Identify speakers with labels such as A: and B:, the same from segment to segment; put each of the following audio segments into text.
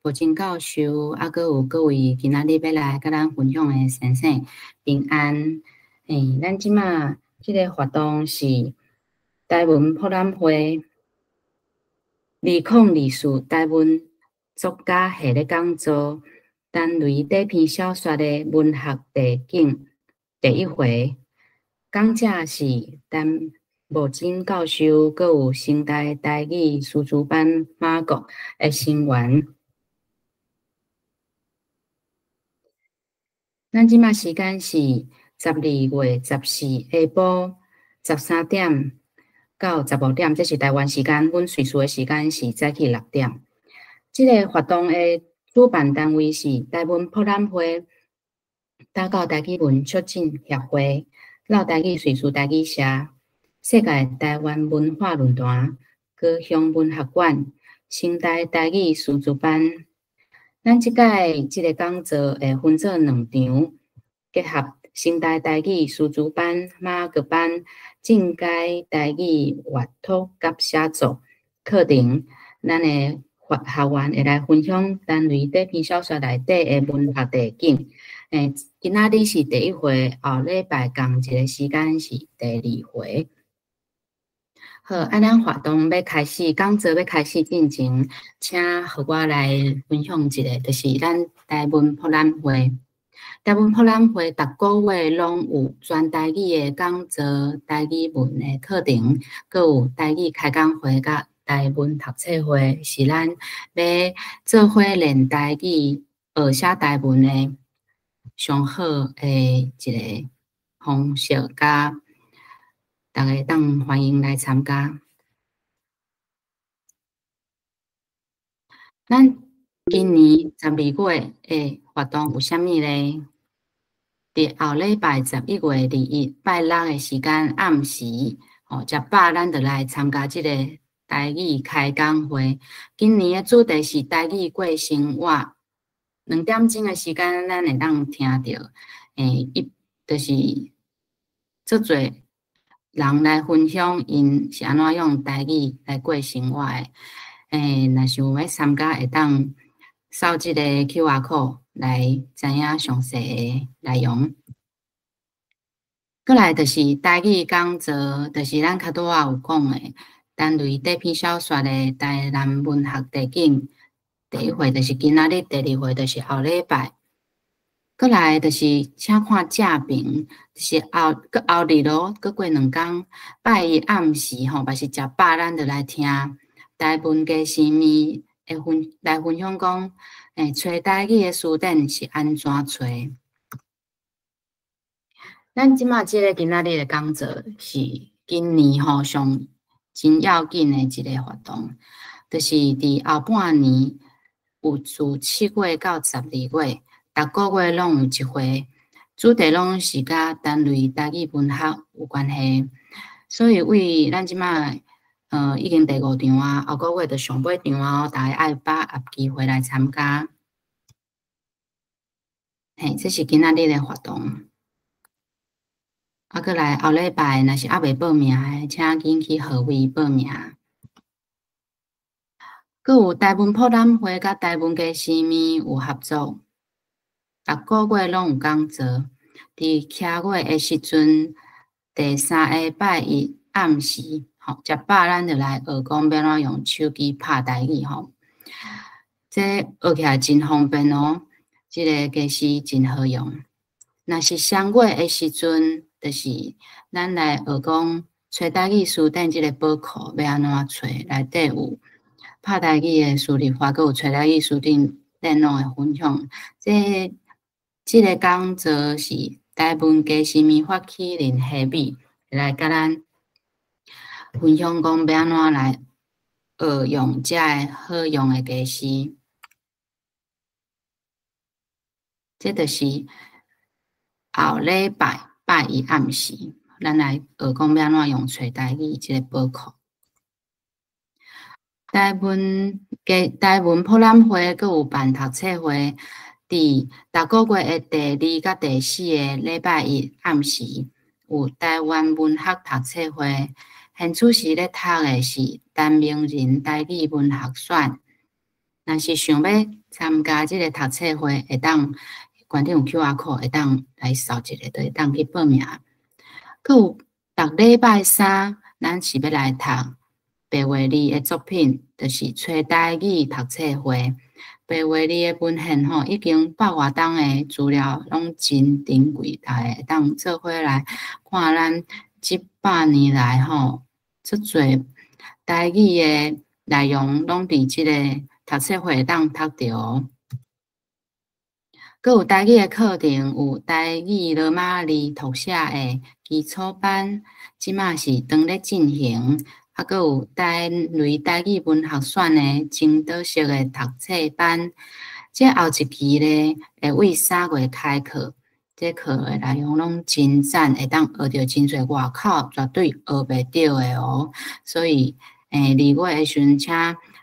A: 慕真教授，啊，閣有各位今仔日欲來佮咱分享的先生平安。咱這馬這个活動是台文博覽會2024台文作家系列講座，陳雷短篇小說的文學地景第一回，講者是陳慕真教授，閣有成大台語師資班馬國的成員。咱這馬時間是12月14下晡13點到15點，這是台灣時間，阮瑞士的時間是早起6點。這个活動的主辦單位是台文博覽會、打狗台語文促進協會、老台語瑞士台語社、世界台灣文化論壇、高雄文學館、成大台語師資班。咱這擺這个講座會分做兩場，結合成大台語師資班、馬國班進階台語閱讀佮寫作課程，咱的學員會來分享陳雷短篇小說內底的文學地景。今仔日是第一回，後禮拜仝一个時間是第二回。好，啊，咱活動欲開始，講座欲開始進前，請予我來分享一下，就是咱台文博覽會。台文博覽會逐个月攏有全台語的講座、台語文的課程，閣有台語開講會佮台文讀冊會，是咱欲做伙練台語、學寫台文的上好的一个方式，佮逐家當歡迎來參加。咱今年12月的活動有啥物咧？佇後禮拜11月21拜六的時間暗時，吼，食飽咱就來參加這個台語開講會。今年的主題是台語過生活。2點鐘的時間，咱會當聽著，伊就是足濟人來分享𪜶是按怎用台語來過生活的。若是有欲參加，會當掃這个 QR code 來知影詳細的內容。閣來就是台語講座，就是咱較拄仔有講的，陳雷短篇小說的台南文學地景，第一回就是今仔日，第二回就是後禮拜。閣來就是請看正爿，就是後閣後日咯，閣過兩工，拜一暗時吼，嘛是食飽，咱就來聽台文家生物會分來分享講，揣台語的辭典是按怎揣。咱這馬這个今仔日的講座是今年吼上真要緊的一个活動，就是佇後半年有自7月到12月，逐个月攏有一回，主題攏是佮陳雷台語文學有關係，所以為咱這馬已經第五場啊，後個月就上尾場啊，逐家愛把握機會來參加。嘿，這是今仔日的活動。啊，閣來後禮拜，若是猶未報名的，請緊去號位報名。閣有台文博覽會佮台文家生物有合作，逐个月攏有講座。佇徛月的時陣，第三个拜一暗時，吼，食飽咱就來學講欲按怎用手機拍台語吼。這學起來真方便哦，這个家私真好用。若是雙月的時陣，就是咱來學講揣台語辭典這个寶庫欲按怎揣，內底有拍台語的輸入法，閣有揣台語辭典內容的分享。這个講座是台文家生物發起人何美來佮咱分享講欲按怎來學用這个好用的家私。這就是後禮拜拜一暗時，咱來學講欲按怎用揣台語這个寶庫。台文家台文博覽會閣有辦讀冊會，佇逐个月的第二佮第四个禮拜一暗時，有台灣文學讀冊會。現此時咧讀的是陳明仁台語文學選。若是想欲參加這个讀冊會，會當懸頂有 QR code，會當來掃一下，就會當去報名。閣有逐禮拜三，咱是欲來讀白話字的作品，就是揣台語讀冊會。白話字的文獻吼，已經百外冬的資料攏真珍貴，逐家會當做伙來看咱這百年來吼，足濟台語的內容攏佇這个讀冊會會當讀著哦。閣有台語的課程，有台語羅馬字讀寫的基礎班，這馬是當咧進行。啊，閣有台雷台語文學選的前導式的讀冊班，這後一期咧會為3月開課，這課的內容攏真讚，會當學著真濟外口絕對學袂著的哦。所以，2月的時陣，請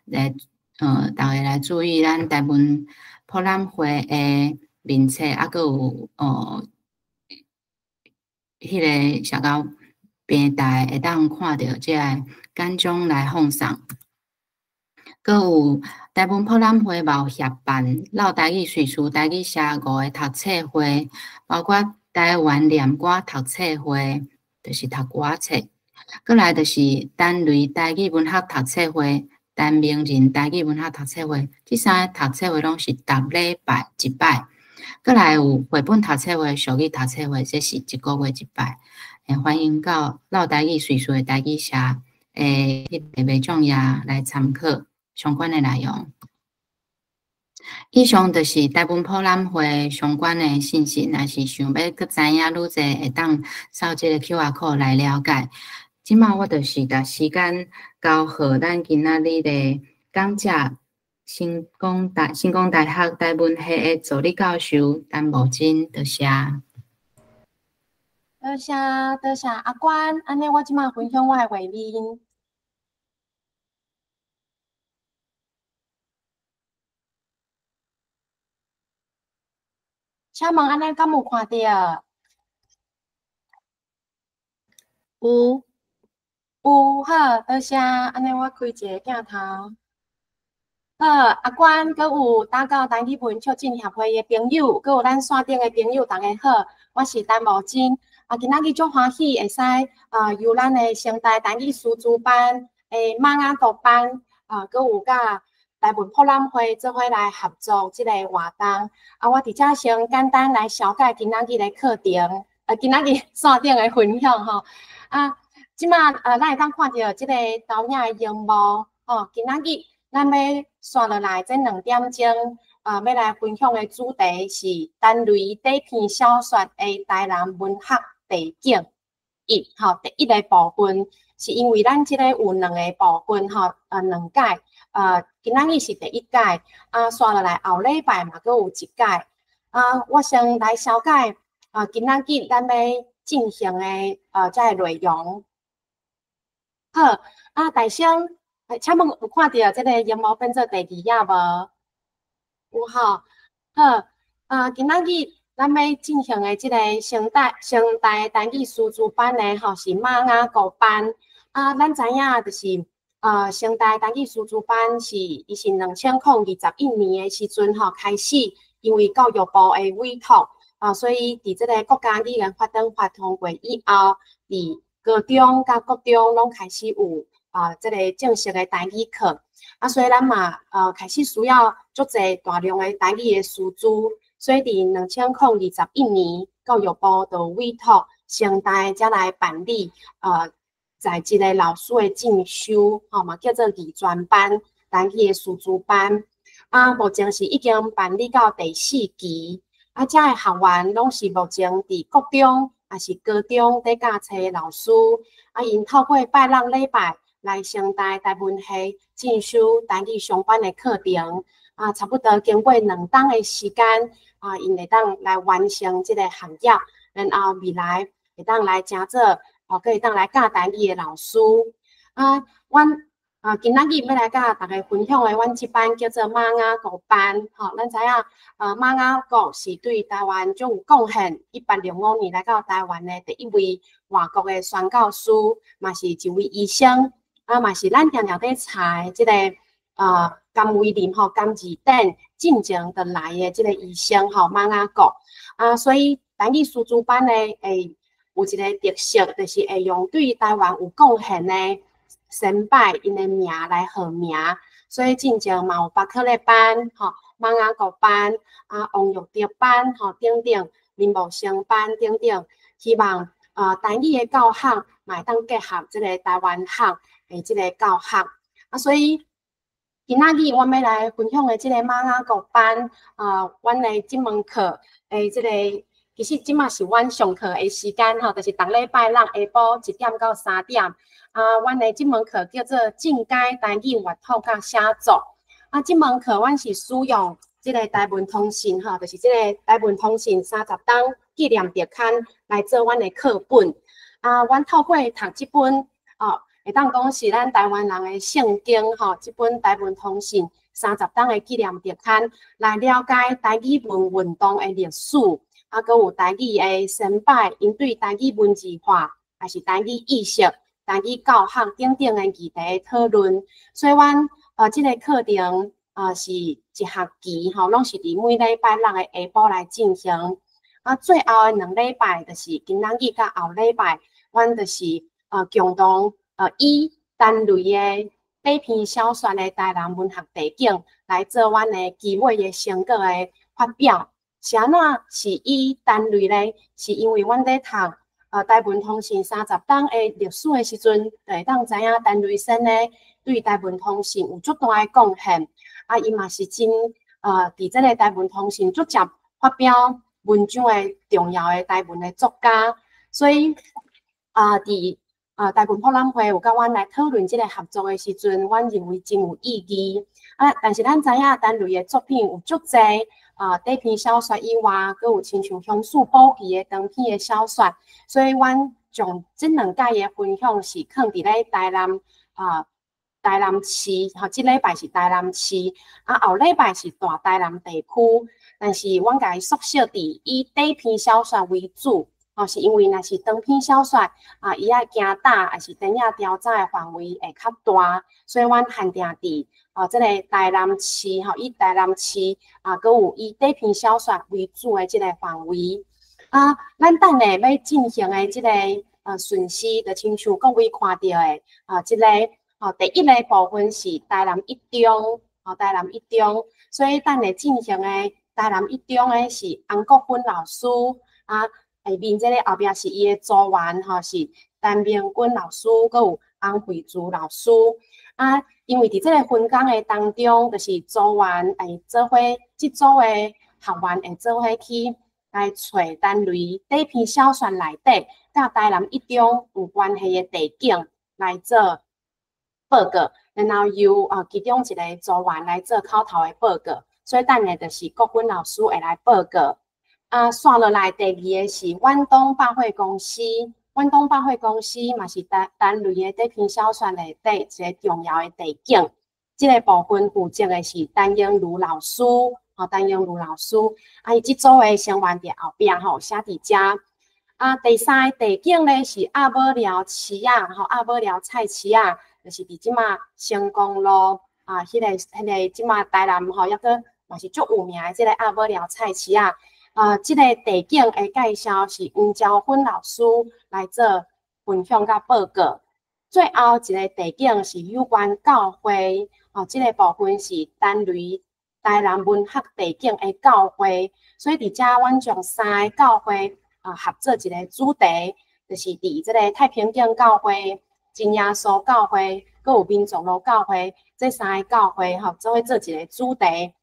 A: 來，逐家來注意咱台文博覽會的面冊，啊，閣有彼个社交平台會當看著這个簡章來放送。閣有台文博覽會嘛有協辦繞台語敘事、台語寫五个讀冊會，包括台灣念歌讀冊會，就是讀歌冊。閣來就是陳雷台語文學讀冊會、陳明仁台語文學讀冊會，這三个讀冊會攏是逐禮拜一擺。閣來有繪本讀冊會、俗語讀冊會，這是一个月一擺。歡迎到繞台語敘事的台語社的彼个麥眾頁來參考相關的內容。以上就是台文博覽會相關的信息，若是想欲閣知影愈濟，會當掃這个 QR code 來了解。這馬我就是共時間交予咱今仔日的講者，成功大學台文系的助理教授陳慕貞，多謝。
B: 多謝多謝阿關，按呢我這馬分享我的畫面。請問按呢敢有看著？
C: 有。
B: 有，好，多謝。按呢我開一个鏡頭。好，阿關，閣有打到台語文促進協會的朋友，閣有咱線頂的朋友，逐家好，我是陳慕貞。啊，今仔日足歡喜會使由咱的成大台語師資班的馬雅國班，啊，閣有佮台文博覽會做伙來合作這個活動。啊，我佇遮先簡單來紹介今仔日的課程，今仔日線頂的分享吼。啊，這馬咱會當看著這個投影的螢幕吼，今仔日咱欲紲落來這兩點鐘，欲來分享的主題是陳雷短篇小說的台南文學地景一，吼，第一个部分是因為咱這个有兩个部分，吼，兩屆，今仔日是第一屆，啊，紲落來後禮拜嘛，閣有一屆，啊，我先來紹介，啊，今仔日咱欲進行的，這个內容。好，啊，大聲，請問有看著這个螢幕變做第二頁無？有吼，好，啊，今仔日咱欲進行的這个成大台語師資班呢，吼，是馬雅國班。啊，咱知影就是，成大台語師資班是伊是2021年的時陣吼開始，因為教育部的委託，啊，所以佇這个國家語言發展法通過以後，佇高中佮國中攏開始有這个正式的台語課。啊，所以咱嘛，開始需要足濟大量的台語的師資。所以佇2021年，教育部就委託成大才來辦理，在職的老師的進修，吼，嘛叫做二專班，台語的師資班。啊，目前是已經辦理到第四期。啊，遮的學員攏是目前佇國中，抑是高中佇教冊的老師。啊，𪜶透過拜六禮拜來成大台文系進修台語相關的課程。啊，差不多經過兩冬的時間，啊，𪜶會當來完成這个學業，然後未來會當來成做，閣會當來教台語的老師。啊，阮今仔日欲來佮逐家分享的，阮這班叫做馬雅國班。吼，咱知影，馬雅國是對台灣足有貢獻，1805年來到台灣的第一位外國的宣教師，嘛是一位醫生，啊，嘛是咱定定佇查的這个。甘為霖吼，甘字典進前就來的這個醫生吼，瑪雅國啊，所以台語師資班呢，會有一個特色，就是會用對台灣有貢獻的先輩𪜶的名來號名，所以進前嘛有巴克禮班吼，瑪雅國班啊，王育德班吼等等，林茂生班等等，希望台語的教學嘛會當結合這個台灣學的這個教學啊，所以今仔日阮欲來分享的這個瑪雅國班啊，阮的這門課的這個，其實這馬是阮上課的時間吼，就是逐禮拜六下晡1點到3點啊，阮的這門課叫做進階台語閱讀佮寫作啊，這門課阮是使用這個台文通信吼，就是這個台文通信三十冬紀念特刊來做阮的課本啊，阮透過讀這本哦，會當講是咱台灣人的聖經吼，這本台文通信三十冬的紀念特刊，來了解台語文運動的歷史，啊，閣有台語的先輩𪜶對台語文字化，抑是台語意識、台語教學等等的議題討論。所以，阮這個課程是一學期吼，攏是佇每禮拜六的下晡來進行。啊，最後的兩禮拜就是今仔日佮後禮拜，阮就是共同以陳雷的短篇小說的台南文學地景來做阮的期尾的成果的發表。是按怎是以陳雷呢？是因為阮佇讀台文通信三十冬的歷史的時陣，就會當知影陳雷先生對台文通信有足大的貢獻。啊，伊嘛是真佇這個台文通信足捷發表文章的重要的台文的作家。所以啊，佇台文博覽會有佮阮來討論這個合作的時陣，阮認為真有意義。啊，但是咱知影陳雷的作品有足濟短篇小說以外，閣有親像鄉事簿記的長篇的小說，所以阮將這兩屆的分享是囥佇咧台南市，吼，這禮拜是台南市，啊，後禮拜是大台南地區。但是阮共伊縮小佇以短篇小說為主。哦，是因為若是長篇小說啊，伊愛行搭，抑是電影調查的範圍會較大，所以阮限定佇哦，這個台南市吼，以台南市啊，閣有以短篇小說為主的這個範圍。啊，咱等下欲進行的這個順序，就親像各位看著的啊，這個哦，第一个部分是台南一中，哦，台南一中，所以等下進行的台南一中的是洪國芬老師啊。下面這個後壁是伊的組員吼，是陳明君老師，閣有洪慧珠老師。啊，因為佇這個分工的當中，就是組員會做伙，這組的學員會做伙去來揣陳雷短篇小說內底，佮台南一中有關係的地景來做報告，然後由其中一個組員來做口頭的報告。所以等下就是國芬老師會來報告。啊，紲落來第二个是遠東百貨公司，遠東百貨公司嘛是陳雷的短篇小說內底一個重要的地景。這个部分負責的是陳英如老師，吼，陳英如老師，啊，伊這組的成員佇後壁吼，寫佇遮。啊，第三个地景咧是鴨母寮市仔，吼，鴨母寮菜市仔，就是佇這馬成功路啊，彼个這馬台南吼，抑閣嘛是足有名的這个鴨母寮菜市仔。啊，這个地景的介紹是黃昭芬老師來做分享佮報告。最後一个地景是有關教會，哦，這个部分是陳雷台南文學地景的教會，所以佇遮阮將三个教會啊合做一个主題，就是佇這个太平間教會、真耶穌教會，閣有民族路教會，這三个教會吼，做伙做一个主題。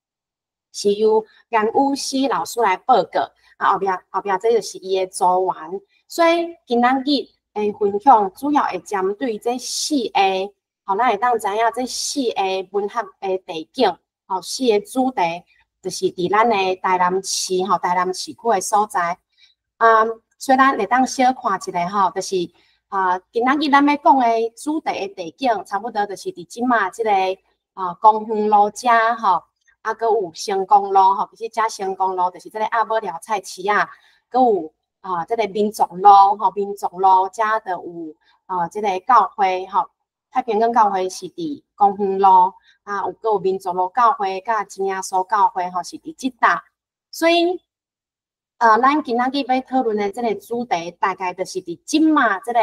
B: 是由顏宇熙老師來報告，啊，後壁這就是伊的組員，所以今仔日的分享主要會針對這四个，吼，咱會當知影這四个文學的地景，吼，四个主題，就是佇咱的台南市，吼，台南市區的所在。啊，所以咱會當小看一下吼，就是啊，今仔日咱欲講的主題的地景，差不多就是佇這馬這個啊公園路遮吼。啊，閣有成功路吼，其實遮成功路就是這個鴨母寮菜市仔，閣有啊，這個民族路吼，民族路遮就有啊，這個教會吼，太平港教會是佇公園路，啊，有閣有民族路教會佮真耶穌教會吼是佇這搭，所以，咱今仔日欲討論的這个主題，大概就是佇這馬這个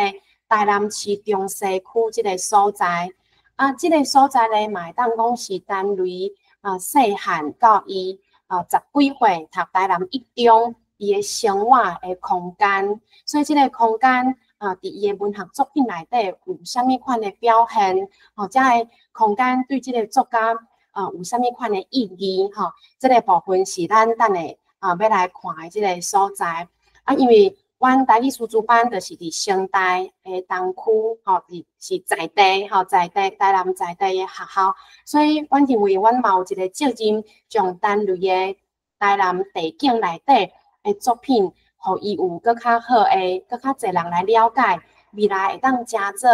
B: 台南市中西區這个所在。啊，這个所在咧，嘛會當講是陳雷啊，細漢到伊十幾歲讀台南一中伊的生活的空間，所以這个空間啊，佇伊的文學作品內底有啥物款的表現？吼，這个空間對這个作家啊有啥物款的意義？吼，這个部分是咱等下啊欲來看的這个所在。啊，因為阮台語師資班就是佇成大的東區，吼，是在地，吼，在地台南在地的學校，所以阮認為阮嘛有一个責任，將陳雷的台南地景內底的作品，予伊有閣較好的、閣較濟人來了解，未來會當成做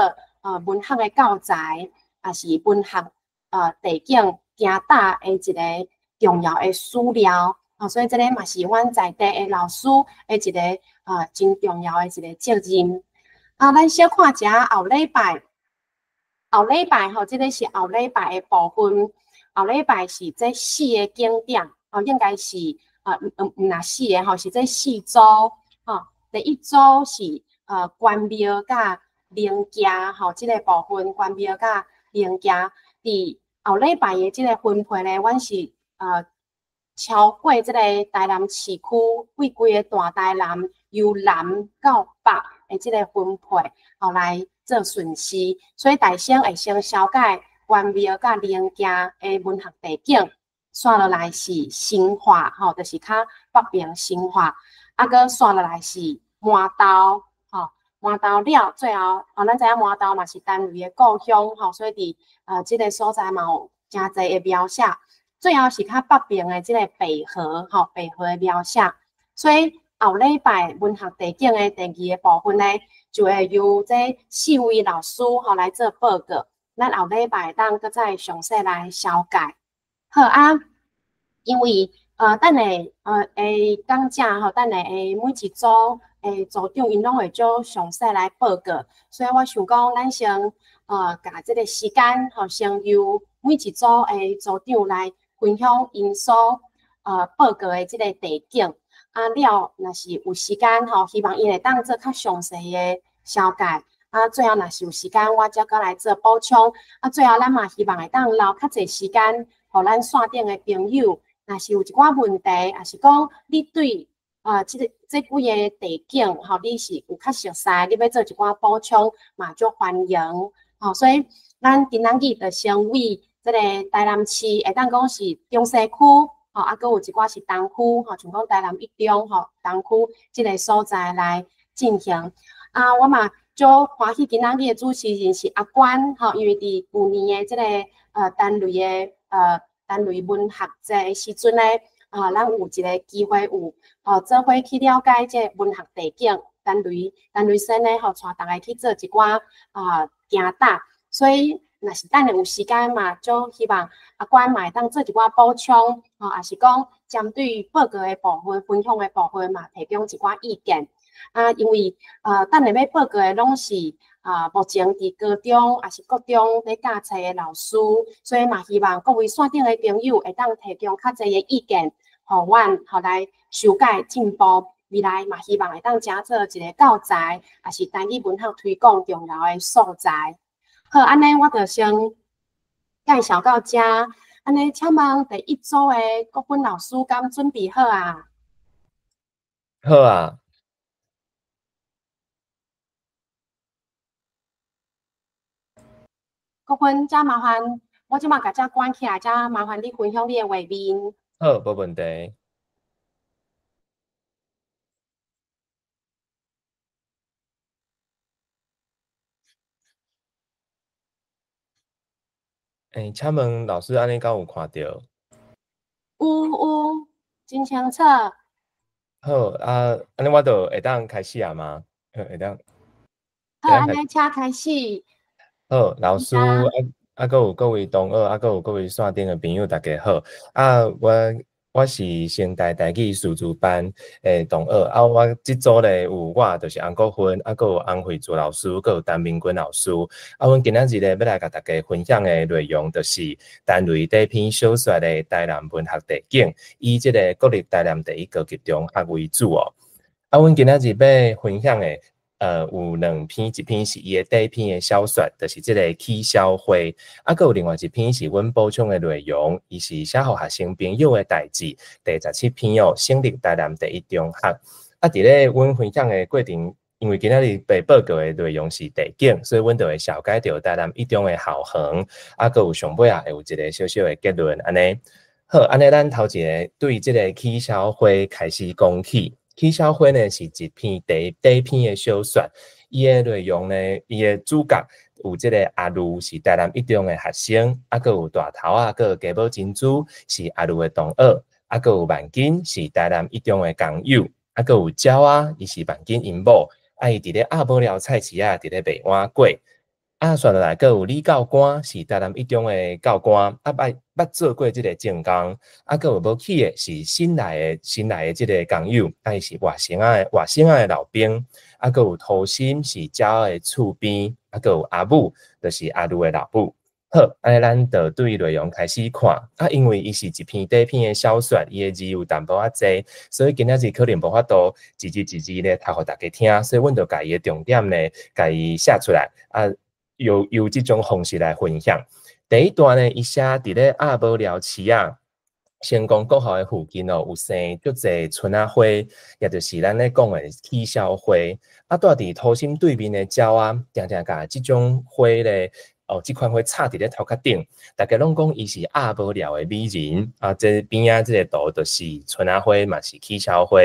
B: 文學的教材，抑是文學地景行搭的一个重要的史料。所以這个嘛是阮在地的老師的一个真重要的一个責任。啊，咱小看一下後禮拜，後禮拜吼，這个是後禮拜的部分。後禮拜是這四个景點，哦，應該是毋毋若四个吼，是這四組吼。第一組是關廟佮靈家吼，這个部分關廟佮靈家。佇後禮拜的這个分配咧，阮是超過這個台南市區，為規个大台南由南到北的這个分配，吼來做順序。所以大先會先紹介關廟佮靈家的文學地景，紲落來是新化，吼，就是較北邊新化，啊，閣紲落來是饃頭，吼，饃頭了，最後，哦，咱知影饃頭嘛是陳雷的故鄉，吼，所以佇這个所在嘛有誠濟的描寫。最後是較北邊的這個北河，吼，北河的描寫。所以後禮拜文學地景的第二个部分呢，就會由這四位老師吼來做報告。咱後禮拜當閣再詳細來紹介。好啊，因為等下講者吼，等下每一組的組長𪜶攏會足詳細來報告，所以我想講，咱先共這个時間吼，先由每一組的組長來分享𪜶所報告的這个地景，啊了，若是有時間吼，希望𪜶會當做較詳細的紹介。啊，最後若是有時間，我才閣來做補充。啊，最後咱嘛希望會當留較濟時間，予咱線頂的朋友，若是有一寡問題，抑是講你對這个這幾个地景吼，你是有較熟似，你欲做一寡補充，嘛足歡迎。吼，所以咱今仔日就先為這个台南市會當講是中西區，吼，啊，閣有一寡是東區，吼，像講台南一中，吼，東區這个所在來進行。啊，我嘛足歡喜今仔日的主持人是阿關，吼，因為佇舊年的這个陳雷的陳雷文學節的時陣咧，啊，咱有一个機會有做伙去了解這个文學地景，陳雷陳雷先生吼，帶大家去做一寡行搭，所以若是等下有時間嘛，足希望阿關嘛會當做一寡補充，吼，抑是講針對報告的部分、分享的部分嘛，提供一寡意見。啊，因為等下欲報告的攏是目前佇高中抑是國中咧教冊的老師，所以嘛希望各位線頂的朋友會當提供較濟的意見，予阮吼來修改進步。未來嘛希望會當成做一个教材，抑是台語文學推廣重要的素材。好，按呢我就先介紹到這。按呢，請問第一組的國芬老師敢準備好啊？
D: 好啊。
B: 國芬，遮麻煩，我這馬共這關起來，遮麻煩你分享你的畫面。
D: 好，無問題。欸，請問老師，按呢敢有看著？
B: 有有，真清楚。
D: 好啊，按呢我就會當開始啊嗎？會當。
B: 好，按呢請開始。
D: 好，老師，啊，閣有各位同學，啊，閣有各位線頂的朋友，大家好。啊，我我是成大台語師資班的同學，啊，我這組咧有我就是洪國芬，啊，閣有洪惠珠老師，閣有陳明君老師。啊，阮今仔日咧欲來共大家分享的內容，就是陳雷短篇小說的台南文學地景，以這个國立台南第一高級中學為主哦。啊，阮今仔日欲分享的，有兩篇，一篇是伊的短篇的小說，就是這个起痟花，啊，閣有另外一篇是阮補充的內容，伊是寫予學生朋友的代誌，第17篇哦，省立台南第一中學。啊，佇咧阮分享的過程，因為今仔日被報告的內容是地景，所以阮就會紹介著台南一中的校園，啊，閣有上尾啊會有一个小小的結論，按呢。好，按呢咱頭一个對這个起痟花開始講起。起痟花呢是一篇短短篇的小說，伊的內容呢，伊的主角有這个阿如是台南一中的學生，啊，閣有大頭仔，閣有加寶珍珠是阿如的同學，啊，閣有萬金是台南一中的工友，啊，閣有鳥仔，伊是萬金𪜶某，啊，伊佇咧鴨母寮菜市仔佇咧賣碗粿。啊，紲落來閣有李教官是台南一中的教官，啊，捌做過這个政工，啊，閣有無去的是新來的這个工友，啊，伊是外省仔的老兵，啊，閣有塗心是鳥仔的厝邊，啊，閣有阿母，就是阿如的老母。好，按呢咱就對內容開始看，啊，因為伊是一篇短篇的小說，伊的字有淡薄仔濟，所以今仔日可能無法度一字一字咧讀予大家聽，所以阮就共伊的重點咧，共伊寫出來，啊。由這種方式來分享。第一段呢，伊寫佇咧鴨母寮市仔，成功國校的附近哦，有生足濟春仔花，也就是咱咧講的起痟花。啊，蹛佇塗心對面的鳥仔，定定共這種花咧，哦，這款花插佇咧頭殼頂，大家攏講伊是鴨母寮的美人。啊，這邊仔這个圖就是春仔花，嘛是起痟花。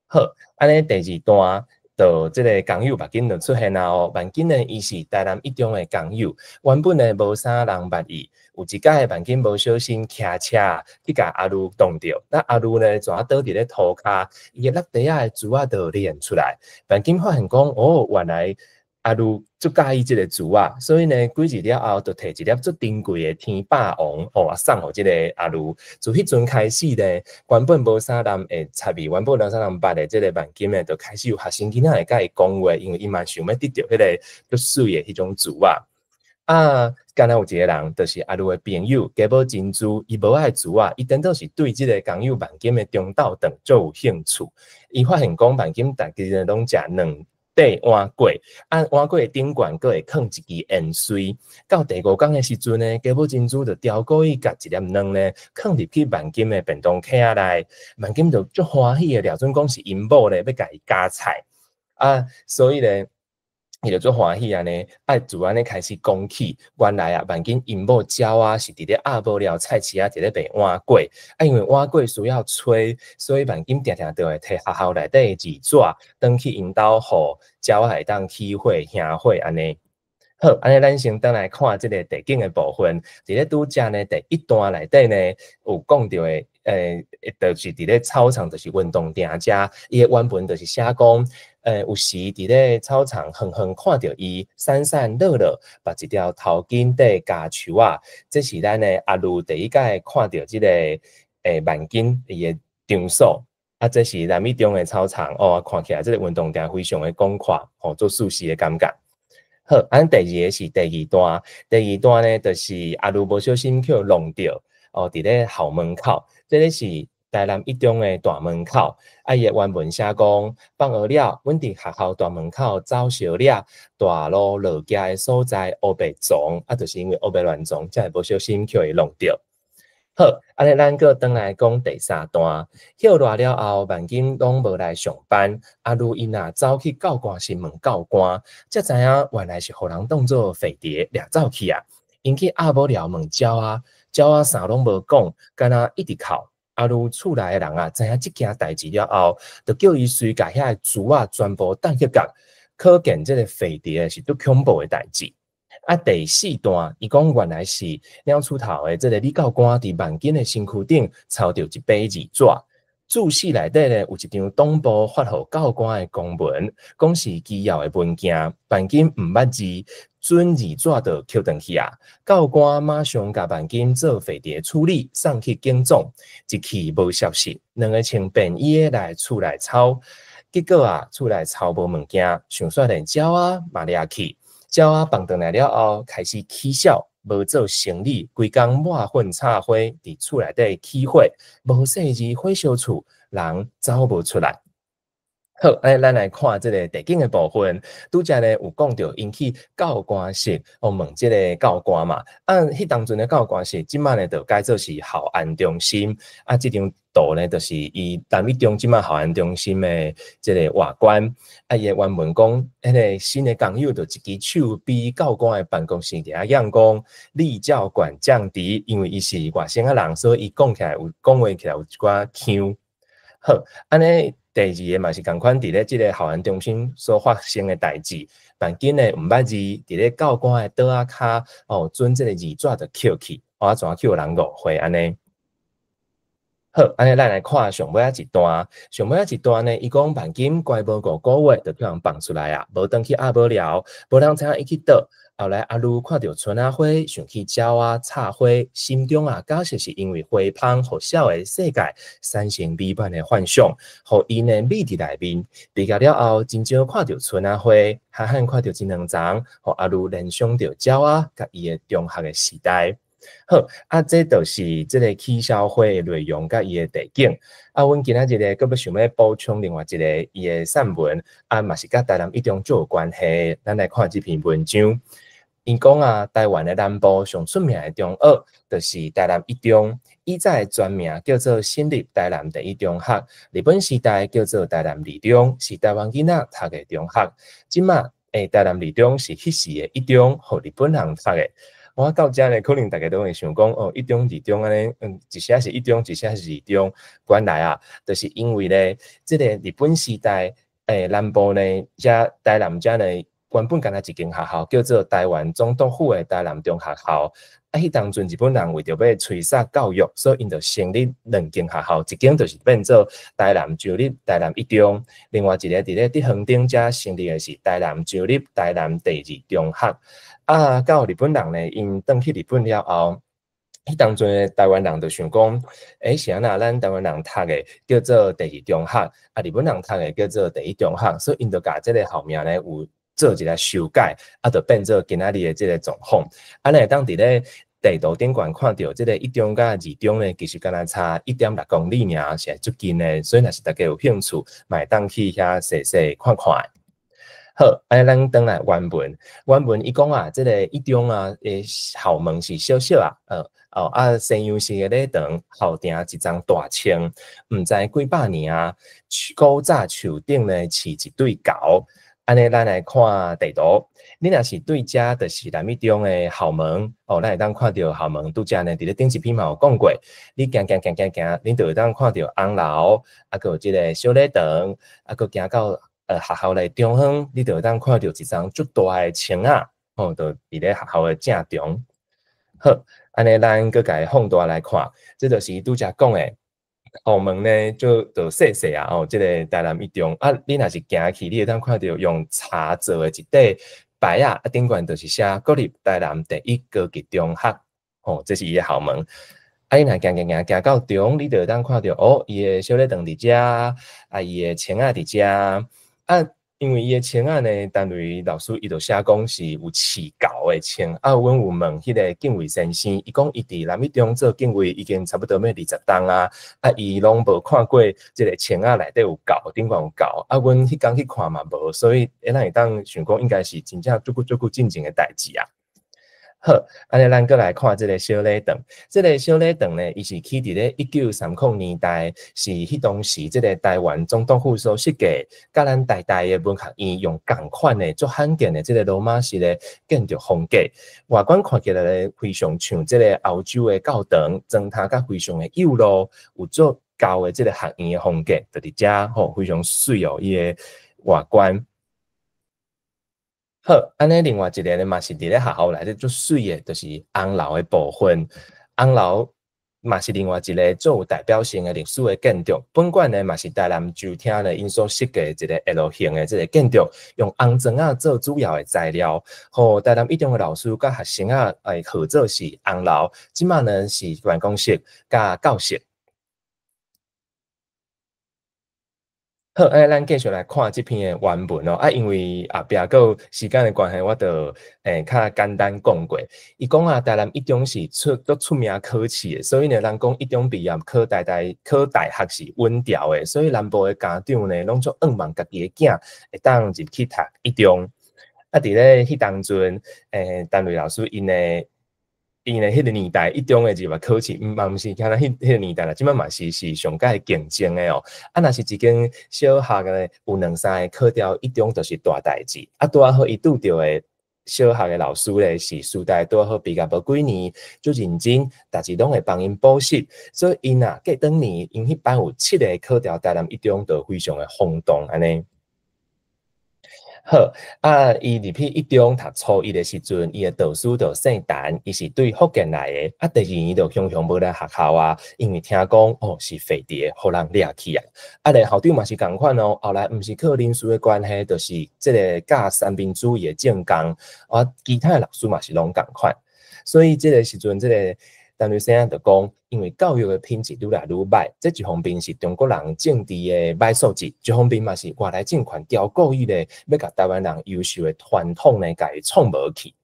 D: 好，按呢第二段。就這个工友目緊就出現啊！哦，萬金呢，伊是台南一中的工友，原本呢無啥人捌伊。有一擺萬金無小心騎車去共阿如撞著，那阿如呢，怎倒佇咧塗跤，伊的橐袋仔的珠仔就連出來。萬金發現講，哦，原來阿如足佮意這个珠仔，所以呢，幾日了後，就提一粒足珍貴的天霸王，哦，送予這个阿如。自彼陣開始呢，原本無啥人會插伊，原本無啥人捌的這个萬金呢，就開始有學生囡仔會佮伊講話，因為伊嘛想欲得著彼个足媠的彼種珠仔。啊，敢若有一个人，就是阿如的朋友，加寶珍珠，伊無愛珠仔，伊顛倒是對這个工友萬金的中晝頓足有興趣。伊發現講萬金逐日攏食兩塊碗粿，啊，碗粿的頂懸閣會囥一支煙穗。到第五工的時陣呢，加寶珍珠就刁故意共一粒卵呢，囥入去萬金的便當盒仔內，萬金就足歡喜的，掠準講是𪜶某咧欲共伊加菜，啊，所以咧，伊就足歡喜按呢，啊，就按呢開始講起，原來啊，萬金𪜶某鳥仔是佇咧鴨母寮菜市仔佇咧賣碗粿，啊，因為碗粿需要炊，所以萬金定定都會提學校內底的字紙，轉去𪜶兜，予鳥仔會當起火燃火按呢。好，按呢咱先轉來看這个地景的部分。佇咧拄才呢第一段內底呢，有講著的，就是佇咧操場，就是運動場遮，伊的原文就是寫講，有時佇咧操場遠遠看著伊閃閃落落，縛一條頭巾綴膠樹仔，這是咱的阿如第一擺看著這个萬金伊的場所。啊，這是南一中的操場哦，看起來這个運動場非常的廣闊，吼，足舒適的感覺。好，按第二个是第二段，第二段呢，就是阿如無小心去弄著，哦，佇咧校門口，這个是台南一中的大門口。啊，伊的原文寫講，放學了，阮佇學校大門口走相掠，大路落崎的所在烏白撞，啊，就是因為烏白亂撞，才會無小心去予伊弄著。好，按呢咱閣轉來講第三段。歇熱了後，萬金攏無來上班。阿如伊若走去教官室問教官，才知影原來是予人當做匪諜掠走去啊。𪜶去鴨母寮問鳥仔，鳥仔啥攏無講，干焦一直哭。阿如厝內的人啊，知影這件代誌了後，就叫伊隨共遐个珠仔全部擲彼角，可見這个匪諜是足恐怖的代誌。啊，第四段，伊講原來是鳥鼠頭的這个李教官佇萬金的身軀頂抄著一塊字紙，注釋內底咧有一張黨部發予教官的公文，講是機要的文件，萬金毋捌字，准字纸就抾轉去啊！教官馬上共萬金做匪諜處理，送去警總，一去無消息，兩个穿便衣的來厝內抄，結果啊，厝內抄無物件，想煞連鳥仔嘛掠去，鳥仔放轉來了後，開始起痟，無做生理，規工抹糞插花，佇厝內底起火，無細膩火燒厝，人走無出來。好，按呢咱來看這个地景的部分，拄才呢有講著，𪜶去教官室，哦問這个教官嘛，啊，彼當陣的教官室，這擺呢就改做是校安中心，啊，這張圖呢就是伊南一中這擺校安中心的這个外觀，啊，伊的原文講，彼个新的工友就一支手比教官的辦公室佇遐講講，立教館降低，因為伊是外省仔人，所以伊講起來有講話起來有一寡腔。好，按呢。第二个嘛是仝款，佇咧這个校安中心所發生的代誌，萬金呢毋捌字，佇咧教官的桌仔跤哦，準這个字紙就抾去，啊怎去予人誤會按呢？好，按呢咱來看上尾仔一段，上尾仔一段呢，伊講萬金乖無5個月就予人放出來啊，無轉去鴨無寮，無人知影伊去佗。後來阿魯看著春仔花，想起鳥仔插花，心中啊，假設是因為花芳予痟的世界產生美滿的幻想，予伊呢美佇內面。畢業了後，真少看著春仔花，罕罕看著這兩叢，予阿魯聯想著鳥仔佮伊的中學的時代。好，啊，這就是這个起痟花的內容佮伊的地景。啊，阮今仔日咧，閣欲想欲補充另外一个伊的散文，啊，嘛是佮台南一中足有關係。咱來看這篇文章。𪜶講啊，台灣的南部上出名的中學，就是台南一中。以早的全名叫做省立台南第一中學，日本時代叫做台南二中，是台灣囡仔讀的中學。這馬台南二中是彼時的一中，予日本人讀的。我到遮呢，可能大家都會想講，哦，一中、二中按呢，一寫是一中，一寫是二中。原來啊，就是因為咧，這个日本時代，南部呢，遮台南遮呢，原本干焦一間學校叫做台灣總督府的台南中學校。啊，彼當陣日本人為著欲催殺教育，所以𪜶就成立兩間學校，一間就是變做台南州立台南一中，另外一个佇咧竹園頂遮成立的是台南州立台南第二中學。啊，到日本人呢，𪜶轉去日本了後，彼當陣的台灣人就想講，欸，是按怎咱台灣人讀的叫做第二中學，啊，日本人讀的叫做第一中學，所以𪜶就共這个校名呢有做一个修改，啊，就變做今仔日的這个狀況。啊，咱會當佇咧地圖頂懸看著，這个一中佮二中呢，其實敢若差1.6公里爾，是足近的，所以若是大家有興趣，嘛會當去遐踅踅看看。好，按呢咱轉來原文，原文伊講啊，這个一中啊，的校門是小小啊，哦啊，西洋式的禮堂，後埕一叢大銃，毋知幾百年啊，古早樹頂呢飼一對猴。按呢，咱來看地圖，你若是對遮就是南一中的校門，哦，咱會當看著校門拄才呢，佇咧頂一篇嘛有講過，你行行行行行，你就會當看著紅樓，啊，閣有這个小禮堂，啊，閣行到學校內中央，你就會當看著一叢足大的銃仔，吼，就佇咧學校的正中。好，按呢，咱閣共伊放大來看，這就是拄才講的。校門呢，就細細啊，哦，這个台南一中啊，你若是行去，你會當看著用柴做的一塊牌仔，啊，頂懸就是寫國立台南第一高級中學，吼，這是伊的校門。啊，你若行行行行到中，你就會當看著哦，伊的小禮堂佇遮，啊，伊的銃仔佇遮，啊，因為伊的銃仔呢，單位老師伊就寫講是有飼猴的銃，啊，阮有問彼个警衛先生，伊講伊佇南一中做警衛已經差不多欲20冬啊，啊，伊攏無看過這个銃仔內底有猴，頂懸有猴，啊，阮彼工去看嘛無，所以咱會當想講應該是真正足久足久進前的代誌啊。好，按呢咱閣來看這个小禮堂。這个小禮堂呢，伊是起佇咧1930年代，是彼當時這个台灣總督府所設計，佮咱台大的文學院用仝款的足罕見的這个羅馬式的建築風格。外觀看起來咧，非常像這个歐洲的教堂，磚頭佮非常的幼路，有足厚的這个學院的風格，就佇遮吼，非常媠哦，伊的外觀。好，按呢另外一个呢，嘛是佇咧學校內底足媠的，就是紅樓的部分。紅樓嘛是另外一个足有代表性的歷史的建築。本館呢嘛是台南州廳呢𪜶所設計一個 L 型的這個建築，用紅磚仔做主要的材料。予台南一中的老師佮學生仔會號做是紅樓，這馬呢是辦公室佮教室。好，咱繼續來看這篇的原文哦。啊，因為後壁閣有時間的關係，我就較簡單講過。伊講啊，台南一中是足出名考試的，所以呢，人講一中畢業考台大、考大學是穩牢的，所以南部的家長呢，攏足向望家己的囝會當入去讀一中。啊，佇咧彼當陣，陳瑞老師𪜶的彼個年代，一中的入學考試，嘛毋是敢若彼個年代啦，這擺嘛是上蓋競爭的哦。啊，若是一間小學呢，有兩三个考著一中，就是大代誌。啊，拄仔好伊拄著的小學的老師咧，是師大拄仔好畢業無幾年，足認真，逐日攏會幫𪜶補習。所以𪜶啊，過當年𪜶彼班有7个考著台南一中，就非常的轟動按呢。好，啊，伊入去一中讀初一的時陣，伊的導師就姓陳，伊是對福建來的。啊，第二年就雄雄無來學校啊，因為聽講哦是廢佇的，予人掠去啊。啊，連校長嘛是仝款哦，後來毋是靠人事的關係，就是這个教三民主義的政綱，啊，其他的老師嘛是攏仝款。所以這个時陣，這个陳瑞先生就講，因為教育的品質愈來愈䆀，這一方面是中國人政治的䆀素質，一方面嘛是外來政權刁故意咧，欲共台灣人優秀的傳統呢，共伊創無去。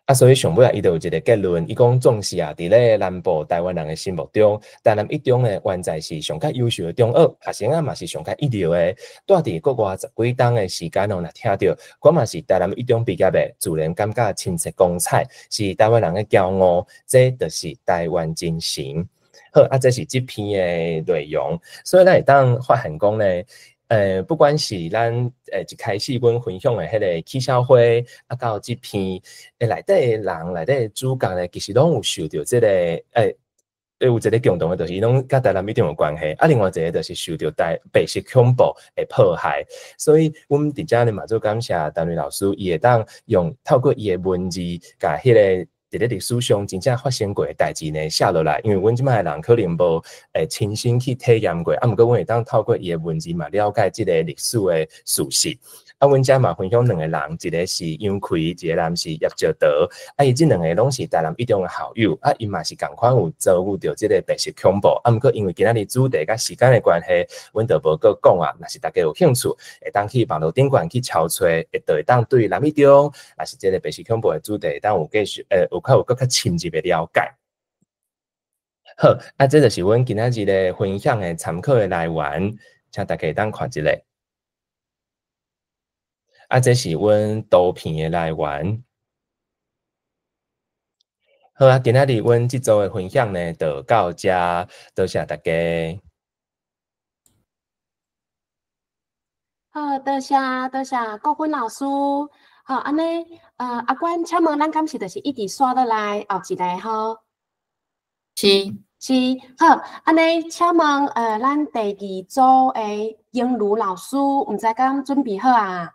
D: 啊，所以上尾啊，伊就有一个結論，伊講總是啊，佇咧南部台灣人的心目中，台南一中呢，原在是上較優秀的中學，學生啊嘛是上較一流的。蹛佇國外十幾冬的時間哦，若聽著，我嘛是台南一中畢業的，自然感覺親切光彩，是台灣人的驕傲，這就是台灣精神。好，啊，這是這篇的內容，所以咱會當發現講呢。不管是咱一開始阮分享的彼个起痟花，啊，到這篇內底的人，內底的主角呢，其實攏有受著這个有一个共同的，就是伊攏佮台南一中有關係。啊，另外一个就是受著台白色恐怖的迫害。所以，阮佇遮呢嘛足感謝陳瑞老師，伊會當用透過伊的文字，共彼个佇咧歷史上真正發生過的代誌呢寫落來，因為阮這擺的人可能無親身去體驗過，啊，毋過阮會當透過伊的文字嘛了解這个歷史的事實。啊，阮遮嘛分享兩個人，一個是楊奎，一個人是葉石德。啊，伊這兩個攏是台南一中的校友，啊，𪜶嘛是仝款有遭遇著這个白色恐怖。啊，毋過因為今仔日主題佮時間的關係，阮就無閣講啊。若是大家有興趣，會當去網路頂懸去搜揣，會就會當對南一中，也是這个白色恐怖的主題，會當有繼續有較有閣較深入的了解。好，啊，這就是阮今仔日的分享的參考的來源，請大家會當看一下。啊，這是阮圖片的來源。好啊，今仔日阮這組的分享呢，就到這，多謝大家。
B: 好，多謝多謝國芬老師。好，按呢，阿關，請問咱敢是就是一直刷落來後一个吼？
A: 是
B: 是，好，按呢，請問，咱第二組的英如老師，毋知敢準備好啊？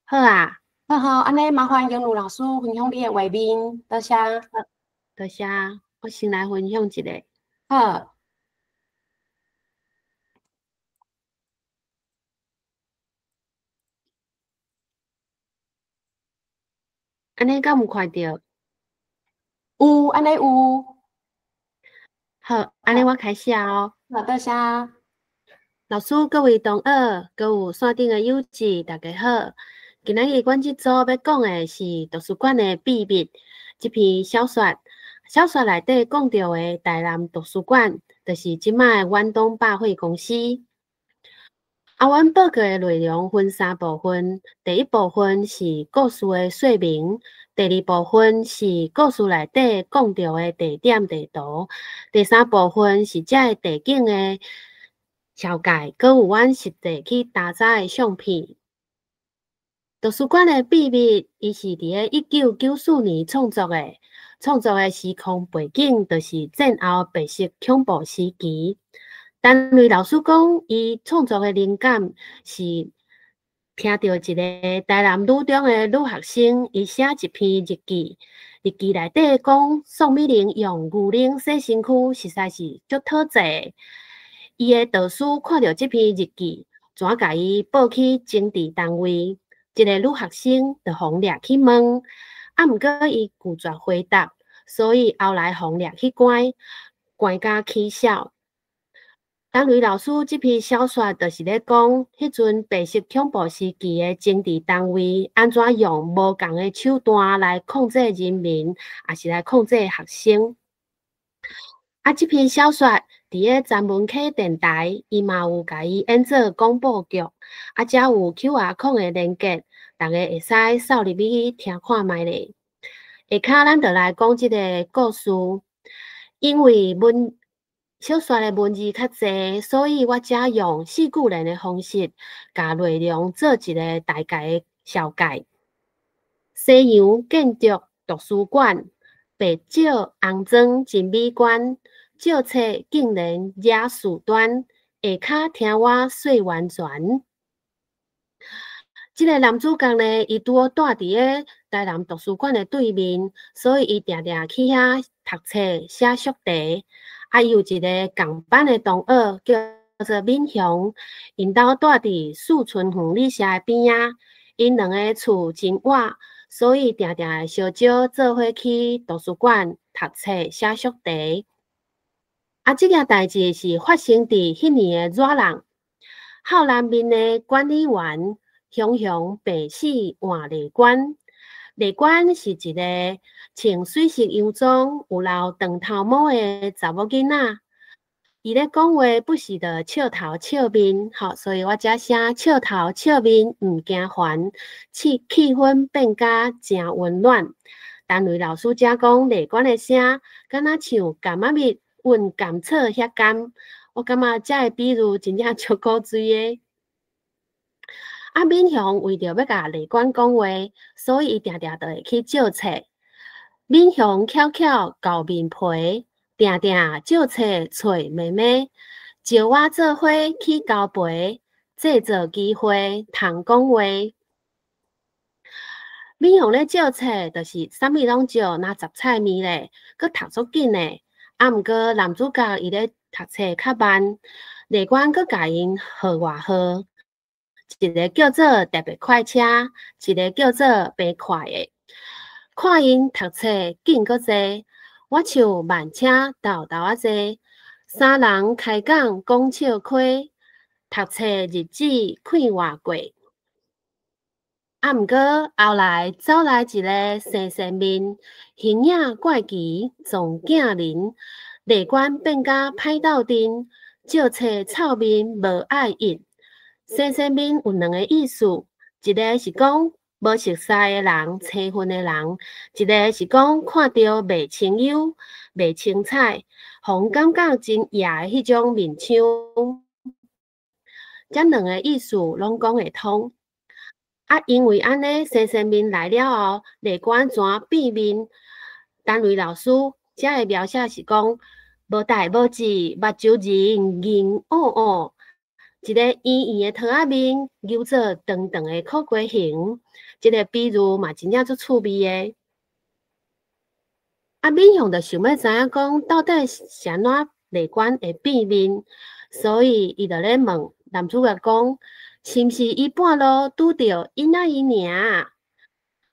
C: 好啊，
B: 好好，按呢麻煩英如老師分享你的畫面，多謝。
C: 多謝，我先來分享一下。
B: 好。
C: 按呢敢有看著？
B: 有，按呢有。
C: 好，按呢我開始哦。
B: 好，多謝。
C: 老師、各位同學、閣有線頂的友智，大家好。今仔日阮這組欲講的是圖書館的秘密這篇小說。小說內底講著的台南圖書館，就是這擺的遠東百貨公司。啊，阮報告的內容分三部分，第一部分是故事的說明，第二部分是故事內底講著的地點地圖，第三部分是這个地景的紹介，閣有阮實際去打雜的相片。圖書館的秘密，伊是佇咧1994年創作的，創作的時空背景就是戰後白色恐怖時期。陳瑞老師講，伊創作的靈感是聽著一个台南女中的女學生，伊寫一篇日記，日記內底講宋美齡用牛奶洗身軀，實在是足討債。伊的導師看著這篇日記，怎共伊報去政治單位？一个女學生就予掠去問，啊，毋過伊拒絕回答，所以後來予掠去關，關甲起痟。陳雷老師這篇小說就是咧講，彼陣白色恐怖時期的政治單位按怎用無仝的手段來控制人民，抑是來控制學生。啊，這篇小說佇咧專文體電台，伊嘛有共伊演做廣播劇，啊，遮有 QR code 的連結，逐家會使掃入去聽看覓咧。下跤咱就來講這个故事，因為文小說的文字較濟，所以我才用四句聯的方式，共內容做一个大概的紹介。西洋建築圖書館，白石紅妝真美觀，借冊竟然惹事端，下跤聽我說完全。這个男主角呢，伊拄好住佇个台南圖書館的對面，所以伊定定去遐讀冊、寫速題。啊，伊有一个仝班的同學叫做敏雄，𪜶兜住佇四春園旅社的邊仔，𪜶兩个厝真倚，所以定定會相招做伙去圖書館讀冊、寫速題。啊，這件代誌是發生佇彼年的熱人，孝南面的管理員雄雄病死換麗娟。麗娟是一个穿水色洋裝、有留長頭毛的查某囡仔。伊咧講話不時就笑頭笑面，吼，所以我才寫笑頭笑面毋驚煩，氣氛變甲誠溫暖。陳雷老師才講麗娟的聲，敢若像柑仔蜜混甘草遐甘，我感覺這个比喻真正足古錐的。啊，敏雄為著欲共麗娟講話，所以伊定定就會去借冊。敏雄巧巧厚面皮，定定借冊揣妹妹，招我做伙去交陪，製造機會通講話。敏雄咧借冊，就是啥物攏借，若雜菜麵咧，閣讀足緊的。啊，毋過男主角伊咧讀冊較慢，麗娟閣共𪜶號外號。一个叫做特別快車，一个叫做飛快的。看𪜶讀冊緊閣濟，我像慢車沓沓仔坐。三人開講講笑開，讀冊日子快活過。啊，毋過後來走來一个生生面，形影怪奇撞鏡人，麗娟變甲歹鬥陣，借冊臭面無愛應。生生面有兩个意思，一个是講無熟似的人、生分的人；一个是講看著袂清幽、袂清彩，予人感覺真野的彼種面相。這兩个意思攏講會通。啊，因為按呢，生生面來了後，麗娟怎變面？陳雷老師遮的描寫是講，無代無誌，目睭仁銀烏烏。一个圓圓的桃仔面，扭做長長的苦瓜形，這个比喻嘛真正足趣味的。啊，敏雄就想欲知影講，到底是按怎麗娟會變面，所以伊就咧問男主角講，是毋是伊半路拄著嬰仔伊爾？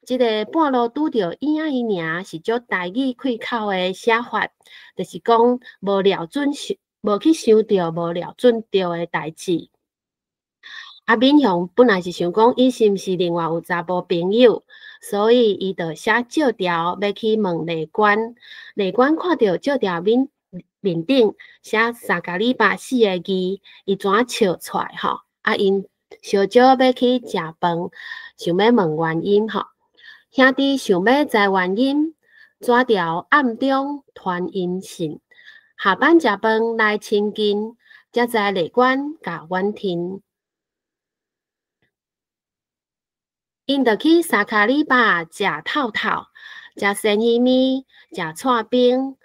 C: 這个半路拄著嬰仔伊爾是足台語開口的寫法，就是講無料準想，無去想著無料準著的代誌。啊，敏雄本來是想講，伊是毋是另外有查埔朋友，所以伊就寫借條欲去問麗娟。麗娟看著借條面面頂寫三加禮拜四个字，伊怎笑出來吼？啊，𪜶相招欲去食飯，想欲問原因吼。兄弟想欲知原因，紙條暗中傳音信，下班食飯來親近，才知麗娟共阮聽。𪜶就去三跤里巴食透透，食鮮魚麵，食串冰。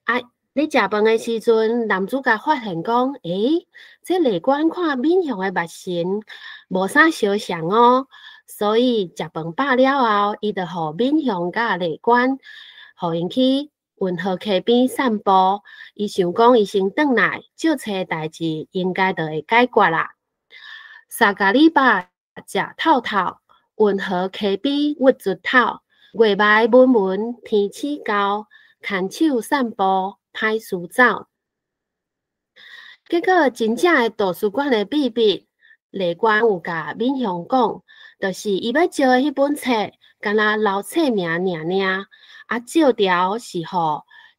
C: 啊，咧食飯的時陣，男主角發現講：欸，這麗娟看敏雄的目神無啥相像哦，所以食飯飽了後，伊就予敏雄佮麗娟，予𪜶去運河溪邊散步。伊想講，伊先轉來借冊的代誌，應該就會解決啦。三个禮拜食透透，運河溪邊鬱卒透，月霾悶悶天鼠厚，牽手散步歹輸走。結果真正的圖書館的秘密，麗娟有共敏雄講，就是伊欲借的彼本冊，敢若留冊名爾爾，啊，借條是予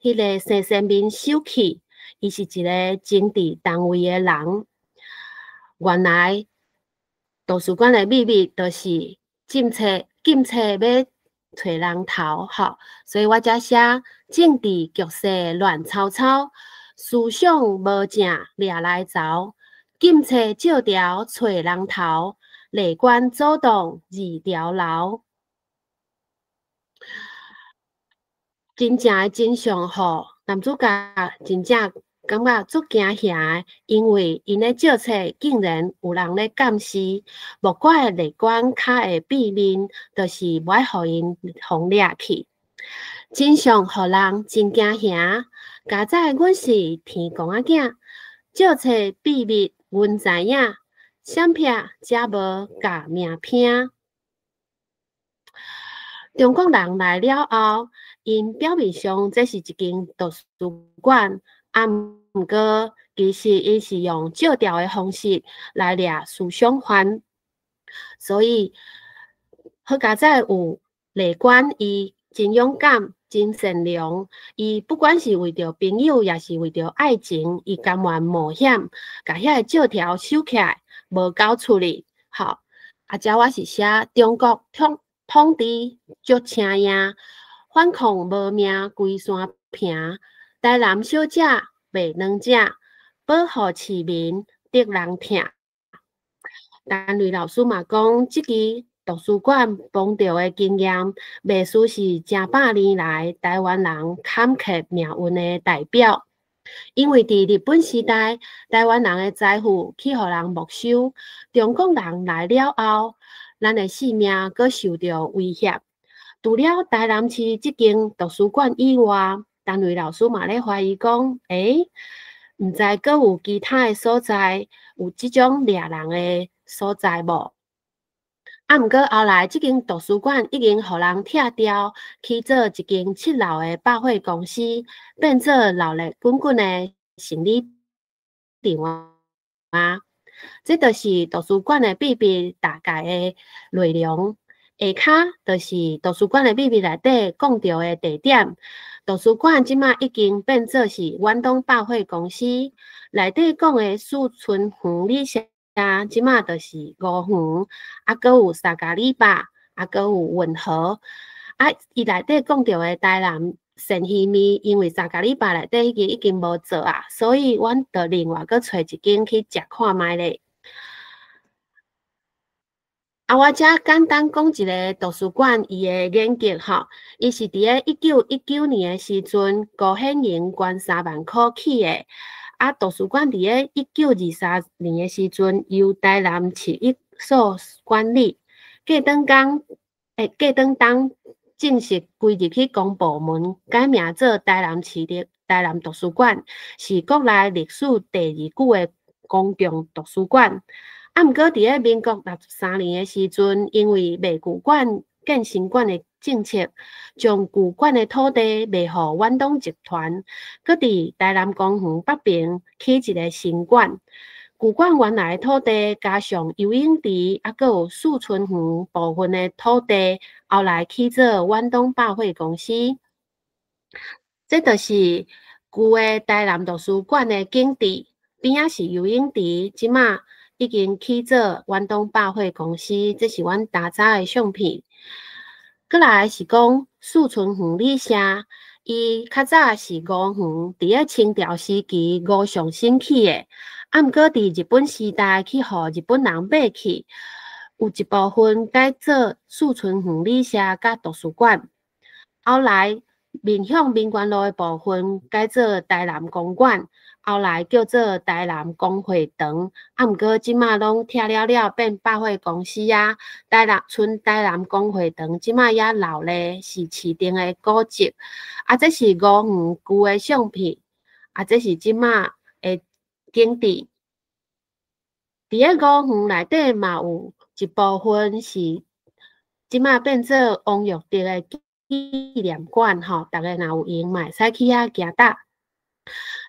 C: 彼个生生面收去，伊是一个政治單位的人。原來圖書館的秘密就是禁冊，禁冊欲揣人頭，吼，所以我才寫政治局勢亂糟糟，思想無正掠來走，禁冊借條揣人頭，麗娟主動二條樓。真正的真相，予男主角真正感覺足驚嚇的，因為𪜶咧借冊竟然有人咧監視，莫怪麗娟較會變面，就是無愛予𪜶予掠去。真相予人真驚嚇，佳哉阮是天公仔囝，借冊秘密阮知影，閃避才無共命拼。中國人來了後，𪜶表面上這是一間圖書館。啊，毋過其實𪜶是用借調的方式來掠思想犯，所以好佳哉有麗娟，伊真勇敢、真善良，伊不管是為著朋友，抑是為著愛情，伊甘願冒險，共遐个借條收起來，無交出去。吼，啊，遮我是寫中國統統治足請贏，反抗無命規山坪。台南小姐賣卵食，保護市民得人疼。陳雷老師嘛講，這支圖書館碰著的經驗，袂輸是成百年來台灣人坎坷命運的代表。因為佇日本時代，台灣人的財富去予人沒收，中國人來了後，咱的性命閣受著威脅。除了台南市這間圖書館以外，陳雷老師嘛咧懷疑講，欸，毋知閣有其他的所在有這種掠人的所在無？啊，毋過後來這間圖書館已經予人拆掉，起做一間七樓的百貨公司，變做鬧熱滾滾的生理場啊！這就是圖書館的秘密大概的內容。下跤就是圖書館的秘密內底講著的地點。圖書館這馬已經變做是遠東百貨公司，內底講的四春園旅社，這馬就是吳園，啊，閣有三家里百，啊，閣有運河。啊，伊內底講著的台南鱔魚麵，因為三家里百內底彼間已經無做啊，所以阮就另外閣揣一間去食看覓咧。啊，我遮簡單講一个圖書館伊的沿革吼，伊是佇咧1919年的時陣，辜顯榮捐3萬箍起的。啊，圖書館佇咧1923年的時陣，由台南市役所管理。過轉工，欸，過轉冬正式歸入去公部門，改名做台南市立台南圖書館，是國內歷史第二久的公共圖書館。啊，毋過佇咧民國63年的時陣，因為賣舊館建新館的政策，將舊館的土地賣予遠東集團，閣佇台南公園北邊起一个新館。舊館原來的土地加上游泳池，啊，閣有四春園部分的土地，後來起做遠東百貨公司。這就是舊的台南圖書館的景致，邊仔是游泳池，這馬已經起做遠東百貨公司，這是阮大早的相片。閣來是講四春園旅社，伊較早是吳園，佇咧清朝時期吳尚新起的，啊，毋過佇日本時代去予日本人買去，有一部分改做四春園旅社佮圖書館。後來面向民權路的部分改做台南公館，後來叫做台南公會堂，啊，毋過這馬攏拆了了變百貨公司啊。台南賰台南公會堂這馬猶留咧，是市定的古蹟。啊，這是吳園舊的相片，啊，這是這馬的景致。佇咧吳園內底嘛有一部分是這馬變做王育德的紀念館吼，逐家若有閒嘛會使去遐行搭。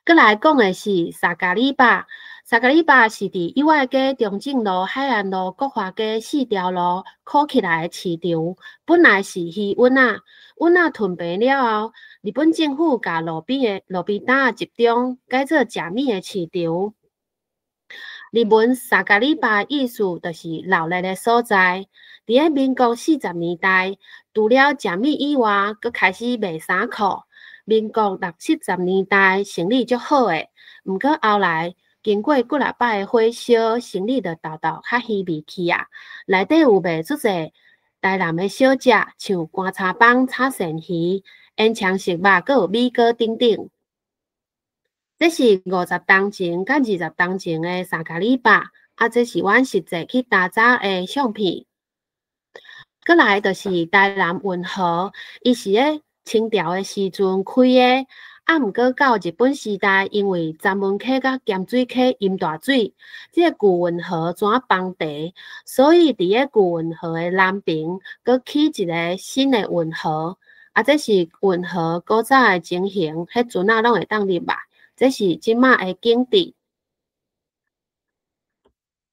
C: 閣來講的是薩咖哩吧，薩咖哩吧是佇友愛街、中正路、海岸路、國華街四條路箍起來的市場，本來是魚塭仔，塭仔吞併了後，日本政府共路邊的路邊攤集中，改做食物的市場。日文薩咖哩吧意思就是鬧熱的所在。佇咧民國40年代，除了食物以外，閣開始賣衫褲。民國六七十年代，生意足好的，毋過後來經過幾若擺的火燒，生意就沓沓較稀微去啊。內底有賣足濟台南的小食，像乾炒枋、炒鱔魚、煙腸熟肉，閣有米糕等等。這是50冬前佮20冬前的三咖哩吧，啊，這是阮實際去踏查的相片。閣來就是台南運河，伊是咧清朝的時陣開的，啊，毋過到日本時代，因為三門溪佮鹹水溪淹大水，這個舊運河怎崩堤，所以佇咧舊運河的南邊，閣起一个新的運河，啊，這是運河古早的情形，彼船仔攏會當入來，這是這馬的景致。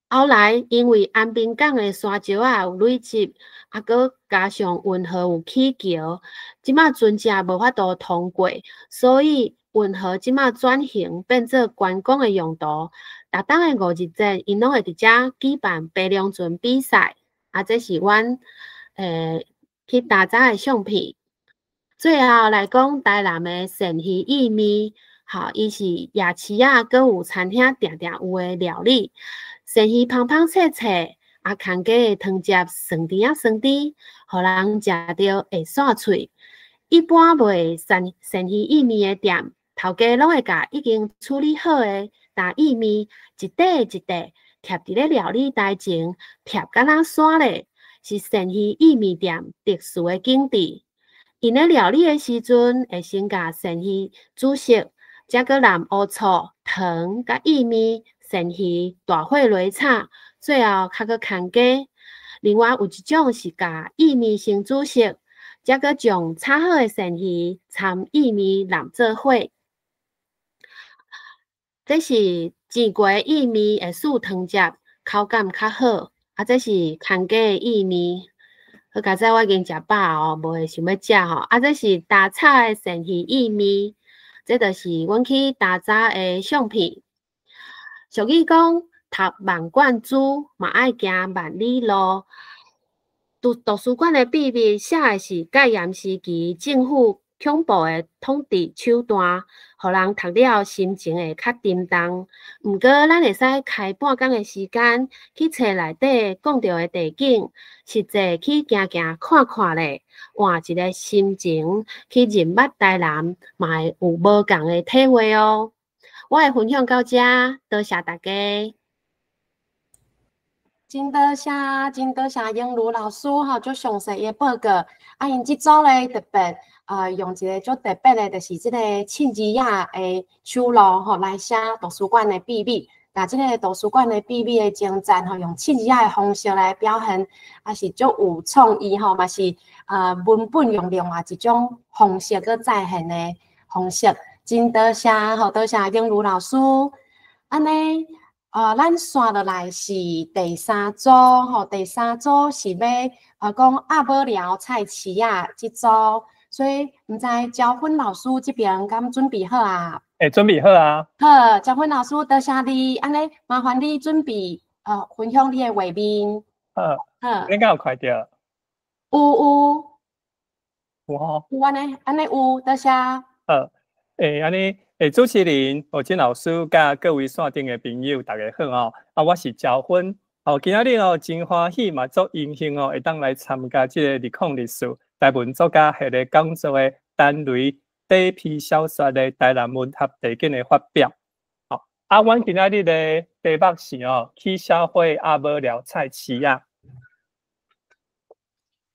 C: 後來因為安平港的沙石仔有累積，啊，閣加上運河有起橋，這馬船隻無法度通過，所以運河這馬轉型變做觀光的用途。逐冬的五日節，𪜶攏會佇遮舉辦白龍船比賽。啊，這是阮去踏查的相片。最後來講台南的鱔魚意麵，吼，伊是夜市仔，閣有餐廳定定有的料理。鱔魚芳芳脆脆，啊，牽雞的湯汁酸甜仔酸甜，予人食著會煞喙。一般賣鱔魚意麵的店，頭家攏會共已經處理好的焦意麵一塊一塊疊佇咧料理台前，疊敢若山咧，是鱔魚意麵店特殊的景致。𪜶咧料理的時陣，會先共鱔魚煮熟，才閣淋烏醋、糖佮意麵、鱔魚大火來炒，最後較閣牽雞。另外有一種是共意麵先煮熟，才閣將炒好的鱔魚摻意麵淋做伙。這是煎過的意麵會輸湯汁，口感較好。啊，這是牽雞的意麵。好佳哉我已經食飽哦，無會想欲食吼。啊，這是焦炒的鱔魚意麵，這就是阮去踏查的相片。俗語講，讀萬卷書嘛愛行萬里路。圖書館的秘密寫的是戒嚴時期政府恐怖的統治手段，予人讀了心情會較沉重。毋過，咱會使開半工的時間去揣內底講著的地景，實際去行行看看咧，換一个心情去認捌台南，嘛會有無仝的體會哦。我的分享到遮，多謝大家。
B: 真多謝，真多謝英如老師吼，足詳細的報告。啊，𪜶這組咧特別，用一个足特別的，就是這個凊字仔的手路吼來寫圖書館的秘密。共這个圖書館的秘密的精湛吼，用凊字仔的方式來表現，也是足有創意吼，嘛是文本用另外一種方式閣再現的方式。真多謝吼，多謝英如老師。按呢，咱紲落來是第三組吼，第三組是欲講鴨母寮菜市仔這組，所以毋知焦芬老師這邊敢準備好啊？
E: 欸，準備好啊！
B: 好，焦芬老師，多謝你，按呢麻煩你準備分享你的畫面。
E: 好，
B: 好，
E: 你敢有看著？
B: 有有。
E: 有吼。
B: 有按呢，按呢有，多謝。
E: 好，欸，按呢，欸，主持人、何真老師佮各位線頂的朋友，大家好吼。啊，我是焦芬。哦，今仔日哦，真歡喜嘛，足榮幸哦，會當來參加這个2024台文作家系列講座的陳雷短篇小說的台南文學地景的發表。好，啊，阮今仔日的題目是哦，起痟花鴨母寮菜市仔。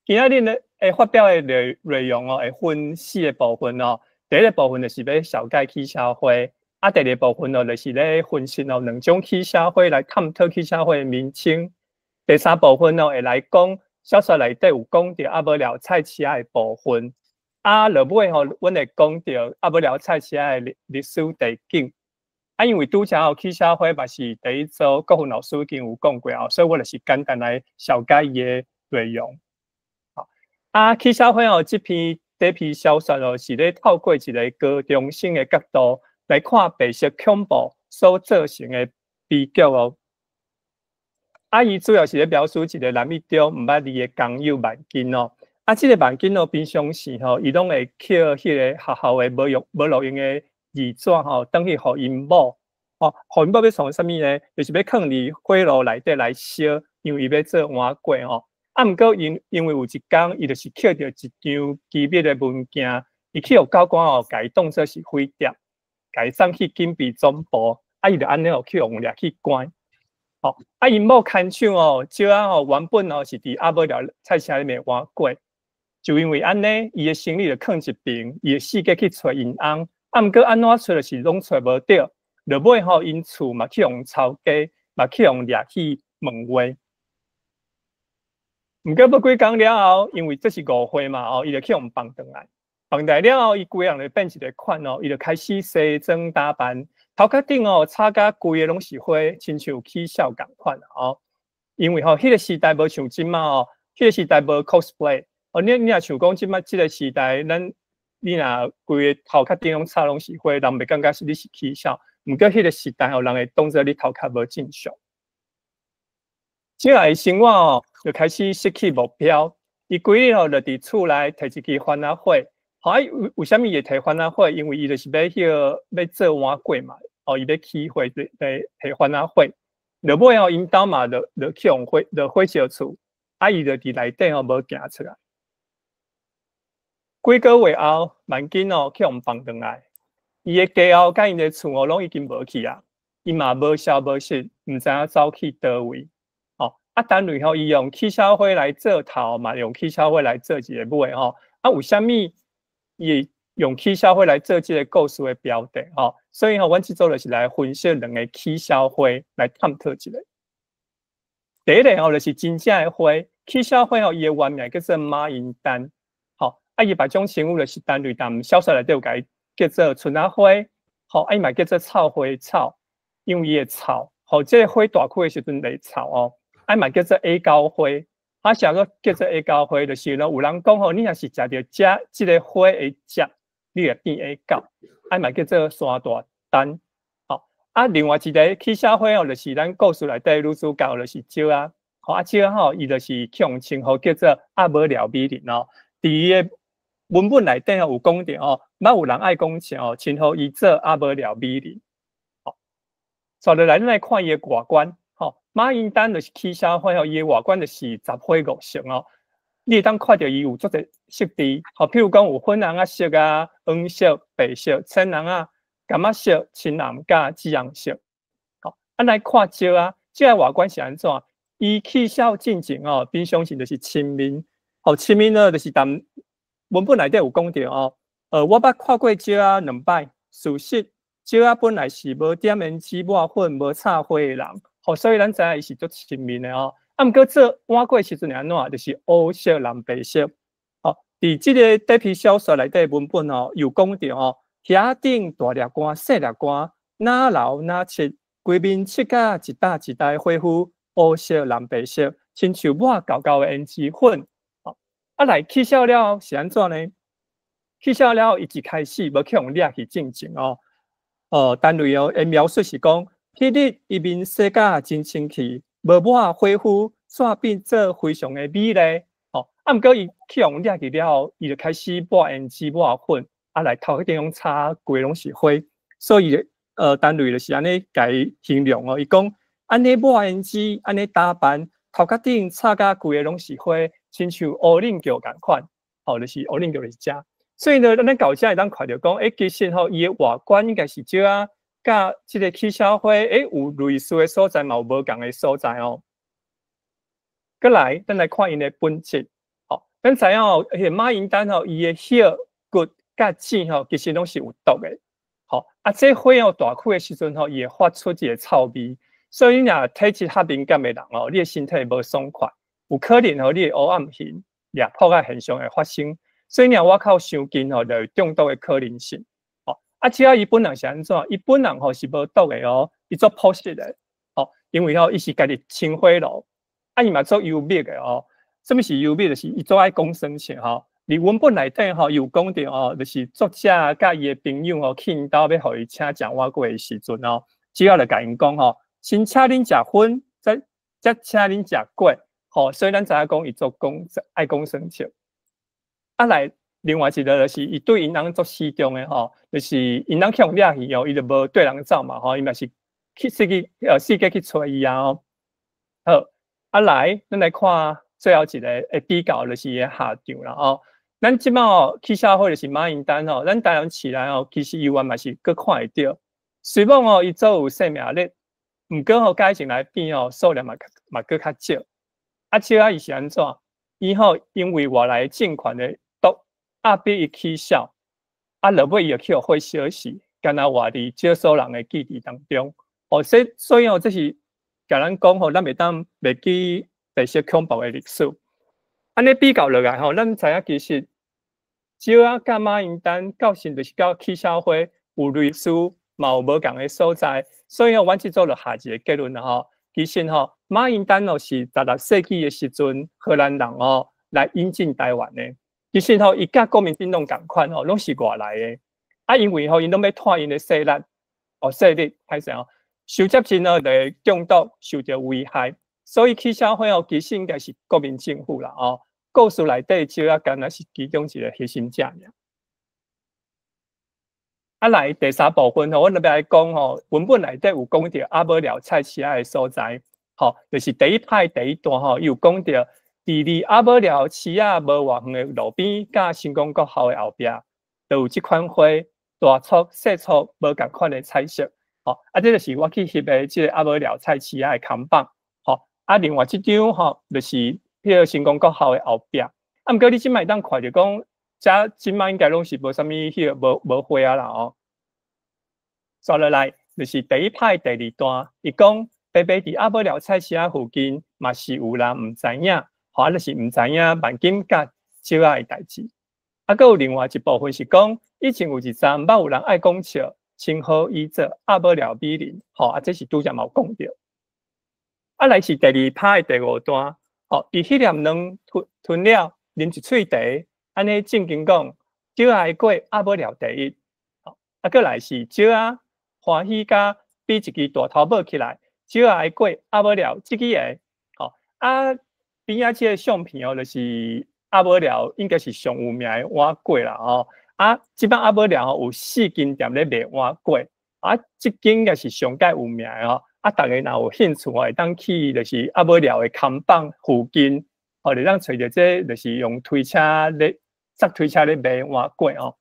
E: 今仔日呢，會發表的內容哦，會分四個部分哦。第一個部分就是欲紹介起痟花，啊，第二個部分哦，就是咧分析哦兩種起痟花來探討起痟花的名稱。第三部分哦，會來講小說內底有講著鴨母寮菜市仔的部分。啊，落尾吼，阮會講著鴨母寮菜市仔的歷史地景。啊，因為拄才吼起痟花嘛是第一組國芬老師已經有講過哦，所以我就是簡單來紹介伊的內容。啊，起痟花哦，這篇短篇小說哦，是咧透過一個高中生的角度來看白色恐怖所造成的悲劇哦。啊，伊主要是咧描述一個南一中毋捌字的工友萬金哦。啊，這個萬金哦，平常時吼，伊攏會抾彼個學校的無路用的字紙吼，轉去予𪜶某，吼，予𪜶某欲創啥物呢？就是欲囥佇火爐內底來燒，因為伊欲做碗粿吼。啊，毋過因為有一工，伊就是抾著一張機密的文件，伊去予教官哦，共伊當做是匪諜，共伊送去警備總部，啊，伊就按呢哦去予掠去關。吼，啊，𪜶某牽手哦，石仔吼原本哦是佇鴨母寮菜市仔裡面碗粿，就因為按呢，伊的行李就囥一爿，伊會四界去揣𪜶翁，啊，毋過按怎揣就是攏揣無著，落尾吼𪜶厝嘛去予抄家，嘛去予掠去問話。毋過無幾工了後，因為這是誤會嘛，哦，伊就去予放轉來，放來了後，伊規個人就變一個款哦，伊就開始西裝打扮，頭殼頂哦插甲規个攏是花，親像起痟仝款哦。因為吼，彼個時代無像這馬哦，彼個時代無 cosplay 哦，你若像講這馬這個時代，咱你若規個頭殼頂攏插攏是花，人會感覺是你是起痟。毋過彼個時代吼，人會當做你頭殼無正常。這個生活哦，就開始失去目標。伊規日吼就佇厝內提一支番仔火。好，啊，為啥物會提番仔火？因為伊就是欲彼個欲做碗粿嘛。哦，伊欲起火，咧提番仔火。落尾哦，𪜶兜嘛，就去予火，就火燒厝。啊，伊就佇內底吼無行出來。幾個月後，萬金哦去予放轉來。伊的家後佮𪜶的厝哦，攏已經無去啊。伊嘛無消無息，毋知影走去佗位。啊，單類吼，伊用起痟花來做頭，嘛用起痟花來做一個尾吼。啊，為啥物伊會用起痟花來做這個故事的標題吼？所以吼，阮這組就是來分析兩個起痟花來探討一下。第一個吼，就是真正的花，起痟花吼，伊的原名叫做馬英丹，吼，啊，伊別種稱呼就是單類，但小說內底有共伊叫做春仔花，吼，啊，伊嘛叫做臭花草，因為伊會臭，吼，這個花大開的時陣會臭哦。啊嘛叫做矮狗花，啊，啥個叫做矮狗花？就是咧，有人講吼，你若是食著這個花的汁，你會變矮狗。啊嘛叫做山大丹。吼，啊，另外一個起痟花哦，就是咱故事內底女主角就是石仔。吼，啊，石仔吼，伊就是去予稱呼叫做鴨母寮美人哦。佇伊的文本內底哦，有講著哦，捌有人愛講笑哦，稱呼伊做鴨母寮美人。吼，紲落來，咱來看伊的外觀。馬英丹就是起痟花吼，伊的外觀就是雜花五色哦。你會當看著伊有足濟色佇，吼，譬如講有粉紅仔色啊、黃色、白色、淺紅仔、柑仔色、青藍佮紫紅色。吼，啊來看石仔，石仔外觀是按怎？伊起痟進前哦，平常時就是深面，吼，深面呢就是但文本內底有講著哦。我捌看過石仔兩擺，事實石仔本來是無點胭脂抹粉、無插花的人。吼，所以咱知影伊是足親民的哦。啊，毋過做碗粿時陣會按怎？就是烏色藍白色。吼，佇這個短篇小說內底文本哦，有講著哦，遐頂大粒汗、細粒汗，哪流哪拭，規面拭甲一搭一搭的火敷，烏色藍白色，親像抹厚厚的胭脂粉。吼，啊來起痟了後是按怎呢？起痟了後，伊一開始無去予掠去進前哦。單位哦，的描述是講，彼日伊面洗甲真清氣，無抹火敷，煞變做非常的美麗。吼，啊，毋過伊去予掠去了後，伊就開始抹胭脂、抹粉，啊，來頭殼頂攏插規攏是花，所以單位就是按呢共伊形容哦。伊講按呢抹胭脂，按呢打扮，頭殼頂插甲規个攏是花，親像烏龍橋仝款，吼，就是烏龍橋就是遮。所以呢，咱到遮會當看著講，其實吼，伊的外觀應該是少仔佮這个起痟花，有類似的所在，嘛有無仝的所在哦。閣來，咱來看𪜶的本質。吼，咱知影哦，彼个馬纓丹吼，伊的葉、骨佮籽吼，其實攏是有毒的。吼，啊，這花哦大開的時陣吼，伊會發出一个臭味，所以你若體質較敏感的人哦，你的身體無爽快，有可能吼，你會烏暗眩、掠破的現象會發生。所以你若外口傷近吼，就有中毒的可能性。吼，啊，只要伊本人是按怎？伊本人吼是無毒的哦，伊足樸實的。吼，因為吼伊是家己生火爐，啊，伊嘛足幽默的哦。啥物是幽默？就是伊足愛講耍笑吼。佇文本內底吼，伊有講著哦，就是作者佮伊的朋友吼去𪜶兜欲予伊請食碗粿的時陣哦，只要就共𪜶講吼，先請恁食薰，再才請恁食粿。吼，所以咱知影講伊足講愛講耍笑。啊來，另外一个就是伊對𪜶翁足死忠的吼，就是𪜶翁去予掠去哦，伊就無綴人走嘛吼，伊嘛是去四界去揣伊啊哦。好，啊來，咱來看最後一个會比較，就是伊的下場啦吼。咱這擺哦，起痟花就是馬纓丹吼，咱台南市內吼，其實猶原嘛是閣看會著。雖罔吼，伊足有生命力，毋過吼，佮以前來比吼，數量嘛嘛閣較少。啊，少仔伊是按怎？伊吼因為外來政權的毒壓逼伊起痟，啊，落尾伊就去予火燒死，敢若活佇少數人的記憶當中。哦，所以吼，這是共咱講吼，咱袂當袂記白色恐怖的歷史。按呢比較落來吼，咱知影其實少仔佮馬纓丹到時就是佮起痟花有類似，嘛有無仝的所在。所以吼，阮這組就下一个結論啦吼。其實吼，馬纓丹哦是16世紀的時陣，荷蘭人哦來引進台灣的。其實吼，伊佮國民黨攏仝款吼，攏是外來的。啊，因為吼，𪜶攏欲拓𪜶的勢力，哦勢力歹勢哦，傷接近呢，就會中毒，受著危害。所以起痟花哦，其實應該是國民政府啦哦。故事內底少仔敢若是其中一个核心者爾。啊，來第三部分吼，阮就欲來講吼，文本內底有講著鴨母寮菜市仔的所在，吼，就是第一拍第一段吼，伊有講著佇離鴨母寮市仔無偌遠的路邊，佮成功國校的後壁，就有這款花，大簇、細簇無仝款的彩色，吼，啊，這就是我去翕的這个鴨母寮菜市仔的看板，吼，啊，另外這張吼，就是彼个成功國校的後壁，啊，毋過你這擺會當看著講，遮這擺應該攏是無啥物彼个無花啊啦哦。煞落來就是第一拍第二段，伊講白白佇鴨母寮菜市仔附近，嘛是有人毋知影，吼，啊，就是毋知影萬金佮少仔的代誌。啊，閣有另外一部分是講，以前有一陣捌有人愛講笑，稱呼伊做鴨母寮美人，吼，啊，這是拄才嘛有講著。啊，來是第二拍的第五段，吼，伊彼粒卵吞吞了，啉一喙茶，按呢正經講，少仔的粿鴨母寮第一，吼，啊，閣來是少仔歡喜佮比一支大頭帽起來，少仔的粿鴨母寮這支个，吼，啊，邊仔這个相片哦，就是鴨母寮應該是上有名的碗粿啦，吼，啊，這擺鴨母寮吼有四間店咧賣碗粿，啊，這間應該是上蓋有名的吼，啊，逐家若有興趣吼，會當去就是鴨母寮的看板附近，吼，會當揣著這就是用推車咧，塞推車咧賣碗粿哦。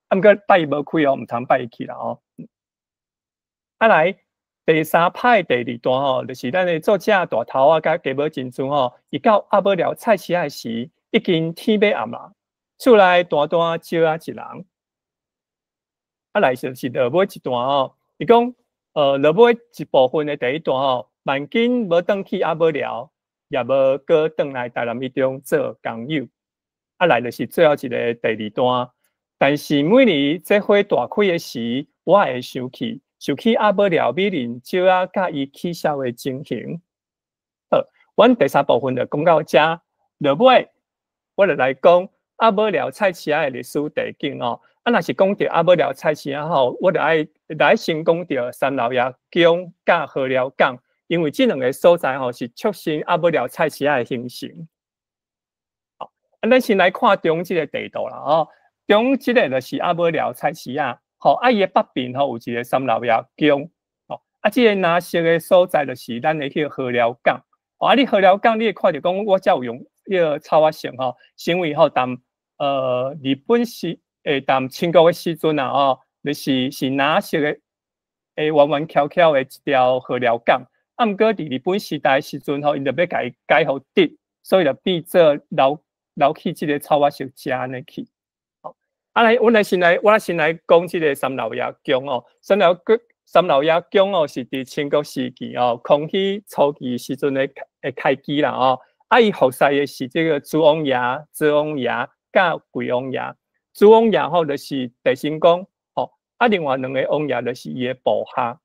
E: 啊，毋過拜一無開哦，毋通拜一去啦哦。啊來第三拍第二段吼，就是咱的作者大頭仔佮雞母珍珠吼，伊到鴨母寮菜市仔時，已經天欲暗啦，厝內單單少仔一人。啊來就是落尾一段吼，伊講，落尾一部分的第一段吼，萬金無轉去鴨母寮，也無閣轉來台南一中做工友。啊來就是最後一个第二段，但是每年這花大開的時，我會想起。想起鴨母寮美人少仔佮伊起痟的情形。好，阮第三部分就講到遮，落尾我就來講鴨母寮菜市仔的歷史地景哦。啊，若是講著鴨母寮菜市仔吼，我就愛來先講著三老爺宮佮禾寮港，因為這兩个所在吼是促成鴨母寮菜市仔的形成。好，啊，咱先來看中這个地圖啦吼，中這个就是鴨母寮菜市仔。吼，啊，伊的北邊吼有一个三老爺宮，吼，啊，這个藍色的所在就是咱的彼个禾寮港，吼，啊，你禾寮港你會看著講，我遮有用彼个草仔色吼，是因為吼，踮日本時淡清國的時陣啊，吼，就是藍色的，彎彎翹翹的一條禾寮港。啊，毋過佇日本時代時陣吼，𪜶就欲共伊改予直，所以就變做流流去這个草仔色遮按呢去。啊，來，阮來先來講這个三老爺宮哦。三老爺宮哦，是佇清國時期哦，康熙初期時陣的開基啦哦。啊，伊服侍的是這个朱王爺、左王爺佮桂王爺。朱王爺吼就是地神公吼，啊，另外兩个王爺就是伊的部下。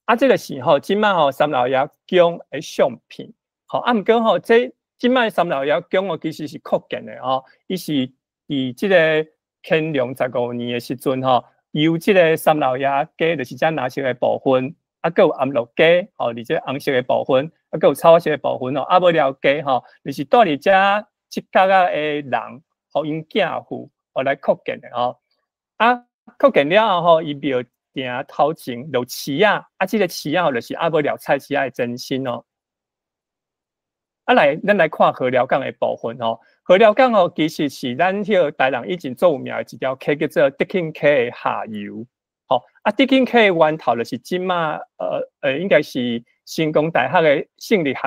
E: 啊，這个是吼，這擺吼三老爺宮的相片。吼，啊，毋過吼，這這擺三老爺宮哦，其實是擴建的吼，伊是佇這个乾隆15年的時陣吼，由這个三老爺街，就是這藍色的部分，啊，閣有安樂街，吼，佇這紅色的部分，啊，閣有草色的部分吼，鴨母寮街吼，就是蹛佇遮這角仔的人，予𪜶寄付，來擴建的吼。啊，擴建了後吼，伊廟埕頭前有市仔，啊，這个市仔就是鴨母寮菜市仔的前身哦。啊，來，咱來看禾寮港的部分吼。禾寮港吼，其實是咱彼个台南以前足有名的一條溪，叫做德慶溪的下游。吼，啊，德慶溪的源頭就是這馬，應該是成功大學的勝利學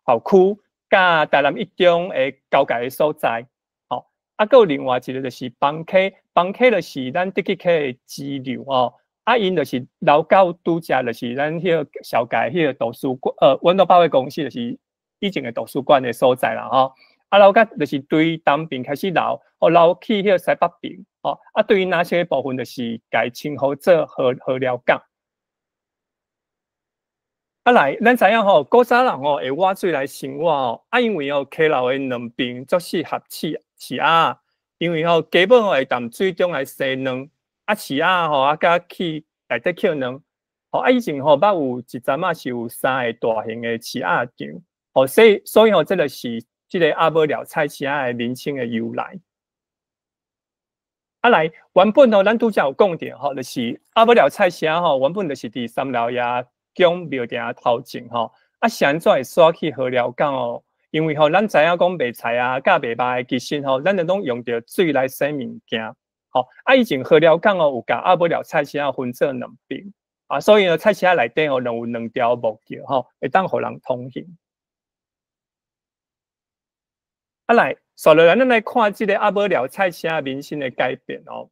E: 校區，佮台南一中的交界的所在。吼，啊，閣有另外一个就是枋溪，枋溪就是咱德慶溪的支流哦。啊，𪜶就是流到拄才，就是咱彼个紹介彼个圖書館，阮樂百貨公司就是以前的圖書館的所在啦吼。啊，流到就是對東邊開始流，哦，流去彼个西北邊，吼，啊，對藍色的部分就是共稱呼做禾寮港。啊來，咱知影吼，古早人吼會挖水來生活吼，啊，因為吼溪流的兩邊足適合飼飼鴨，因為吼雞母吼會踮水中來生卵，啊，飼鴨吼啊，佮去內底抾卵，吼啊，以前吼捌有一陣仔是有三个大型的飼鴨場，吼，所以吼，這个是這个鴨母寮菜市仔的名稱的由來。啊來，原本吼，咱拄才有講著吼，就是鴨母寮菜市仔吼，原本就是佇三老爺宮廟埕頭前吼，啊是按怎會徙去禾寮港哦？因為吼，咱知影講賣菜啊，佮賣肉的，其實吼，咱就攏用著水來洗物件，吼啊以前禾寮港哦，有共鴨母寮菜市仔分做兩邊，啊，所以呢，菜市仔內底吼，攏有兩條木橋吼，會當予人通行。啊來，紲落來，咱來看這个鴨母寮菜市仔名稱的改變哦。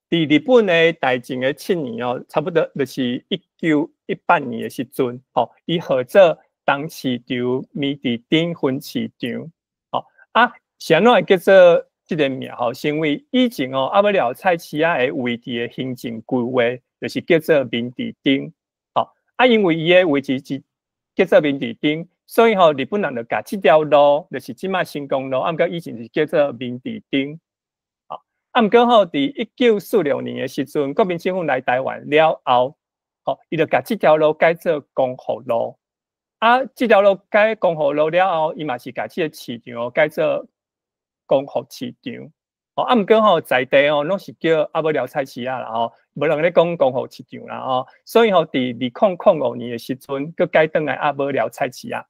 E: 佇日本的大正的7年哦，差不多就是1918年的時陣，吼，伊號做東市場、明治町分市場，吼啊，是按怎會叫做這个名？吼，是因為以前哦，鴨母寮菜市仔的位置的行政規劃就是叫做明治町，吼啊，因為伊的位置是叫做明治町，所以吼，日本人就共這條路，就是這馬成功路，啊，毋過以前是叫做明治町。啊，毋過吼，佇1946年的時陣，國民政府來台灣了後，吼，伊就共這條路改做光復路。啊，這條路改光復路了後，伊嘛是共這个市場改做光復市場。吼，啊，毋過吼，在地吼攏是叫鴨母寮菜市仔啦吼，無人咧講光復市場啦吼。所以吼，佇2005年的時陣，閣改轉來鴨母寮菜市仔。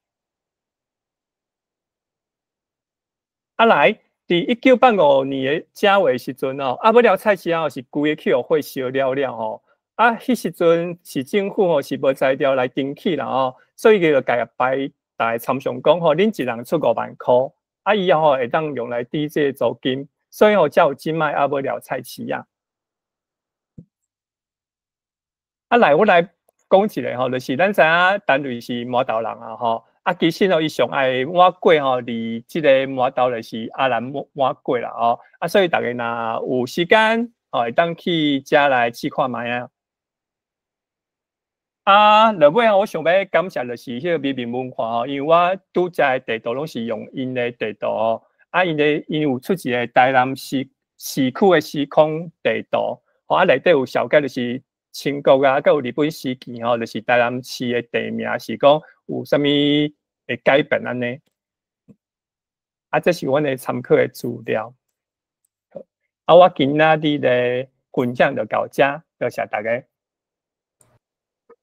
E: 啊來，佇1985年的正月時陣哦，鴨母寮菜市仔是規个去予火燒了了吼。啊，彼時陣市政府吼是無才調來重起啦吼，所以伊就共排逐个參詳講吼，恁一人出5萬箍，啊，以後吼會當用來抵這個租金，所以吼才有這擺鴨母寮菜市仔。啊，來，我來講一个吼，就是咱知影陳瑞是麻豆人啊吼。啊，其實吼，伊上愛碗粿吼，佇這个麻豆就是阿蘭碗粿啦吼。啊，所以逐家若有時間吼，會當去遮來試看覓啊。啊，落尾我想欲感謝就是彼个美明文化吼，因為我拄才的地圖攏是用𪜶的地圖吼。啊，𪜶有出一个台南市區的時空地圖，吼啊，內底有紹介就是清國啊，閣有日本時期吼，就是台南市的地名是講有啥物會改變按呢？啊，這是阮的參考的資料。啊，我今仔日的分享就到遮，多謝大家。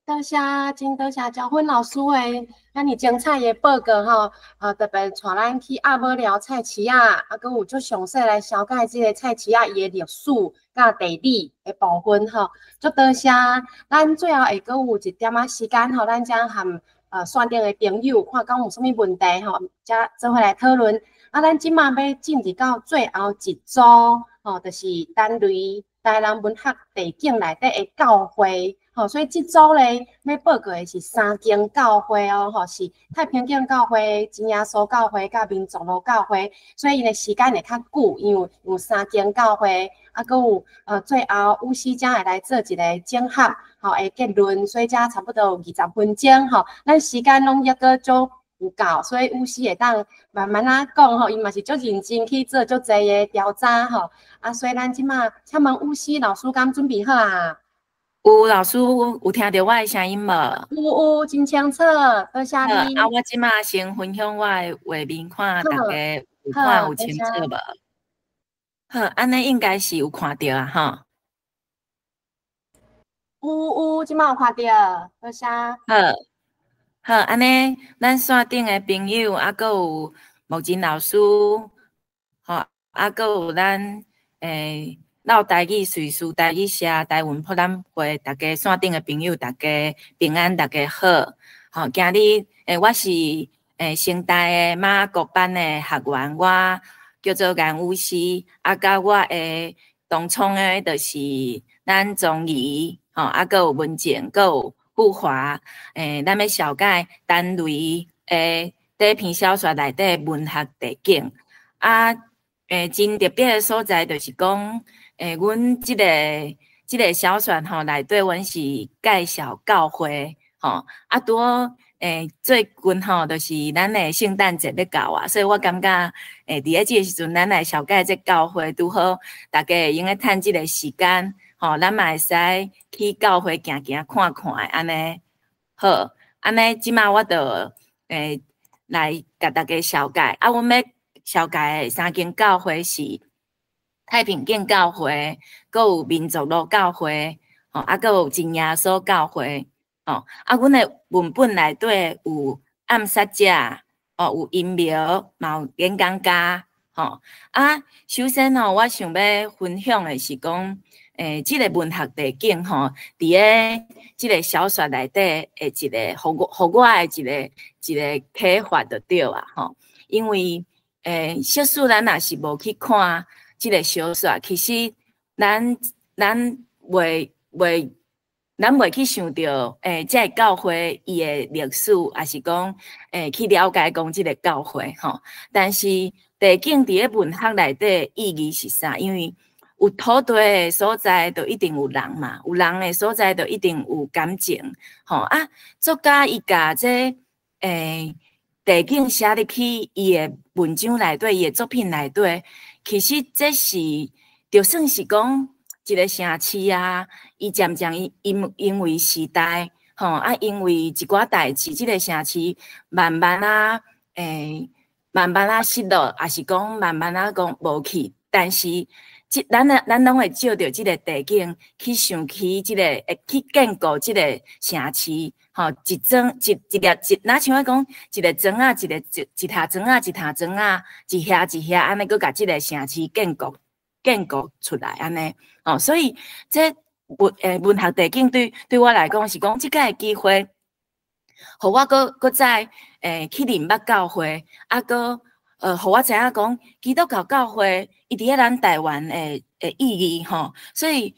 B: 多謝，真多謝焦芬老師的遐爾精彩的報告吼，特別帶咱去鴨母寮菜市仔，閣有足詳細來紹介這個菜市仔伊的歷史佮地理的部分吼，足多謝。咱最後會閣有一點仔時間吼，咱才和線頂的朋友看講有啥物問題吼，才做伙來討論。啊，咱這馬欲進入到最後一組吼，就是陳雷台南文學地景內底的教會。吼，所以這組咧欲報告的是三間教會哦，吼，是太平間教會、真耶穌教會佮民族路教會，所以𪜶的時間會較久，因為有三間教會，啊，閣有最後巫師才會來做一個整合，吼的結論，所以才差不多有20分鐘吼，咱時間攏猶閣足有夠，所以巫師會當慢慢仔講吼，伊嘛是足認真去做足濟的調查吼，啊，所以咱這馬請問巫師老師敢準備好啊？
F: 有，老師有聽著我的聲音無？
B: 有有，真清楚，多謝你。
F: 啊，我這馬先分享我的畫面，看大家有看有清楚無？好，按呢應該是有看著啊，吼。
B: 有有，這馬有看著，多謝。
F: 好，好，按呢，咱線頂的朋友，啊，閣有木真老師，吼，啊，閣有咱老台語瑞士台語社台灣博覽會，大家線頂的朋友，大家平安，大家好。吼，今日我是成大的馬國班的學員，我叫做顏武師，啊，佮我的同窗的，就是咱莊儀，吼，啊，閣有文靜，閣有富華，咱欲紹介陳雷的短篇小說內底文學地景，啊，真特別的所在就是講，阮這個小說吼內底，阮是介紹教會吼，啊，拄好最近吼，就是咱的聖誕節欲到啊，所以我感覺佇咧這個時陣，咱來紹介這教會，拄好大家會用得趁這個時間吼，咱嘛會使去教會行行看看的按呢。好，按呢這馬我就來共大家紹介，啊，阮欲紹介的三間教會是太平間教會，閣有民族路教會，吼，啊，閣有真耶穌教會，吼，啊，阮的文本內底有暗殺者，哦，有陰謀，嘛有演講家，吼，啊，首先吼，我想欲分享的是講，這個文學地景吼，佇咧這個小說內底的一個，予我的一個啟發就對啊，吼，因為，即使咱若是無去看這個小說，其實咱袂去想著，這個教會伊的歷史，抑是講，去了解講這個教會吼。但是地景佇咧文學內底意義是啥？因為有土地的所在，就一定有人嘛，有人的所在，就一定有感情，吼啊。作家伊共這地景寫入去伊的文章內底，伊的作品內底，其實這是就算是講一個城市啊，伊漸漸因為時代，吼啊，因為一寡代誌，這個城市慢慢啊，慢慢啊失落，抑是講慢慢啊講無去，但是這咱攏會借著這個地景去想起這個，會去建構這個城市，吼，一磚一一粒一，若像我講一個磚仔，一個一一塔磚仔，一塔磚仔，一遐一遐，按呢閣共這個城市建構出來按呢，吼，所以這文學地景對我來講是講這個機會，予我閣再去認捌教會，啊，閣予我知影講基督教教會伊佇咧咱台灣的意義吼，所以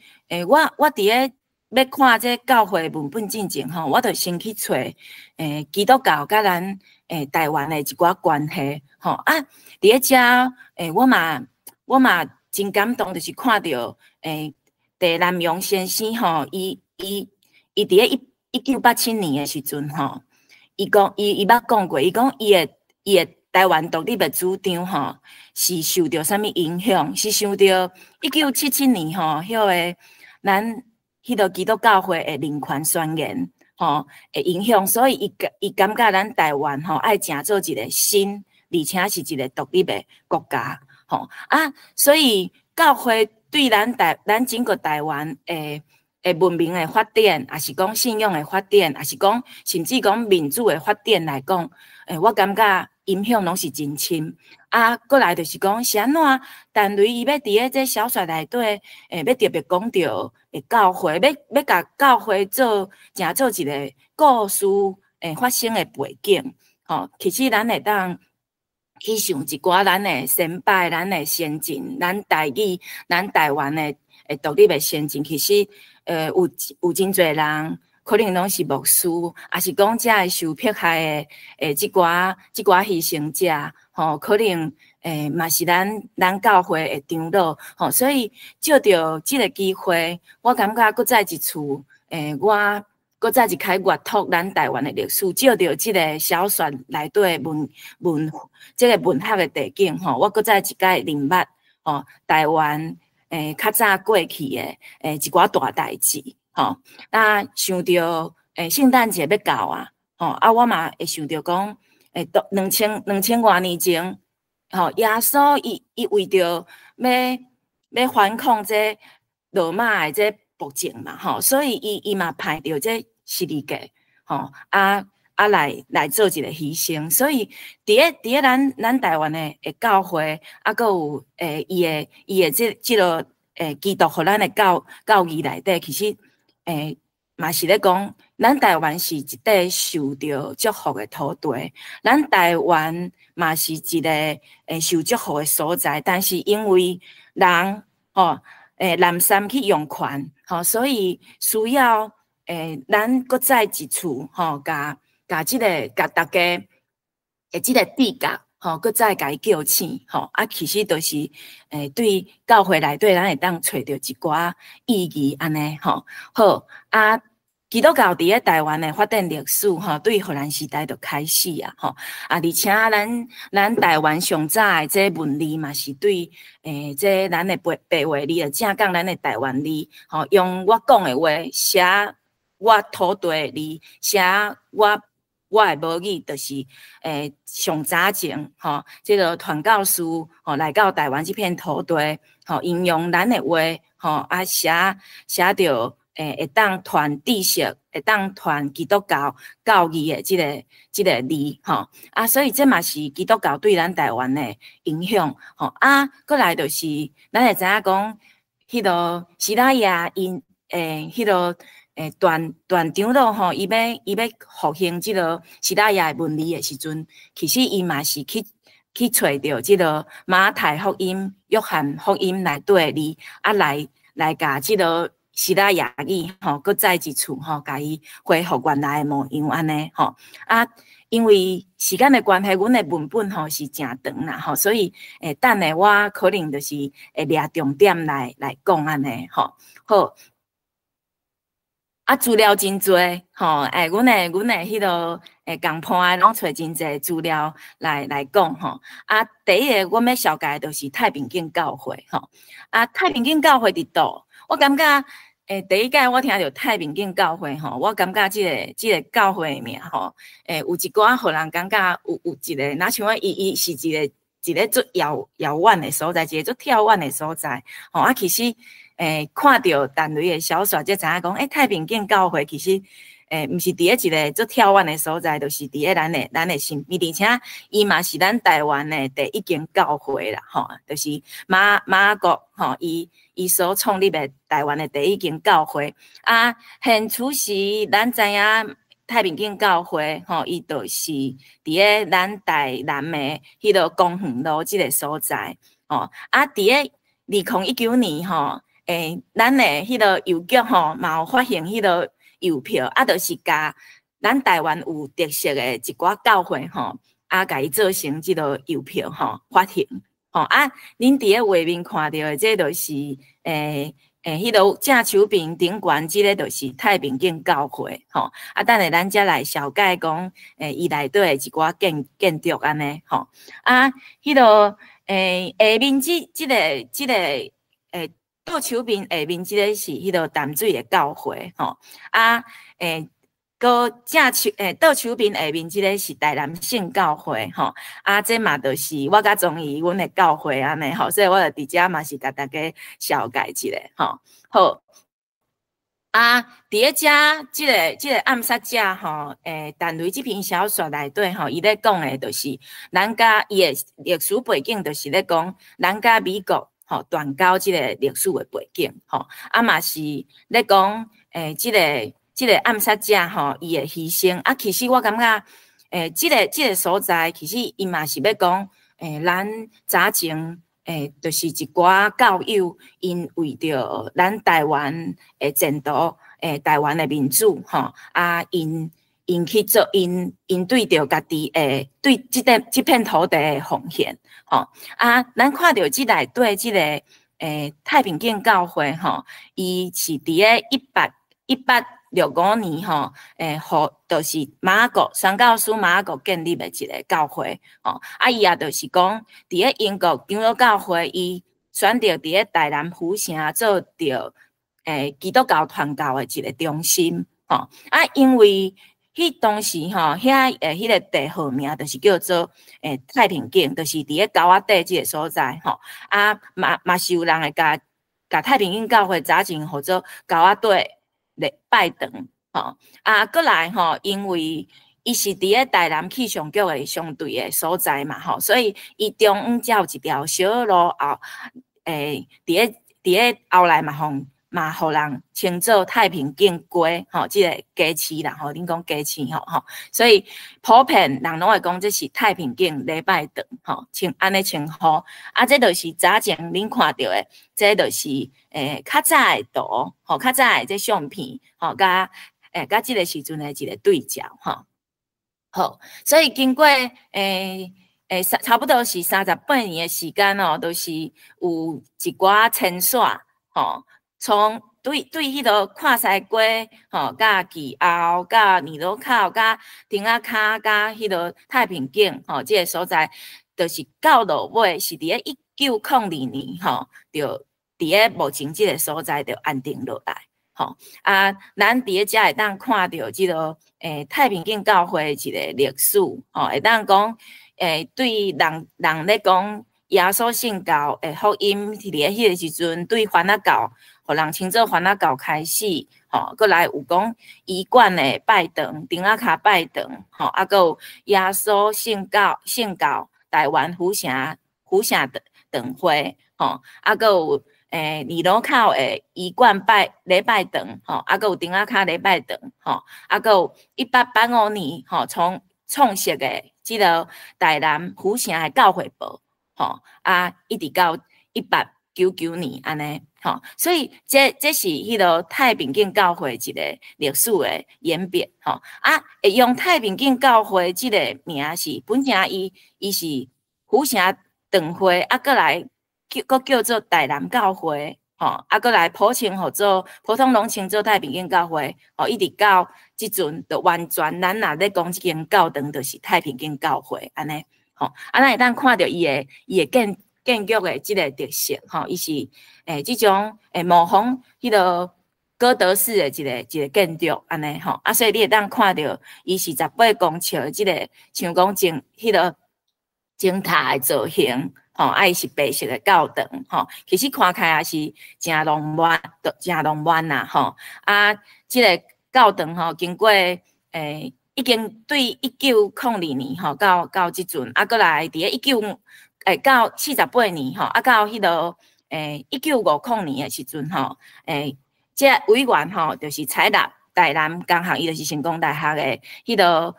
F: 我佇咧欲看這教會文本進前吼，我就先去揣基督教佮咱台灣的一寡關係吼啊，佇咧遮我嘛真感動，就是看著鄭南榕先生吼，伊佇咧1987年的時陣吼，伊講伊捌講過，伊講伊的台灣獨立的主張吼，是受著啥物影響？是受著1977年吼，彼個咱彼個基督教會的人權宣言吼的影響，所以伊感覺咱台灣吼愛成做一個新，而且是一個獨立的國家吼啊，所以教會對咱整個台灣的的文明的發展，抑是講信仰的發展，抑是講甚至講民主的發展來講，我感覺影響攏是真深。啊，閣來就是講是按怎？陳雷伊欲佇咧這小說內底，欲特別講著教會，欲共教會做成做一个故事發生的背景。吼，其實咱會當去想一寡咱的先輩、咱的先進、咱台語、咱台灣的獨立的先進，其實有真濟人可能攏是牧師，抑是講遮的受迫害的這寡犧牲者，吼，可能嘛是咱教會的長老，吼，所以藉著這个機會，我感覺閣再一次，我閣再一擺閱讀咱台灣的歷史，藉著這个小說內底這个文學的地景，吼，我閣再一擺認捌，吼，台灣較早過去的一寡大代誌，吼，那想著聖誕節欲到啊，吼，啊，我嘛會想著講，2000外年前，吼，耶穌伊為著欲反抗這羅馬的這暴政嘛，吼，所以伊嘛派著這十字架，吼，啊來做一个犧牲，所以佇咧咱台灣的教會，啊，閣有伊的這個基督予咱的教義內底，其實嘛是咧講，咱台灣是一塊受著祝福的土地，咱台灣嘛是一个受祝福的所在，但是因為人吼濫訕去用權，吼，所以需要咱閣再一次吼，共這个共大家的這个知覺，吼，閣再共伊叫醒，吼，啊，其實就是對教會內底，咱會當揣著一寡意義按呢，吼，好，啊，基督教佇咧台灣的發展歷史，吼，對荷蘭時代就開始啊，吼，啊，而且咱台灣上早的這文字嘛是對這咱的白白話字，就正講咱的台灣字，吼，用我講的話寫我土地的字，寫我的母語，就是上早前吼，這个傳教士吼來到台灣這片土地，吼，𪜶用咱的話，吼，啊寫寫著會當傳知識，會當傳基督教教義的這个字，吼，啊，所以這嘛是基督教對咱台灣的影響，吼，啊，閣來就是咱會知影講，彼个西拉雅𪜶彼个段長老吼，伊欲復興這个西拉雅的文字的時陣，其實伊嘛是去揣著這个馬太福音、約翰福音內底的字，啊來共這个西拉雅語吼，閣再一次吼，共伊恢復原來的模樣按呢吼。啊，因為時間的關係，阮的文本吼是誠長啦吼，所以等下我可能就是會掠重點來講按呢吼。好。啊，資料真濟，吼，阮的彼个共伴的攏揣真濟資料來講吼。啊，第一个阮欲紹介的就是太平景教會，吼。啊，太平景教會佇佗？我感覺，第一擺我聽著太平景教會吼，我感覺這个教會的名吼，有一寡予人感覺有一个，若像講伊是一个足遙遙遠的所在，一个足跳遠的所在，吼。啊，其實，看著陳雷的小說，才知影講，太平景教會其實，毋是佇咧一个足跳遠的所在，就是佇咧咱的身邊，而且伊嘛是咱台灣的第一間教會啦，吼，就是馬國吼，伊所創立的台灣的第一間教會。啊，現此時咱知影太平景教會，吼，伊就是佇咧咱台南的彼个公園路這个所在，吼。啊，佇咧2019年，吼，咱的彼个郵局吼，嘛有發行彼个郵票，啊，就是共咱台灣有特色的一寡教會吼，啊，共伊做成這个郵票吼，發行，吼，啊，恁佇咧畫面看著的，這就是彼个正手邊頂懸這个就是太平景教會，吼，啊，等下咱才來紹介講，伊內底的一寡建築按呢，吼，啊，彼个下面這个倒手邊下面這个是彼个淡水的教會，吼，啊，閣正手倒手邊下面這个是台南聖教會，吼，啊，這嘛就是我佮宗怡阮的教會按呢，吼，所以我就佇遮嘛是共大家紹介一下，吼，好，啊，佇咧遮，這個暗殺者吼，陳雷這篇小說內底吼，伊咧講的就是咱佮伊的歷史背景，就是咧講咱佮美國吼斷交這個歷史的背景吼，啊嘛是咧講這個暗殺者吼，伊的犧牲。啊，其實我感覺，這個所在，其實伊嘛是欲講，咱早前，就是一寡教友，𪜶為著咱台灣的前途，台灣的民主，吼，啊，𪜶去做，𪜶對著家己的，對這片土地的奉獻，吼，啊，咱看著這內底這個，太平間教會，吼，伊是佇咧1865年，吼，予就是馬國宣教師馬各建立的一個教會，吼，啊，伊也就是講，佇咧英國長老教會，伊選擇佇咧台南府城做著基督教傳教的一個中心，吼，啊，因為彼當時吼，遐的彼個地號名就是叫做太平間，就是佇咧溝仔底這個所在，吼，啊，嘛是有人會共太平間教會早前號做溝仔底禮拜堂，吼，啊，閣來吼，因為伊是佇咧台南氣象局的相對的所在嘛，吼，所以伊中央才有一條小路後，佇咧後來嘛，予嘛，予人稱做太平間街，吼，這個街市啦，吼，恁講街市吼，吼，所以普遍人攏會講這是太平間禮拜堂，吼，稱按呢稱呼。啊，這就是早前恁看著的，這就是較早的圖，吼，較早的這相片，吼，佮這個時陣的一個對照，吼。好，所以經過差不多是38年的時間哦，就是有一寡遷徙，吼。從對彼個跨西街，吼，佮旗後，佮二路口，佮亭仔跤，佮彼個太平間，吼，這個所在，就是到落尾是佇咧1902年，吼，就佇咧目前這個所在就安定落來，吼。啊，咱佇咧遮會當看著這個太平間教會一個歷史，吼，會當講，對人咧講耶穌信教的福音，佇咧彼個時陣對番仔教，予人稱做番仔教開始，吼，閣來有講醫館的拜堂、亭仔跤拜堂，吼，啊，閣有耶穌信教台灣府城堂會，吼，啊，閣有二路口的醫館拜禮拜堂，吼，啊，閣有亭仔跤禮拜堂，吼，啊，閣有1885年，吼，創設的這個台南府城的教會部，吼，啊，一直到1899年按呢。吼，所以這是彼個太平間教會一個歷史的演變，吼。啊，會用太平間教會這個名是本正伊是府城堂會，啊，閣來叫閣叫做台南教會，吼，啊，閣來普稱號做普通攏稱做太平間教會，吼，一直到這陣就完全，咱若咧講這間教堂就是太平間教會按呢，吼，啊，咱會當看著伊的建築的這個特色，吼，伊是這種模仿彼個哥德式的一個建築按呢吼，啊，所以你會當看著伊是18公尺的這個像講鐘彼個鐘塔的造型，吼，啊，伊是白色的教堂，吼，其實看起來也是誠浪漫，誠浪漫啦，吼，啊，這個教堂吼，經過已經對1902年吼到這陣，啊，閣來佇咧一九到48年吼，啊，到彼個1950年的時陣吼，這委員吼就是採納台南工學，伊就是成功大學的彼個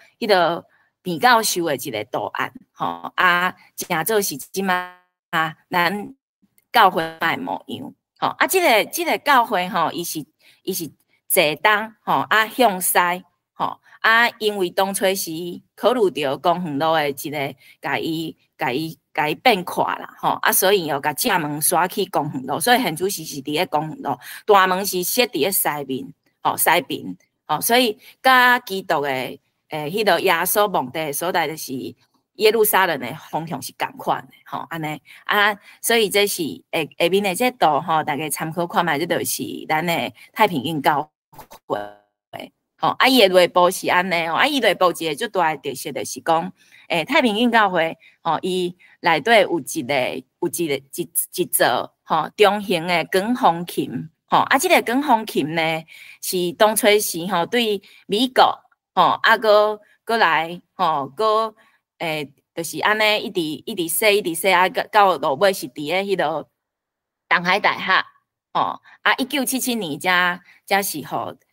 F: 彭教授的一個圖案，吼，啊，成做是這馬啊，咱教會的模樣，吼，啊，這個教會吼，伊是坐東，吼，啊向西，吼，啊，因為當初時考慮著公園路的一個，共伊變闊啦，吼，啊，所以哦，共正門徙去公園路，所以現主時是佇咧公園路，大門是設佇咧西面，吼，西邊，吼，所以佮基督的彼個耶穌墓地的所在，就是耶路撒冷的方向是仝款的，吼，按呢，啊，所以這是下面的這圖吼，大家參考看覓，這就是咱的太平間教會，吼，啊，伊的內部是按呢，吼，啊，伊內部一個足大的特色就是講，太平間教會，吼，伊內底有一個一座吼中型的管風琴。吼，啊，這個管風琴呢，是當初時吼對美國吼，啊，閣閣來吼，閣就是按呢一直一直寫，一直寫啊，到落尾是佇咧彼個東海大學，吼，啊，1977年才才是予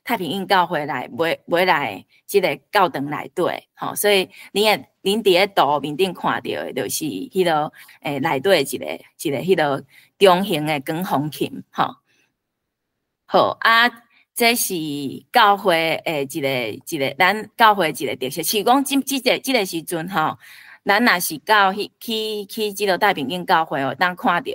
F: 太平間教會來買買來這個教堂內底，吼，所以恁會恁佇咧圖面頂看著的，就是彼個內底一個一個彼個中型的管風琴，吼。好啊，這是教會的一個一個咱教會一個特色。是講這這個這個時陣吼，咱若是到彼去去這個太平間教會哦，當看著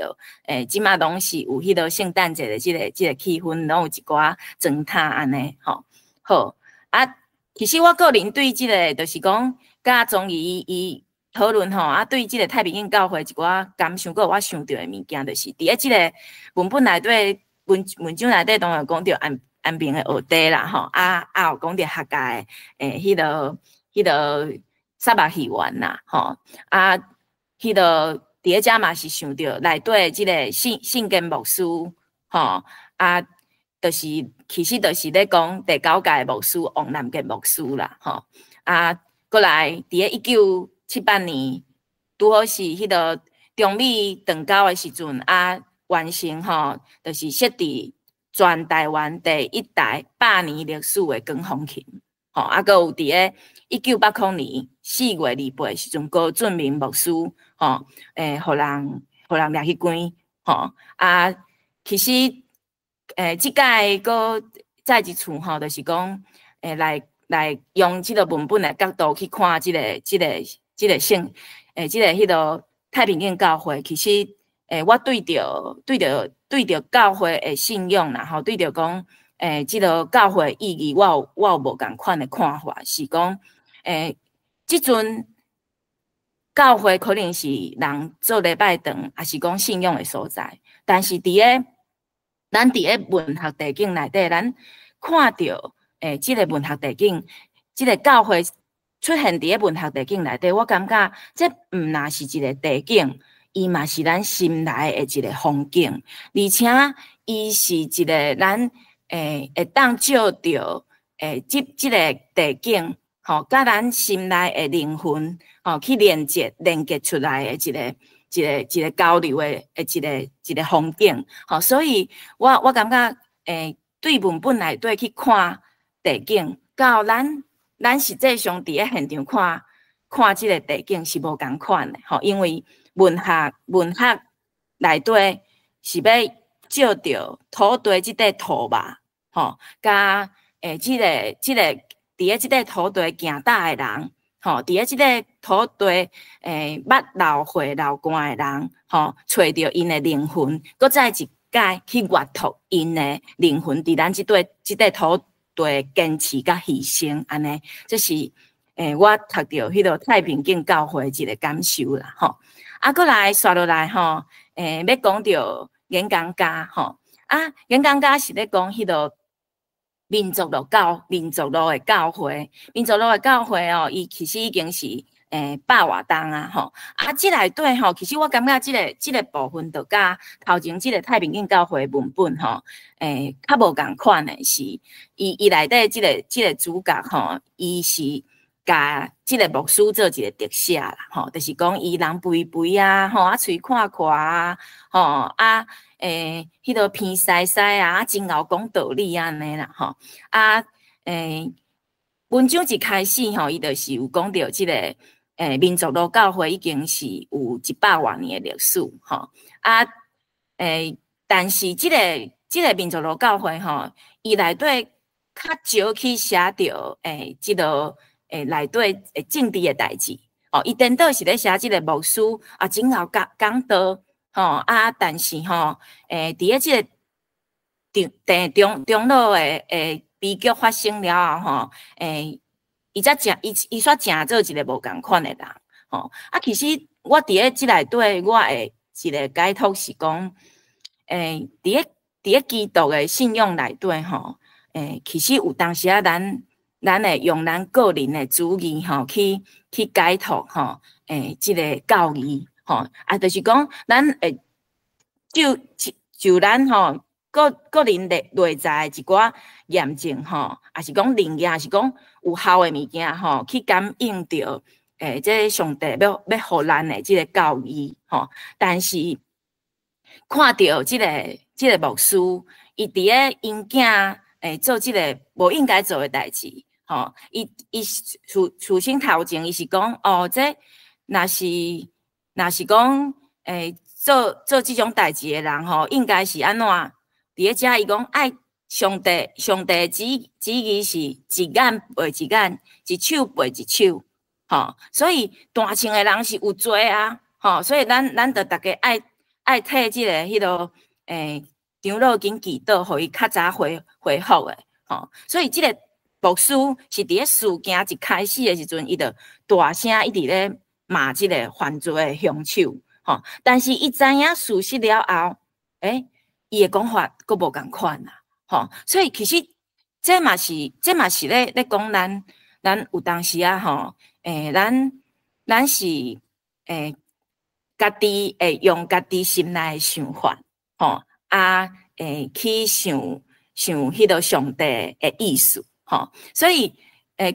F: 這馬攏是有彼個聖誕節的這個這個氣氛，攏有一寡裝塔按呢吼。好啊，其實我個人對這個就是講，佮莊儀伊討論吼，啊，對這個太平間教會一寡感想，閣有我想著的物件，就是佇咧這個文本內底。文文章內底當然講著安安平的學弟啦，吼，啊啊有講著客家的彼個彼個薩巴戲院啦，吼，啊，彼個佇咧遮嘛是想著內底這個信信根牧師，吼，啊，就是其實就是咧講第九屆牧師王南傑牧師啦，吼，啊，閣來佇咧1978年，拄好是彼個中美斷交的時陣啊。完成吼，就是設置全台灣第一台百年歷史的管風琴，吼，啊，閣有佇咧1980年4月28時陣，高俊明牧師，吼，予人予人掠去關，吼，啊，其實，這擺閣再一次吼，就是講，來來用這個文本的角度去看這個、這個、這個聖，這個彼個太平間教會，其實。我對著對著對著教會的信仰啦，吼，對著講，這個教會意義，我有我有無仝款的看法，是講，這陣教會可能是人做禮拜堂，抑是講信仰的所在，但是佇咧咱佇咧文學地景內底，咱看著，這個文學地景，這個教會出現佇咧文學地景內底，我感覺這毋若是一個地景。伊嘛是咱心內的一個風景，而且伊是一個咱會當照著這這個地景，吼，佮咱心內的靈魂，吼，去連接連結出來的一個一個一個交流的一個一個風景，吼，所以我我感覺對文本內底去看地景，佮咱咱實際上佇咧現場看看這個地景是無仝款的，吼，因為文學文學內底是欲照著土地這塊土肉，吼，佮這個這個佇咧這塊土地行踏的人，吼，佇咧這塊土地捌流血流汗的人，吼，揣著𪜶的靈魂，閣再一擺去閱讀𪜶的靈魂，佇咱這塊這塊土地堅持佮犧牲，按呢，這是我讀著彼個太平間教會一個感受啦，吼。啊，閣來紲落來吼，欲講著演講家吼，啊，演講家是咧講彼個民族路教民族路的教會，民族路的教會哦，伊其實已經是百外冬啊吼，啊，這內底吼，其實我感覺這個這個部分就佮頭前這個太平間教會文本吼，較無仝款的是，伊伊內底這個這個主角吼，伊是共這個牧師做一個特寫啦，吼，就是講伊人肥肥啊，吼，啊喙闊闊啊，吼，啊，彼個鼻屎屎啊，啊真𠢕講道理按呢啦，吼，啊，文章一開始吼，伊就是有講著這個，民族路教會已經是有一百外年的歷史，吼，啊，但是這個這個民族路教會吼，伊內底較少去寫著，這個。內底政治的代誌，哦，伊顛倒是咧寫這個牧師啊，真𠢕講講道，吼啊，但是吼，佇咧這個中中中老的悲劇發生了後，吼，伊才成伊伊煞成做一個無仝款的人，吼，啊，其實我佇咧這內底，我的一個解讀是講，佇咧佇咧基督的信仰內底，吼，其實有當時仔咱。咱會用咱個人的主義吼，去去解讀吼，這個教義吼，啊，就是講咱會就就咱吼個個人內內在一寡驗證吼，抑是講靈驗，抑是講有效的物件吼，去感應著這上帝欲予咱的這个教義吼。但是看著這个牧師，伊佇咧𪜶囝做這个無應該做的代誌吼，伊事先頭前伊是講哦，這若是講做這種代誌的人吼，應該是按怎？佇咧遮伊講愛上帝，上帝旨意是一眼賠一眼，一手賠一手，吼。所以大穿的人是有罪啊，吼。所以咱著逐家愛替這个彼落長老緊祈禱，予伊較早恢復的，吼。所以這个牧師是佇咧事件一開始的時陣，伊就大聲一直咧罵這个犯罪的兇手，吼。但是伊知影事實了後，伊的講法閣無仝款啦，吼。所以其實這嘛是咧講咱有當時啊，吼，咱是家己會用家己心內的想法，吼，啊，去想想彼个上帝的意思，吼。所以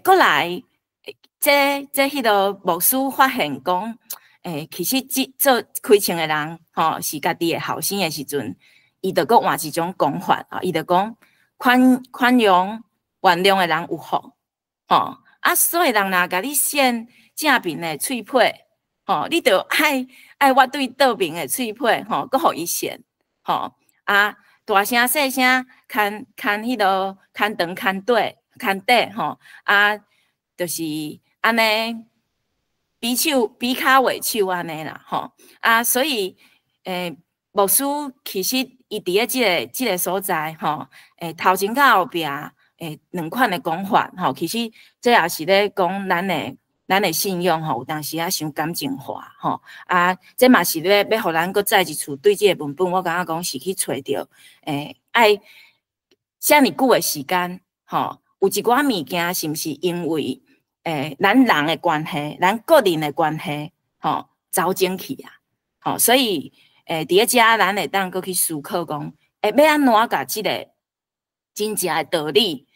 F: 過來，這彼个牧師發現講，其實這做開槍的人，吼，是家己的後生的時陣，伊就閣換一種講法啊，伊就講寬容原諒的人有福，吼啊，所以人若共你扇正面的喙皮，吼，你就愛倚對倒面的喙皮，吼，閣予伊扇，吼啊，大聲細聲，牽牽彼落牽長牽短牽短，吼啊，就是按呢比手比跤畫手按呢啦，吼啊，所以牧師其實伊佇咧這个所在，吼，頭前佮後壁，兩款的講法，吼，其實這也是咧講咱的信仰，吼，有當時仔傷感情化，吼，啊，這嘛是咧欲予咱閣再一次對這个文本，我感覺講是去揣著，愛遮爾久的時間，吼，有一寡物件是毋是因為，咱人的關係，咱個人的關係，吼，走進去啊，吼，所以，佇咧遮，咱會當閣去思考講，欲按怎共這个真正的道理，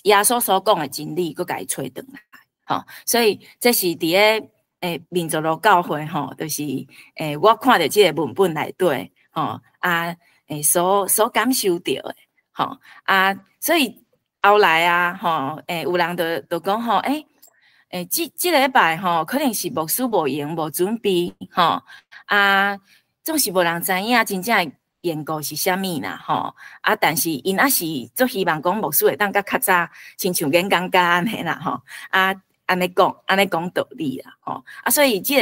F: 耶穌所講的真理，閣共伊揣轉來，吼。所以這是佇咧民族路教會，吼，就是我看著這个文本內底，吼啊，所感受著的，吼啊，所以後來啊，吼，有人就講吼，這這禮拜吼，可能是牧師無閒無準備，吼啊。總是無人知影真正的緣故是啥物啦，吼啊！但是𪜶猶是足希望講牧師會當佮較早，親像演講家按呢啦，吼啊，按呢講道理啦，吼啊！所以這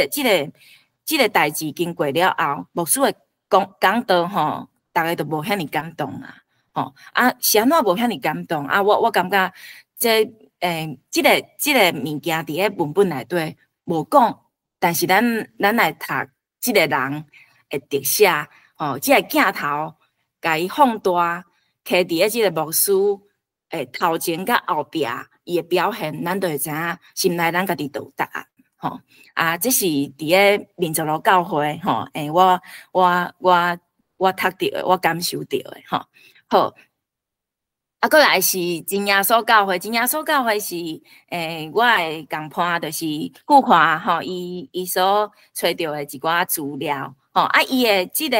F: 个代誌經過了後，牧師的講道吼，逐家都無遐爾感動啊，吼啊！是按怎無遐爾感動啊？我感覺這個物件佇咧文本內底無講，但是咱來讀這个人的特寫，吼，這个鏡頭共伊放大，徛佇咧這个牧師的頭前佮後壁，伊的表現，咱就會知影心內咱家己就有答案，吼啊！這是佇咧民族路教會，吼，我讀著的，我感受著的，吼。好，啊，過來是真耶穌教會，真耶穌教會是我的仝伴，就是富華，吼，伊所揣著的一寡資料。吼啊！伊的這個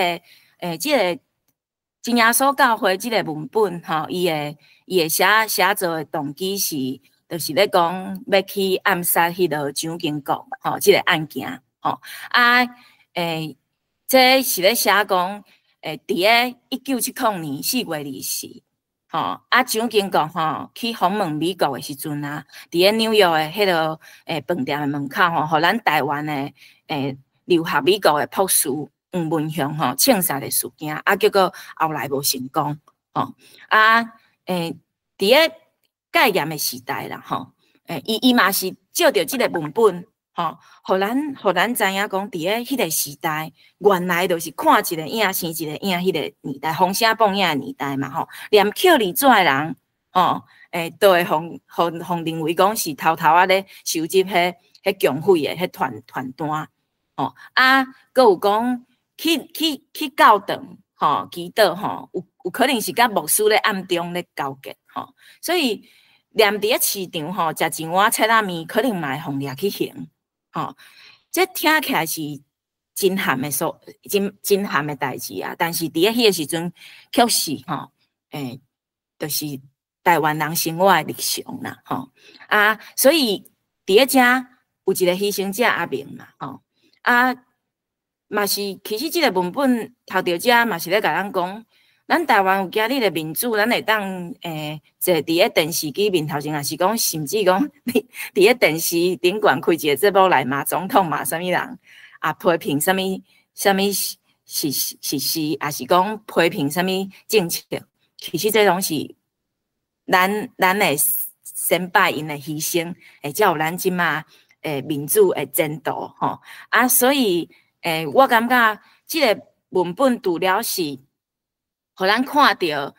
F: 真耶穌教會這个文本，吼，伊的寫作的動機是，就是咧講欲去暗殺彼个蔣經國，吼，這个案件，吼啊，這是咧寫講，佇咧1970年4月24，吼啊，蔣經國吼去訪問美國的時陣啊，佇咧紐約的彼个飯店的門口吼，予咱台灣的留學美國的博士黃文雄吼槍殺的事件，啊，結果後來無成功，吼啊，佇咧戒嚴的時代啦，吼，伊嘛是借著這个文本，吼，予咱知影講，佇咧彼个時代，原來就是看一个影生一个影，彼个年代，封聲報影的年代嘛，吼，連抾字紙的人，吼，都會予認為講是偷偷仔咧收集彼共匪的彼傳單。吼啊，閣有講去教堂，吼，祈禱吼，有可能是佮牧師咧暗中咧勾結吼，所以連佇咧市場吼，食一碗菜仔麵，可能嘛會予掠去刑吼。這聽起來是真譀的所，真真譀的代誌啊！但是佇咧彼個時陣，確實吼，就是台灣人生活的日常啦，吼啊，所以佇咧遮有一個犧牲者阿明嘛，吼啊，嘛是其實這個文本讀著遮嘛是咧共咱講，咱台灣有今日的民主，咱會當坐佇咧電視機面頭前，抑是講甚至講佇咧電視頂懸開一個節目來罵總統罵啥物人，啊批評啥物啥物時時事，抑是講批評啥物政策，其實這攏是咱的先輩𪜶的犧牲，會才有咱這馬民主的前途吼。啊，所以我感覺這個文本除了是予咱看著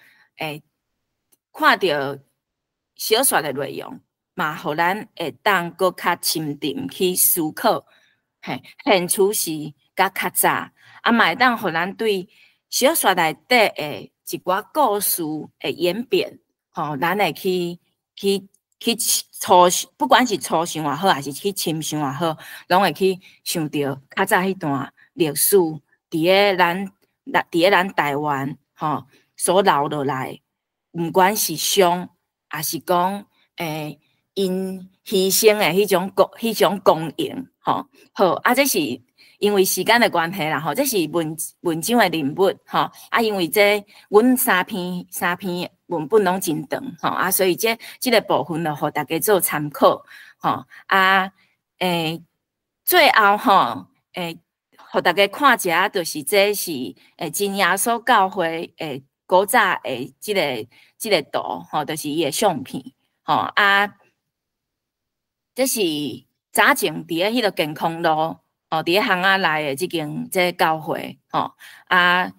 F: 看著小說的內容，嘛予咱會當閣較深沉去思考，嘿，現處是佮較早，啊嘛會當予咱對小說內底的一寡故事的演變，吼，咱會去粗，不管是粗想也好，抑是去深想也好，攏會去想著較早彼段歷史，佇咧咱台灣吼所留落來，毋管是傷，抑是講𪜶犧牲的彼種光榮，吼，好，啊，這是因為時間的關係啦，吼，這是文章的人物，吼，啊，因為這阮三篇文本攏真長，吼，啊，所以這個部分就予大家做參考，吼，啊，最後吼，予大家看一下，就是這是真耶穌教會古早的這個圖，吼，就是伊的相片，吼，啊，這是早前佇咧彼個健康路，哦，佇咧巷仔內的這間這教會，吼，啊，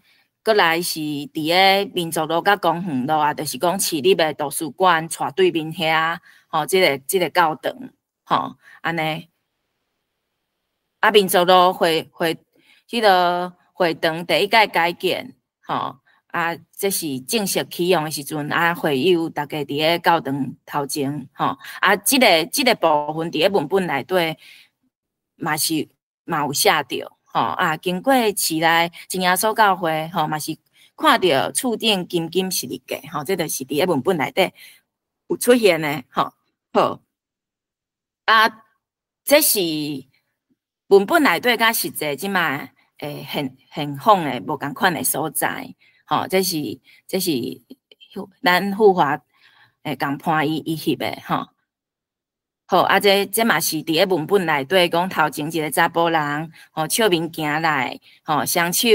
F: 閣來是佇咧民族路佮公園路啊，就是講市立的圖書館斜對面遐，吼，這個教堂，吼，按呢。啊，民族路會這個會堂第一屆改建，吼，啊，這是正式啟用的時陣，啊，會友逐家佇咧教堂頭前，吼，啊，這個部分佇咧文本內底嘛是嘛有寫著，吼，啊，經過市內真耶穌教會，吼，嘛是看著厝頂金金十字架，吼，這就是佇咧文本內底有出現的，吼，好，啊，這是文本內底佮實際這馬現況的無仝款的所在，吼，這是咱富華共伴伊翕的，吼。好，啊，這嘛是佇咧文本內底講頭前一個查埔人，吼，笑面行來，吼，雙手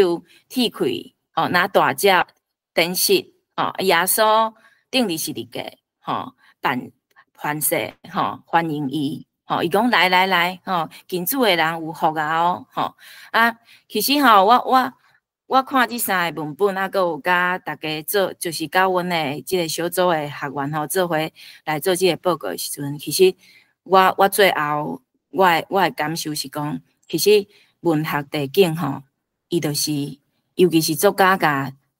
F: 鐵開，吼，拿大隻燈飾，吼，耶穌釘佇十字架，吼，辦燔祭，吼，歡迎伊。吼，伊講來來來，吼，信主的人有福啊哦，吼，啊，其實吼，我看這三个文本，啊，閣有佮大家做，就是佮阮的這個小組的學員吼，做伙來做這個報告的時陣，其實我最後我的感受是講，其實文學地景吼，伊就是，尤其是作家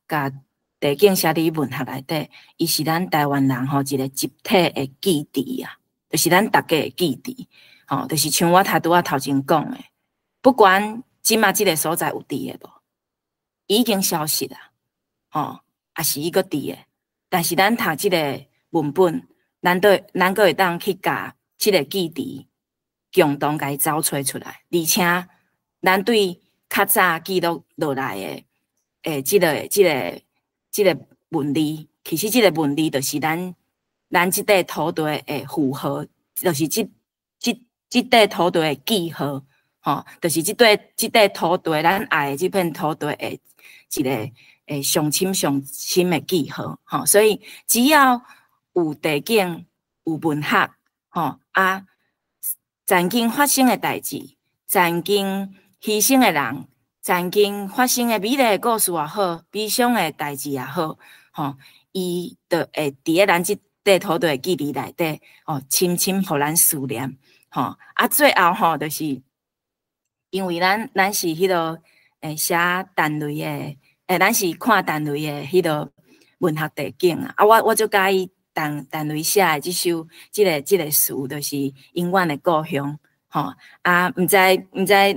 F: 共地景寫佇文學內底，伊是咱台灣人吼一個集體的記憶啊。就是咱逐家的記憶，吼，就是像我頭拄仔頭前講的，不管這馬這個所在有佇的無，已經消失啦，吼，抑是伊閣佇的，但是咱讀這個文本，咱閣會當去共這個記憶共同共伊找揣出來，而且咱對較早記錄落來的，這個文字，其實這個文字就是咱這塊土地的符號，就是這塊土地的記號，吼，就是這塊土地，咱愛的這片土地的一個上深上深的記號，吼。所以只要有地景、有文學，吼啊，曾經發生的代誌，曾經犧牲的人，曾經發生的美麗的故事也好，悲傷的代誌也好，吼，伊就會佇咧咱這塊土地的記憶內底，吼，深深予咱思念，吼。啊，最後吼，就是因為咱是彼個寫陳雷的欸，咱是看陳雷的彼个文學地景啊。啊，我足佮意陳雷寫的這首這個詞，就是永遠的故鄉，吼。啊，毋知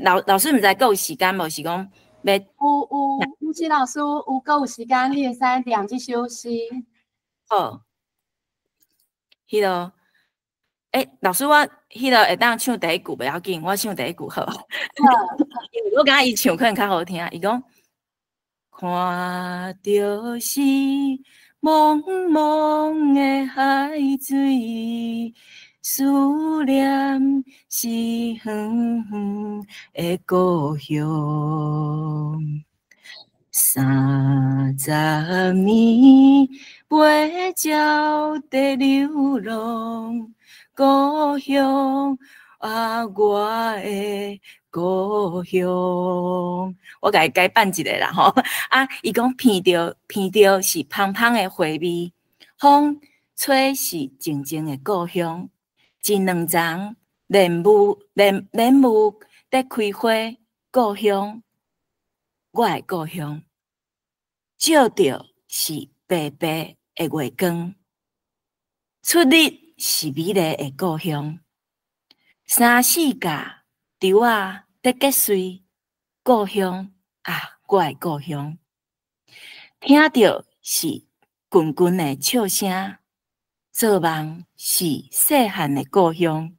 F: 老師毋知閣有時間無？是講欲
B: 有，有志老師有閣有時間，你會使念這首詩。
F: 好，彼个，欸，老師我彼个會當唱第一句袂要緊，我唱第一句好。
B: 好。
F: 因為我感覺伊唱可能較好聽。伊講，看著是茫茫的海水，思念是遠遠的故鄉。30年飛鳥在流浪，故鄉啊，我的故鄉。我共伊改版一下啦吼。啊，伊講聞著是芳芳的花味，風吹是靜靜的故鄉。一兩叢蓮霧在開花，故鄉，我的故鄉。照著是白白的月光，出日是美麗的故鄉。三四架稻仔在結穗，故鄉啊，我的故鄉。聽著是陣陣的笑聲，做夢是細漢的故鄉。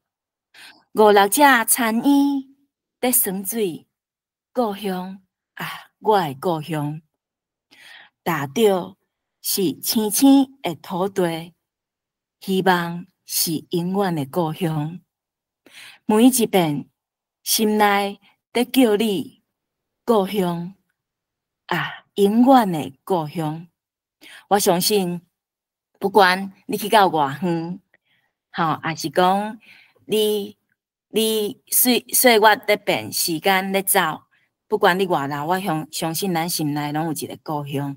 F: 五六隻田鶯在耍水，故鄉啊，我的故鄉。踏著是青青的土地，希望是永遠的故鄉。每一遍心內在叫你故鄉啊，永遠的故鄉。我相信，不管你去到偌遠，吼，抑是講你歲月咧變，時間咧走，不管你偌老，我相信咱心內攏有一个故鄉，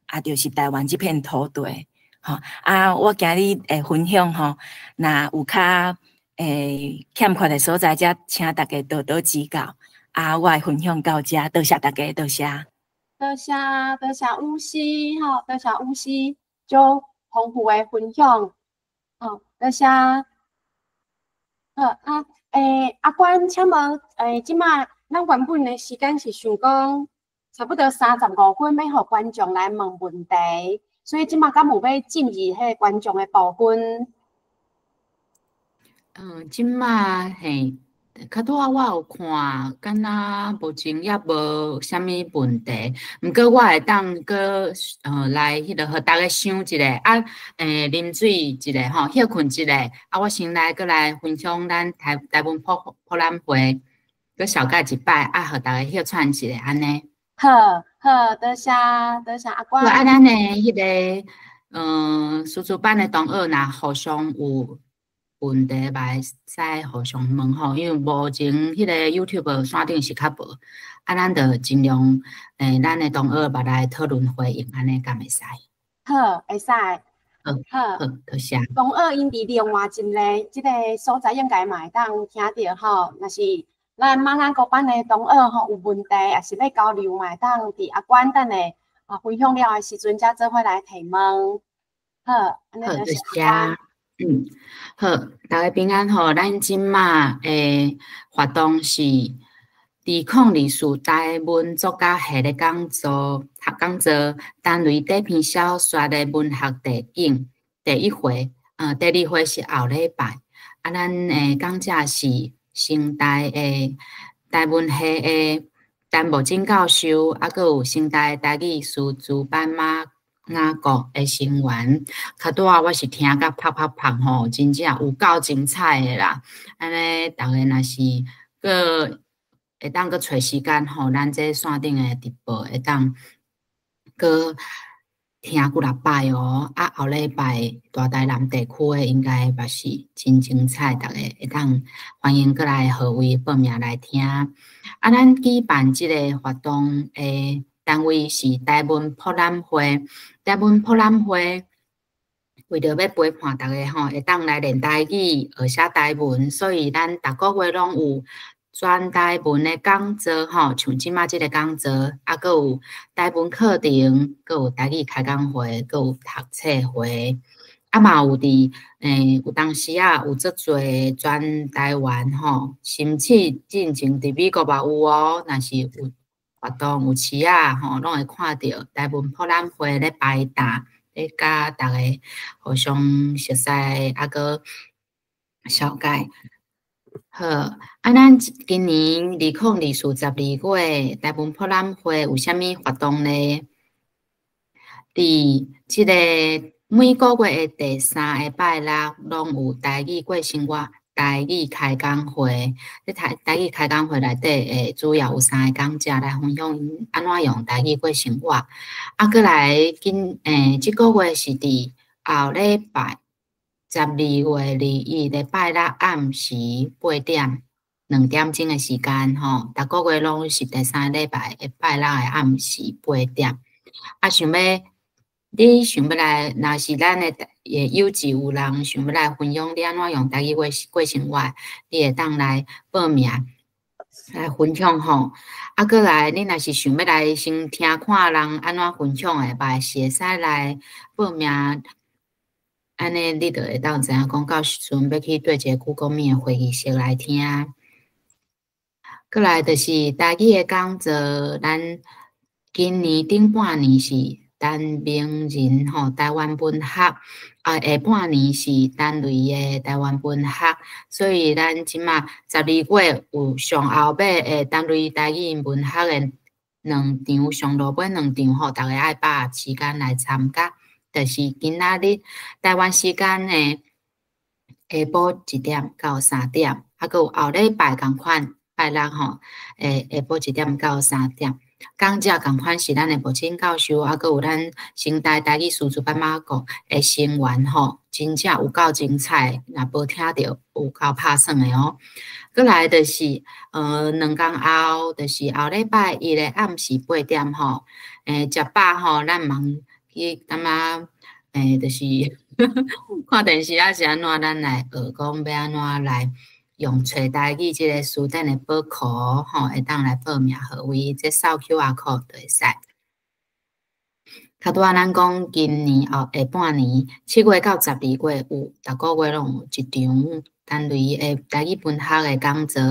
F: 啊，就是台灣這片土地，吼。啊，我今日會分享吼，若有較欠缺的所在，才請大家多多指教。啊，我會分享到這，多謝大家，多謝。
B: 多謝多謝吳師吼，多謝吳師足豐富的分享，吼，多謝。好啊，阿關，請問，這馬咱原本的時間是想講差不多35分，欲予觀眾來問問題，所以這馬敢有欲進入彼个觀眾的部分？
A: 嗯，這馬嘿，較拄仔我有看，敢若目前猶無啥物問題，毋過我會當閣來彼个予逐家想一下，啊，啉水一下吼，歇睏一下，啊，我先來閣來分享咱台灣博覽會，閣紹介一擺，啊，予逐家歇喘一下按呢。
B: 好，好，多謝多謝阿關。
A: 啊，咱的彼个師資班的同學若互相有問題嘛會使互相問吼，因為目前彼個 YouTube 線頂是較無，啊，咱就盡量咱的同學嘛來討論回應，按呢敢會使？
B: 好，會使。
A: 好，
B: 好，
A: 好，多謝。
B: 同學𪜶佇另外一个這个所在應該嘛會當聽著吼，若是咱馬雅國班的同學吼有問題，抑是欲交流嘛會當佇阿關等下啊分享了的時陣，才做伙來提問。好，按呢
A: 好，
B: 就是
A: 多謝。嗯，好，逐家平安吼。咱這馬的活動是2024台文作家系列講座，講座陳雷短篇小說的文學地景第一回，第二回是後禮拜。啊，咱的講者是成大的台文系的陳木真教授，啊，閣有成大的台語師資班馬雅國的成員。較拄仔我是聽甲啪啪啪吼，真正有夠精彩的啦！按呢，逐家若是閣會當閣揣時間吼，咱這線頂的直播會當閣聽幾若擺哦。啊，後禮拜大台南地區的應該嘛是真精彩，逐家會當歡迎閣來號位報名來聽。啊，咱舉辦這个活動的單位是台文博覽會，台文博覽會為著欲陪伴逐家吼，會當來練台語、學寫台文，所以咱逐个月攏有全台文的講座吼，像這馬這个講座，啊，閣有台文課程，閣有台語開講會，閣有讀冊會，啊嘛有佇有當時啊有足濟全台灣吼，甚至進前佇美國嘛有哦，若是有活動有市仔吼，攏會看著台文博覽會咧擺檔，咧佮逐个互相熟似，啊閣紹介。好，啊，咱今年2024十二月台文博覽會有啥物活動呢？佇這个每个月的第三个拜六，攏有台語過生活、台語開講會。這台語開講會內底，主要有三个講者來分享𪜶按怎用台語過生活。啊，閣來今這个月是佇後禮拜12月21的拜六暗時8點2點鐘的時間吼，逐个月攏是第三個禮拜的拜六的暗時八點。啊，想欲你想欲來，若是咱的友誼有人想欲來分享你按怎用台語過生活，你會當來報名來分享吼。啊，閣來，你若是想欲來先聽看人按怎分享的，嘛是會使來報名。按呢，你就會當知影講到時陣欲去佗一個 Google Meet 的會議室來聽。閣來就是台語的講座，咱今年頂半年是陳明仁吼台灣文學，啊下半年是陳雷的台灣文學，所以咱這馬十二月有上後尾的陳雷台語文學的兩場，上落尾兩場吼，逐家愛把握時間來參加。就是今仔日台灣時間的下晡1點到3點，啊，閣有後禮拜仝款拜六吼，下晡1點到3點。講者仝款是咱的柏青教授，啊，閣有咱成大台語師資班馬國的成員吼，真正有夠精彩，若無聽著有夠拍算的哦。閣來就是，2工後，就是後禮拜一的暗時八點吼，食飽吼，咱茫去感覺，就是看電視抑是按怎，咱來學講欲按怎來用揣台語這个辭典的寶庫吼，會當來報名號位，這掃 QR code 就會使。較拄仔咱講今年後下半年7月到12月有，逐个月攏有一場單位的台語文學的講座，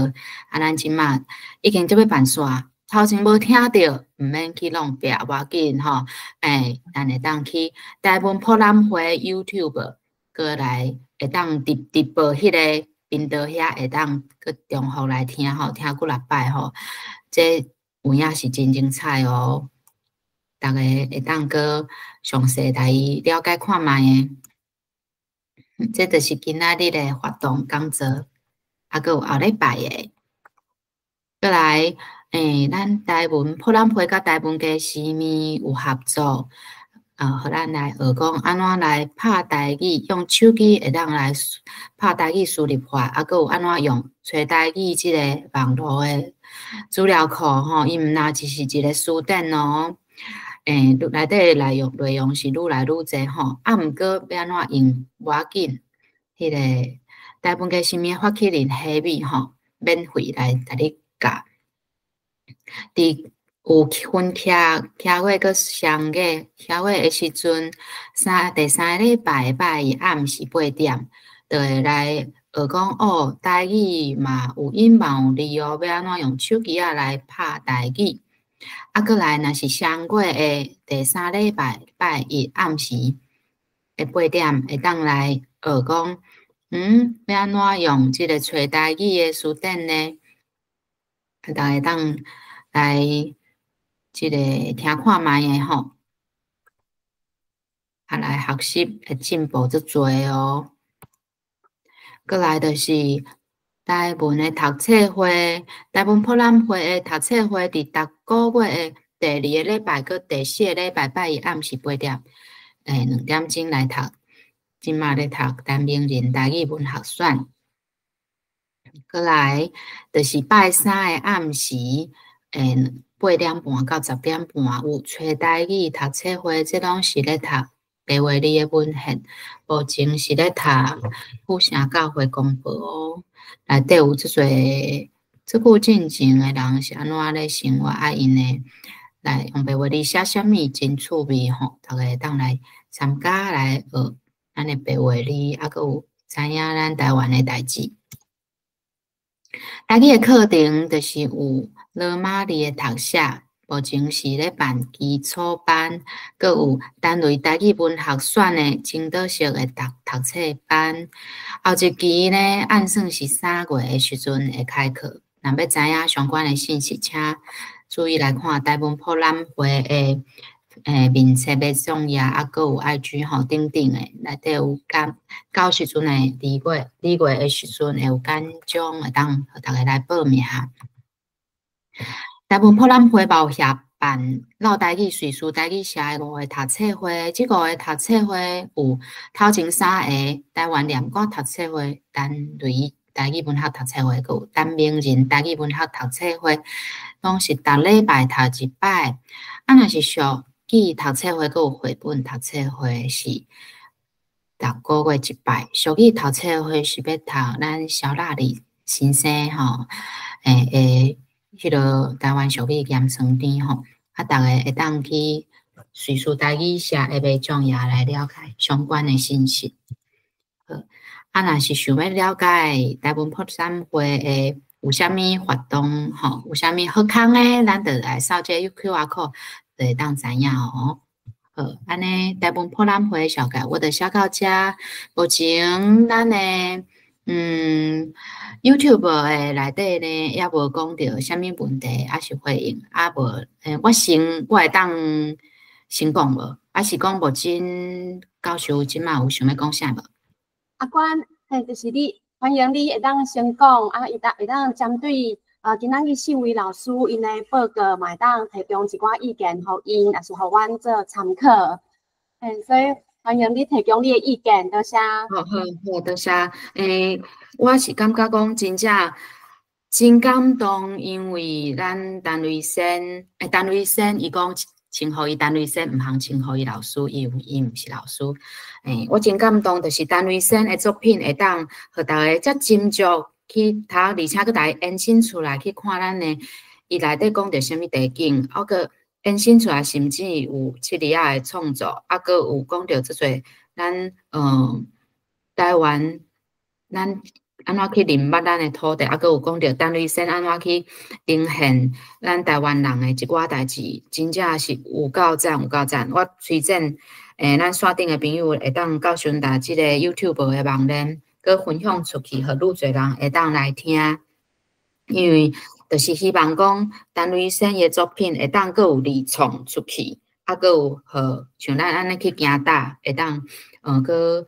A: 啊，咱這馬已經準備辦煞。頭前無聽著，毋免去浪費，無要緊吼。咱會當去台文博覽會 YouTube 過來，會當直播彼个頻道遐，會當閣重複來聽吼，聽幾若擺吼。這有影是真精彩哦。逐家會當閣詳細來了解看覓的。這就是今仔日的活動講座，啊，閣有後禮拜的。閣來，咱台文博覽會佮台文家時物有合作，啊，予咱來學講按怎來拍台語，用手機會當來拍台語輸入法，啊，閣有按怎用揣台語這个網路的資料庫吼，伊毋若只是一个辭典哦。內底的內容是愈來愈濟吼，啊，毋過欲按怎用無要緊，彼个台文家時物發起人彼米吼，免費來共你教。佇有分徛月閣雙月，徛月的時陣，第三个禮拜拜一暗時八點，就會來學講哦，台語嘛有音嘛有字哦，欲按怎用手機仔來拍台語。啊，閣來若是雙月的第三禮拜拜一暗時的八點，會當來學講，欲按怎用這个揣台語的辭典呢？啊，逐家當來這个聽看覓的吼，啊來學習會進步足濟哦。閣來就是台文的讀冊會，台文博覽會的讀冊會，佇逐个月的第二个禮拜閣第四个禮拜拜一暗時八點，2點鐘來讀。這馬咧讀陳明仁台語文學選。閣來就是拜三的暗時，8點半到10點半有揣台語讀冊會，這攏是咧讀白話字的文獻，目前是咧讀府城教會公報哦。內底有足濟這久進前的人是按怎咧生活，啊，𪜶的來用白話字寫啥物真趣味吼，逐家會當來參加來學咱的白話字，啊，閣有知影咱台灣的代誌。台語的課程就是有羅馬字的讀寫，目前是咧辦基礎班，閣有單位台語文學選的青島式的讀讀冊班。後一期呢，按算是3月的時陣會開課。若欲知影相關的信息，請注意來看台文博覽會的面冊的網頁，啊，閣有 IG 吼等等的，內底有講到時陣的2月的時陣會有簡章會當予逐家來報名。台文博覽會嘛有協辦繞台語瑞士台語社的五个讀冊會，這五个讀冊會有頭前三个台灣念歌讀冊會、單雷台語文學讀冊會，閣有陳明仁台語文學讀冊會，攏是逐禮拜讀一擺。啊，若是俗語讀冊會，閣有繪本讀冊會是逐個月一擺。俗語讀冊會是欲讀咱蕭納里先生吼，彼个台灣俗語鹹酸甜吼，啊，逐家會當去瑞士台語社的網頁來了解相關的信息。好，啊，若是想欲了解台文博覽會的有啥物活動吼，有啥物好康的，咱就來掃這個 QR code 就會當知影哦。好，按呢台文博覽會紹介我就寫到遮。目前咱的YouTube 的內底呢，猶無講著啥物問題，抑是回應，啊無，我會當先講無？抑是講目前教授這馬有想欲講啥無？
B: 阿關，嘿，就是你，歡迎你會當先講，啊，會當針對今仔日四位老師𪜶的報告，嘛會當提供一寡意見，予𪜶，抑是予阮做參考。嘿，所以歡迎你提供你的意見，多謝。
A: 好好好，多謝。我是感覺講真正真感動，因為咱陳瑞仙，陳瑞仙伊講稱呼伊陳瑞仙，毋通稱呼伊老師，因為伊毋是老師。我真感動，就是陳瑞仙的作品會當予逐家遮斟酌去讀，而且閣來延伸出來去看咱的，伊內底講著啥物地景，啊閣延伸出來，甚至有七里仔的創作，啊閣有講著遮濟咱台灣咱按怎去認捌咱的土地，啊閣有講著陳瑞仙按怎去呈現咱台灣人的一寡代誌，真正是有夠讚，有夠讚。我推薦咱線頂的朋友會當到時陣共這個 YouTube 的網站，閣分享出去，予愈濟人會當來聽，因為就是希望講陳瑞仙的作品會當閣有二創出去，啊，閣有予像咱按呢去行搭，會當閣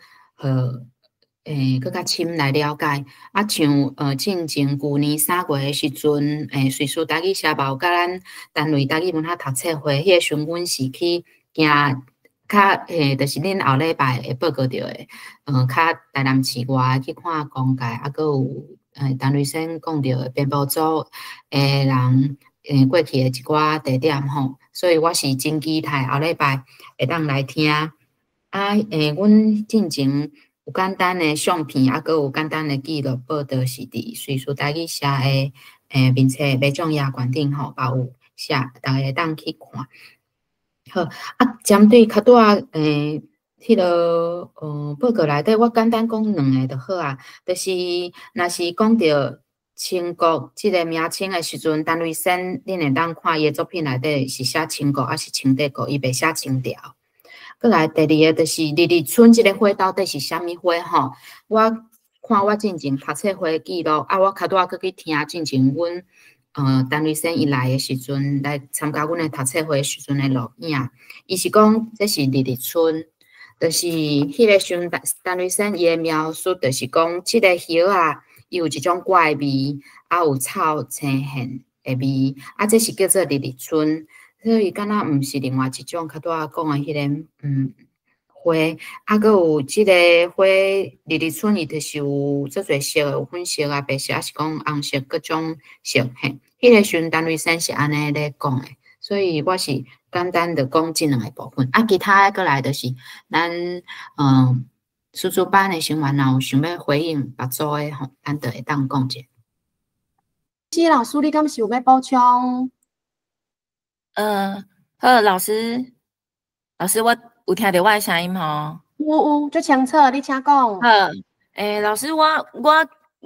A: 予閣較深來了解。啊，像進前舊年3月的時陣，瑞士台語社嘛有佮咱單位台語文學讀冊會，彼個時陣阮是去行較就是恁後禮拜會報告著的，較台南市外去看公蓋，啊，閣有陳瑞仙講著的編部組的人，過去的一寡地點吼，所以我是真期待後禮拜會當來聽。啊，阮進前有簡單的相片，啊，閣有簡單的記錄報導，是佇瑞士台語社的面冊馬掌頁館頂吼，嘛有寫，逐家會當去看。好，啊，針對較拄仔彼个報告內底，我簡單講兩個就好啊。就是若是講著清國這個名稱的時陣，陳瑞仙恁會當看伊的作品內底是寫清國抑是清帝國，伊袂寫清朝。閣來第二个就是日日春這個花到底是啥物花吼？我看我進前讀冊會記錄，啊，我較拄仔閣去聽進前阮陳瑞仙伊來的時陣，來參加阮的讀冊會時陣的錄影，伊是講這是日日春，就是彼個時陣陳瑞仙伊的描述，就是講這個葉仔伊有一種怪味，啊有臭青現的味，啊這是叫做日日春。所以敢若毋是另外一種較拄仔講的彼個花，啊，閣有這個花日日春，伊就是有足濟色，有粉色啊、白色，抑是講紅色各種色嘿。彼個時陣陳瑞仙是按呢咧講的，所以我是簡單的講這兩個部分。啊，其他的閣來就是咱師資班的成員若有想欲回應別組的吼，咱就會當講者。
B: 希老師，你敢是有欲補充？
F: 好，老師，老師，我有聽著我的聲音吼？
B: 有有，足清楚，你請講。
F: 好，老師，我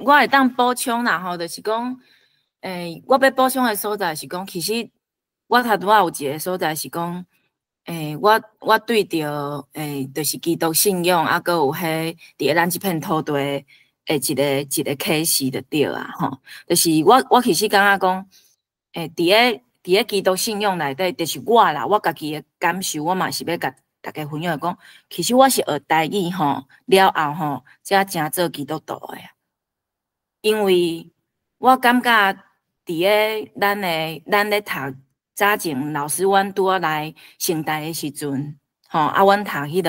F: 會當補充啦吼，就是講，我欲補充的所在是講，其實我頭拄仔有一個所在是講，我對著，就是基督信仰，啊，閣有彼佇咧咱這片土地的一個一個啟示就對啊吼。就是我其實感覺講，佇咧基督信仰內底，就是我啦，我家己的感受，我嘛是欲共大家分享講，其實我是學台語吼了後吼，才成做基督徒的。因為我感覺佇咧咱咧讀早前老師，阮拄仔來成大的時陣，吼啊，阮讀彼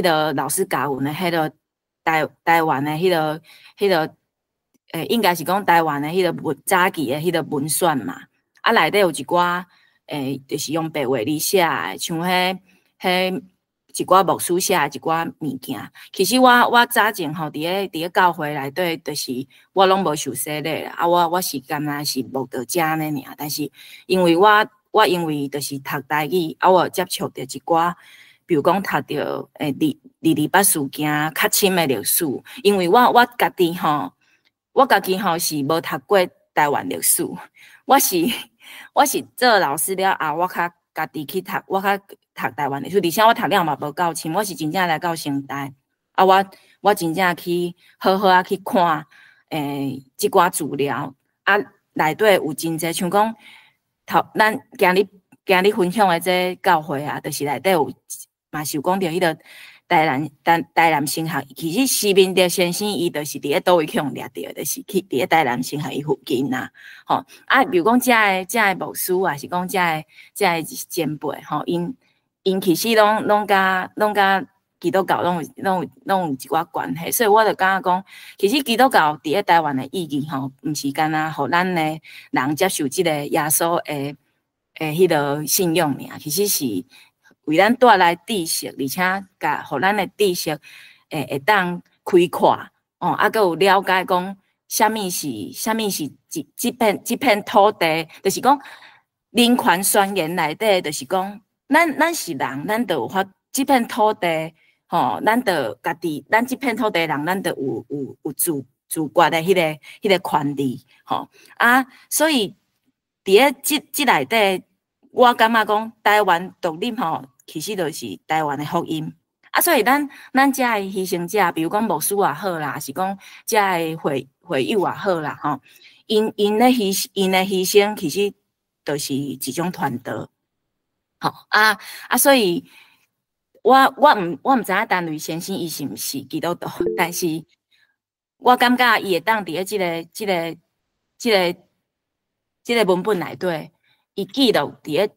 F: 個老師教阮的彼個台灣的彼個，應該是講台灣的彼個文早期的彼個文選嘛。啊，內底有一寡就是用白話字寫的，像彼一寡牧師寫的一寡物件。其實我早前吼，佇咧教會內底，就是我攏無受洗禮啦。啊，我是敢若是慕道者按呢爾，但是因為我因為就是讀台語，啊，我有接觸著一寡，比如講讀著二二八事件較深的歷史。因為我家己吼是無讀過台灣歷史，我是做老師了後，我較家己去讀，我較讀台灣歷史，而且我讀了嘛無夠深，我是真正來到成大，啊，我真正去好好仔去看，這寡資料，啊，內底有真濟，像講頭咱今日分享的這教會啊，就是內底有嘛是有講著彼個台南神學，其實施明德先生伊就是佇咧佗位去予掠著，就是去佇咧台南神學伊附近啦，吼啊，比如講遮个牧師啊，是講遮个前輩吼，𪜶其實攏佮基督教攏有一寡關係，所以我就感覺講，其實基督教佇咧台灣的意義吼，毋是干焦予咱的人接受這個耶穌的彼個信仰爾，其實是為咱帶來知識，而且共予咱的知識會當開闊，哦，啊，閣有了解講，啥物是這片土地，就是講人權宣言內底，就是講咱是人，咱就有法這片土地，吼，咱就家己，咱這片土地人，咱就有自決的彼個權利，吼啊，所以佇咧這內底，我感覺講台灣獨立吼，其實就是台灣的福音啊，所以咱遮的犧牲者，比如講牧師也好啦，是講遮的會友也好啦，吼，𪜶的犧牲其實就是一種傳道，吼啊啊，所以我毋知影陳雷先生伊是毋是基督徒，但是我感覺伊會當佇咧這個文本內底，伊記錄佇咧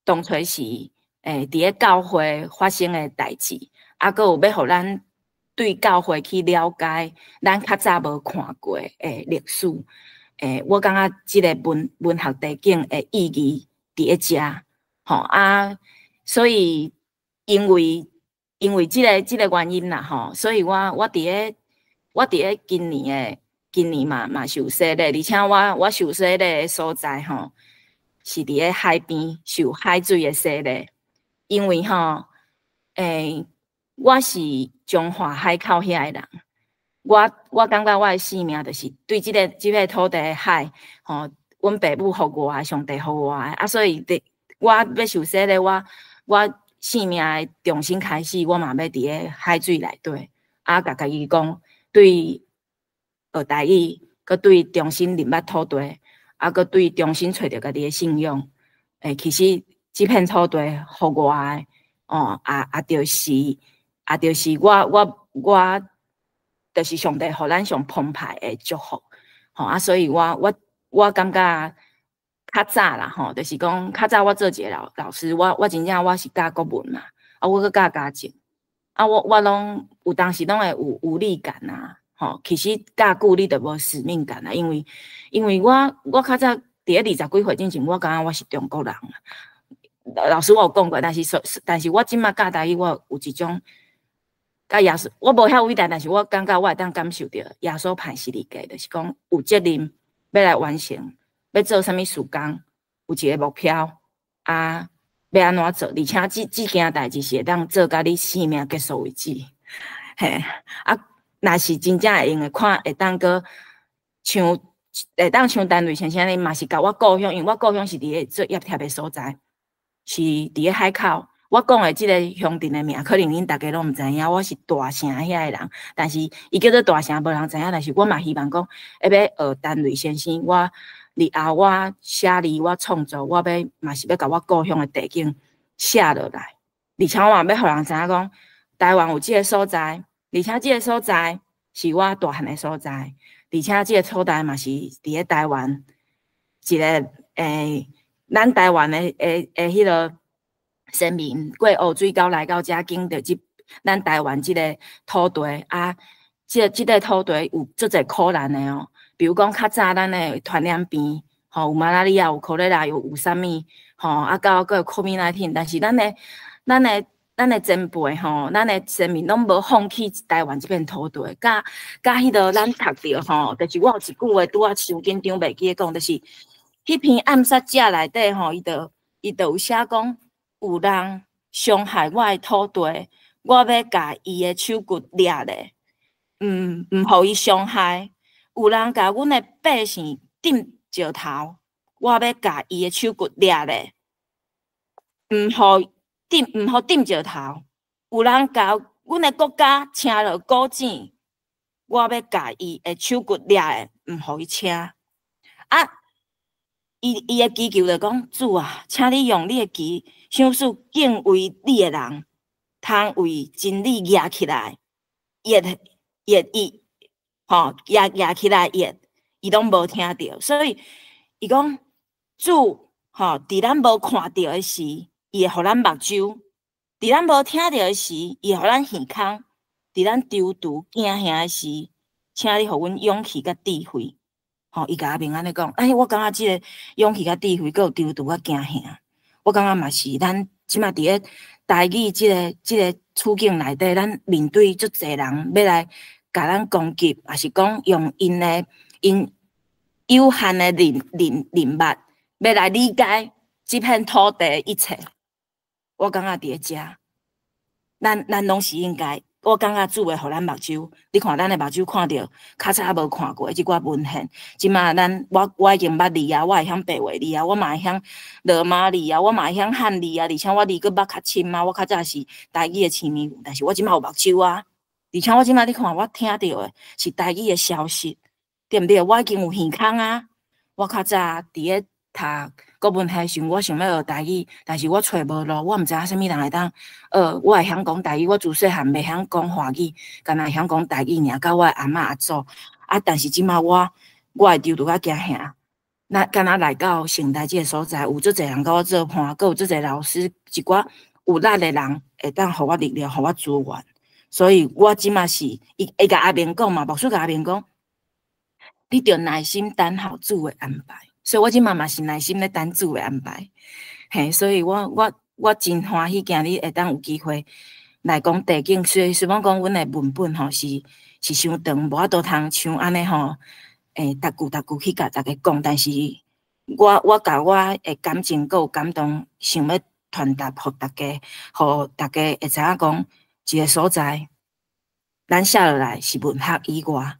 F: 當初時，佇咧教會發生的代誌，啊，閣有欲予咱對教會去了解咱較早無看過的歷史。我感覺這個文學地景的意義佇咧遮，吼啊，所以因為這個原因啦，吼，所以我佇咧今年嘛受洗禮，而且我受洗禮的所在吼，是佇咧海邊受海水的洗禮，因為吼，我是彰化海口遐的人，我感覺我的生命就是對這個土地的海，吼，阮爸母予我的，上帝予我的，啊，所以佇我欲受洗禮，我生命的重新開始，我嘛欲佇咧海水內底，啊，共家己講，對學台語，閣對重新認捌土地，啊，閣對重新揣著家己的信仰，其實這片土地予我的，哦，啊，就是我，就是上帝予咱上澎湃的祝福，吼啊，所以我感覺較早啦，吼，就是講較早我做一個老師，我真正我是教國文嘛，啊，我閣教家政，啊，我攏有當時攏會有無力感啊，吼，其實教久你就無使命感啊，因為我較早佇咧二十幾歲之前，我感覺我是中國人啊。老師我有講過，但是我這馬教台語，我有一種佮耶穌，我無遐偉大，但是我感覺我會當感受著耶穌釘十字架，就是講有責任。欲來完成，欲做啥物事工，有一个目標啊，欲按怎做？而且這件代誌是會當做甲你生命結束為止。嘿，啊，若是真正會用的，看會當閣像會當像陳雷先生呢，嘛是共我故鄉，因為我故鄉是佇個做業貼的所在，是佇個海口。我講的這个鄉鎮的名，可能恁逐家攏毋知影。我是大城遐的人，但是伊叫做大城，無人知影。但是我嘛希望講，欲學陳雷先生，我日後我寫字，我創作，我欲嘛是欲共我故鄉的地景寫落來，而且我嘛欲予人知影講，台灣有這个所在，而且這个所在是我大漢的所在，而且這个所在嘛是佇咧台灣一个咱台灣的彼个先民過烏水溝來到遮，經著這咱台灣這个土地啊，這個土地有足濟苦難的哦。比如講較早咱的傳染病，吼，有馬拉利亞，有 cholera，有啥物，吼，啊到閣有 COVID-19，但是咱的前輩吼，咱的先民攏無放棄台灣這片土地，佮彼个咱讀著吼，就是我有一句話拄仔傷緊張，袂記得講，就是彼篇暗殺者內底吼，伊就有寫講，有人傷害我的土地，我欲共伊的手骨掠咧，毋予伊傷害。有人共阮的百姓釘石頭，我欲共伊的手骨掠咧，毋予釘，毋予釘石頭。有人共阮的國家請落古井，我欲共伊的手骨掠咧，毋予伊請。啊，伊的祈求就講：主啊，請你用你的旗，賞賜敬畏你的人，通為真理舉起來，譯譯伊，吼，舉起來譯，伊攏無聽著，所以伊講主，吼，佇咱無看著的時，伊會予咱目睭；佇咱無聽著的時，伊會予咱耳孔；佇咱躊躇驚嚇的時，請你予阮勇氣佮智慧。吼，伊共阿明按呢講，哎，我感覺這个勇氣佮智慧，閣有躊躇佮驚嚇，我感覺嘛是咱這馬佇咧台語這個處境內底，咱面對足濟人欲來共咱攻擊，抑是講用𪜶的𪜶有限的認捌，欲來理解這片土地的一切。我感覺佇咧遮，咱攏是應該。我感覺主會予咱目睭，你看咱的目睭看著較早無看過這寡文獻，這馬咱我已經捌字啊，我會曉白話字啊，我嘛會曉羅馬字啊，我嘛會曉漢字啊，而且我字閣捌較深啊，我較早是台語的痴迷，但是我這馬有目睭啊，而且我這馬你看我聽著的是台語的消息，對毋對？我已經有耳孔啊，我較早佇咧讀國文系時，我想欲學台語，但是我揣無路，我毋知影啥物人會當學。我會曉講台語，我自細漢袂曉講華語，干焦會曉講台語爾，佮我的阿嬤阿祖。啊，但是這馬我會躊躇佮驚嚇。那敢若來到成大這个所在，有足濟人佮我做伴，閣有足濟老師，一寡有力的人會當予我力量，予我資源。所以我這馬是伊共阿明講嘛，牧師共阿明講，你著耐心等候主的安排。所以我這馬嘛是耐心咧等主的安排。嘿，所以我真歡喜今日會當有機會來講地景。雖罔講阮的文本吼是傷長，無法度通像按呢吼，逐句逐句去共逐家講。但是我共我的感情閣有感動，想欲傳達予逐家，予逐家會知影講一个所在，咱寫落來是文學以外，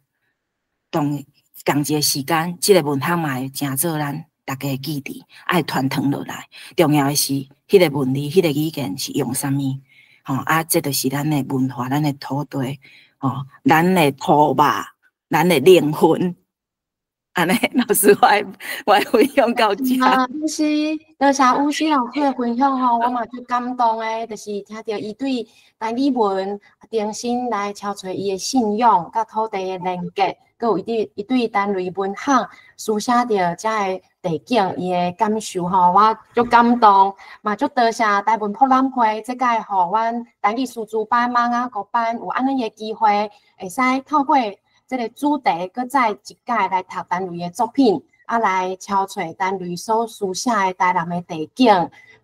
F: 同仝一个時間，這个文學嘛會成做咱逐家的記憶，愛傳承落來。重要的是，彼个文字、彼个語言是用啥物？吼啊，這就是咱的文化、咱的土地，吼，咱的土肉、咱的靈魂。按呢，老師，我分享到遮。
B: 啊，是，多謝吳希老師的分享吼，我嘛足感動的，就是聽著伊對台語文重新來敲揣伊的信仰佮土地的連結，閣有伊對單類文學書寫著遮个地景，伊的感受吼，我足感動，嘛足多謝台文博覽會這屆予阮台語師資班、馬雅國班有按呢个機會，會使透過這个主題，閣再一屆來讀陳雷的作品，啊，來敲揣陳雷所書寫的台南的地景。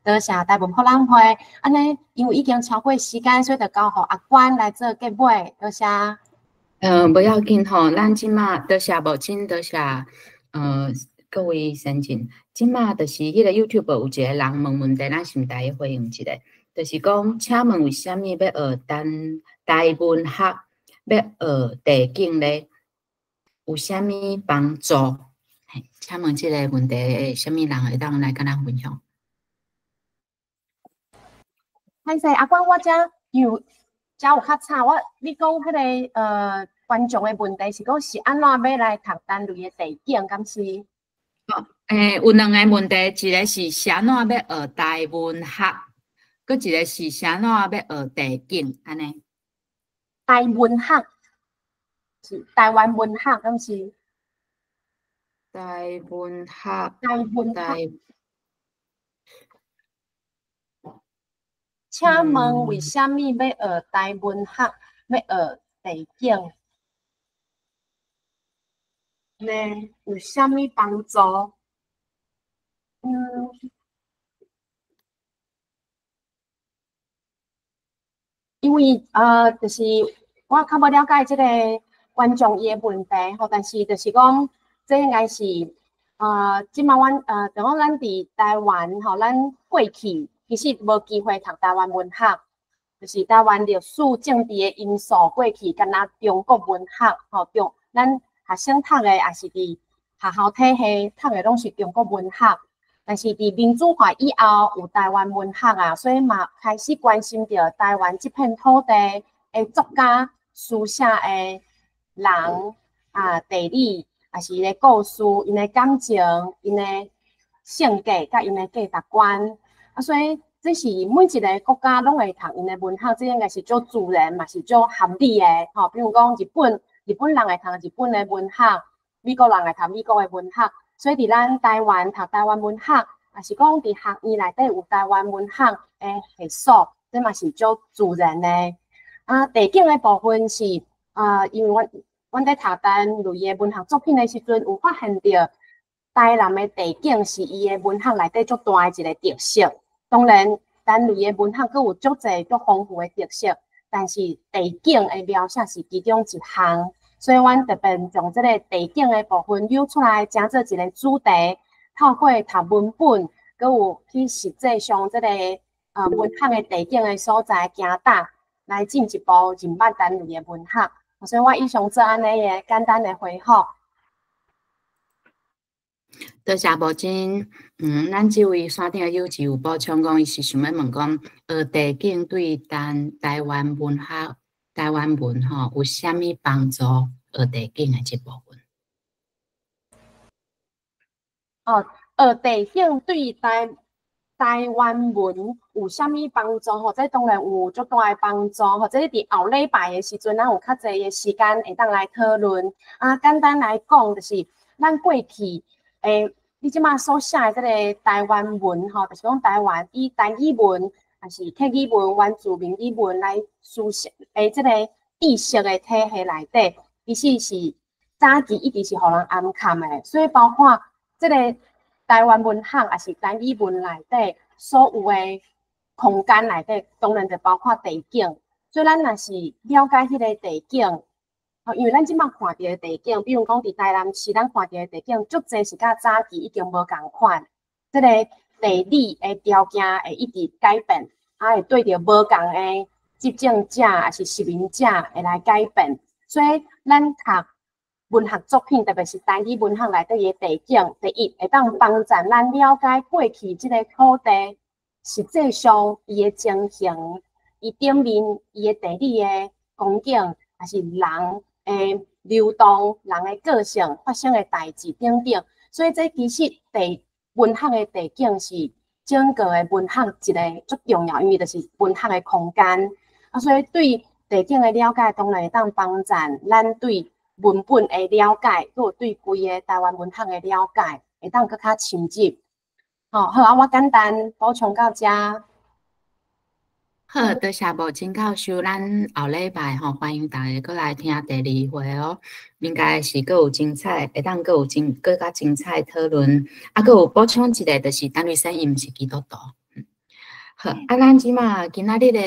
B: 多謝台文博覽會，按呢，因為已經超過時間，所以就交予阿關來做結尾。多謝。
A: 無要緊吼，咱這馬多謝無真多謝，各位先進，這馬就是彼个 YouTube 有一个人問問題，咱是毋帶伊回應一下，就是講，請問為啥物欲學台文學，欲學地景咧？有啥物幫助？嘿，請問這个問題，啥物人會當來佮咱分享？
B: 歹勢，阿關我遮有遮有較吵，我你講彼个觀眾的問題是講是按怎欲來讀單類的地景，敢是？
A: 哦，有兩个問題，一个是啥怎欲學台文學，閣一个是啥怎欲學地景，按呢？
B: 台文學是台灣文學，敢是？
A: 台文學，
B: 台文學。請問為啥物欲學台文學，欲學地景？呢，有啥物幫助？因為就是我較無了解這个觀眾伊的問題吼，但是就是講，這應該是這馬阮就講咱佇台灣吼，咱過去其實無機會讀台灣文學，就是台灣歷史政治的因素，過去敢若中國文學吼，中咱學生讀的也是佇學校體系讀的攏是中國文學，但是佇民主化以後有台灣文學啊，所以嘛開始關心著台灣這片土地的作家、書寫的人啊、地理，也是𪜶的故事、𪜶的感情、𪜶的性格、佮𪜶的價值觀啊，所以這是每一个國家攏會讀𪜶的文學，這應該是足自然嘛，是足合理的吼。比如講日本。日本人會讀日本的文學，美國人會讀美國的文學，所以佇咱台灣讀台灣文學，也是講佇學院內底有台灣文學的系所，這嘛是足自然的。啊，地景的部分是啊，因為阮佇讀單類的文學作品的時陣，有發現著台南的地景是伊的文學內底足大的一個特色。當然，單類的文學閣有足濟足豐富的特色，但是地景的描寫是其中一項。所以，阮特別將這个地景的部分扭出來，成做一个主題，透過讀文本，閣有去實際上這个文學的地景的所在行踏，來進一步認捌單位的文學。所以我以上做按呢个簡單的回覆。
A: 多謝寶珍。咱這位線頂的友智有補充講，伊是想欲問講，學地景對咱台灣文學、台灣文吼有啥物幫助？學地景的這部分。
B: 哦，學地景對台灣文有啥物幫助？吼，這當然有足大的幫助。吼，這佇後禮拜的時陣，咱有較濟的時間會當來討論。啊，簡單來講，就是咱過去，你這馬所寫的這個台灣文，吼，就是講台灣以台語文，抑是客語文、原住民語文來書寫，這個知識的體系內底，其實是早期一直是予人掩藏的，所以包括這個台灣文學，抑是台語文內底所有的空間內底，當然就包括地景。所以咱若是了解彼个地景，因為咱這馬看著的地景，比如講佇台南市，咱看著的地景，足濟是佮早期已經無仝款。這个地理的條件會一直改變，啊，會對著無仝的執政者，抑是殖民者會來改變。所以咱讀文學作品，特別是台語文學內底的地景，第一會當幫助咱了解過去這个土地實際上伊的情形，伊頂面伊的地理的光景，抑是人的流動、人的個性發生的代誌等等。所以這其實地文學的地景是整個的文學一个足重要，因為就是文學的空間。啊，所以對地景的了解，當然會當幫助咱對文本的了解，閣有對規个台灣文學的了解，會當閣較深入。吼，好啊，我簡單補充到遮。
A: 好，多謝寶珍教授，咱後禮拜吼，歡迎大家閣來聽第二回哦。應該是閣有精彩，會當閣有精，閣較精彩討論。啊，閣有補充一個，就是陳瑞生伊毋是基督徒。好，好，啊，咱這馬今仔日的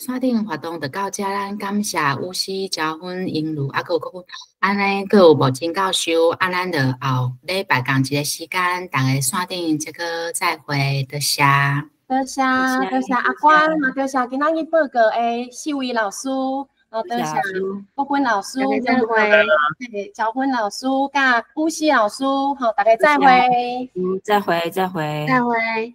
A: 線頂活動就到遮，咱感謝武師、招芬、英如，啊，閣有閣有，按呢閣有莫真教授，啊，咱就後禮拜仝一个時間，逐家線頂這個再會，多謝。
B: 多謝，多謝阿關，嘛多謝今仔日報告的四位老師，哦，多謝國芬老師，
C: 再會，
B: 招芬老師，佮武師老師，好，大家再會。
F: 嗯，再會，再會。
C: 再會。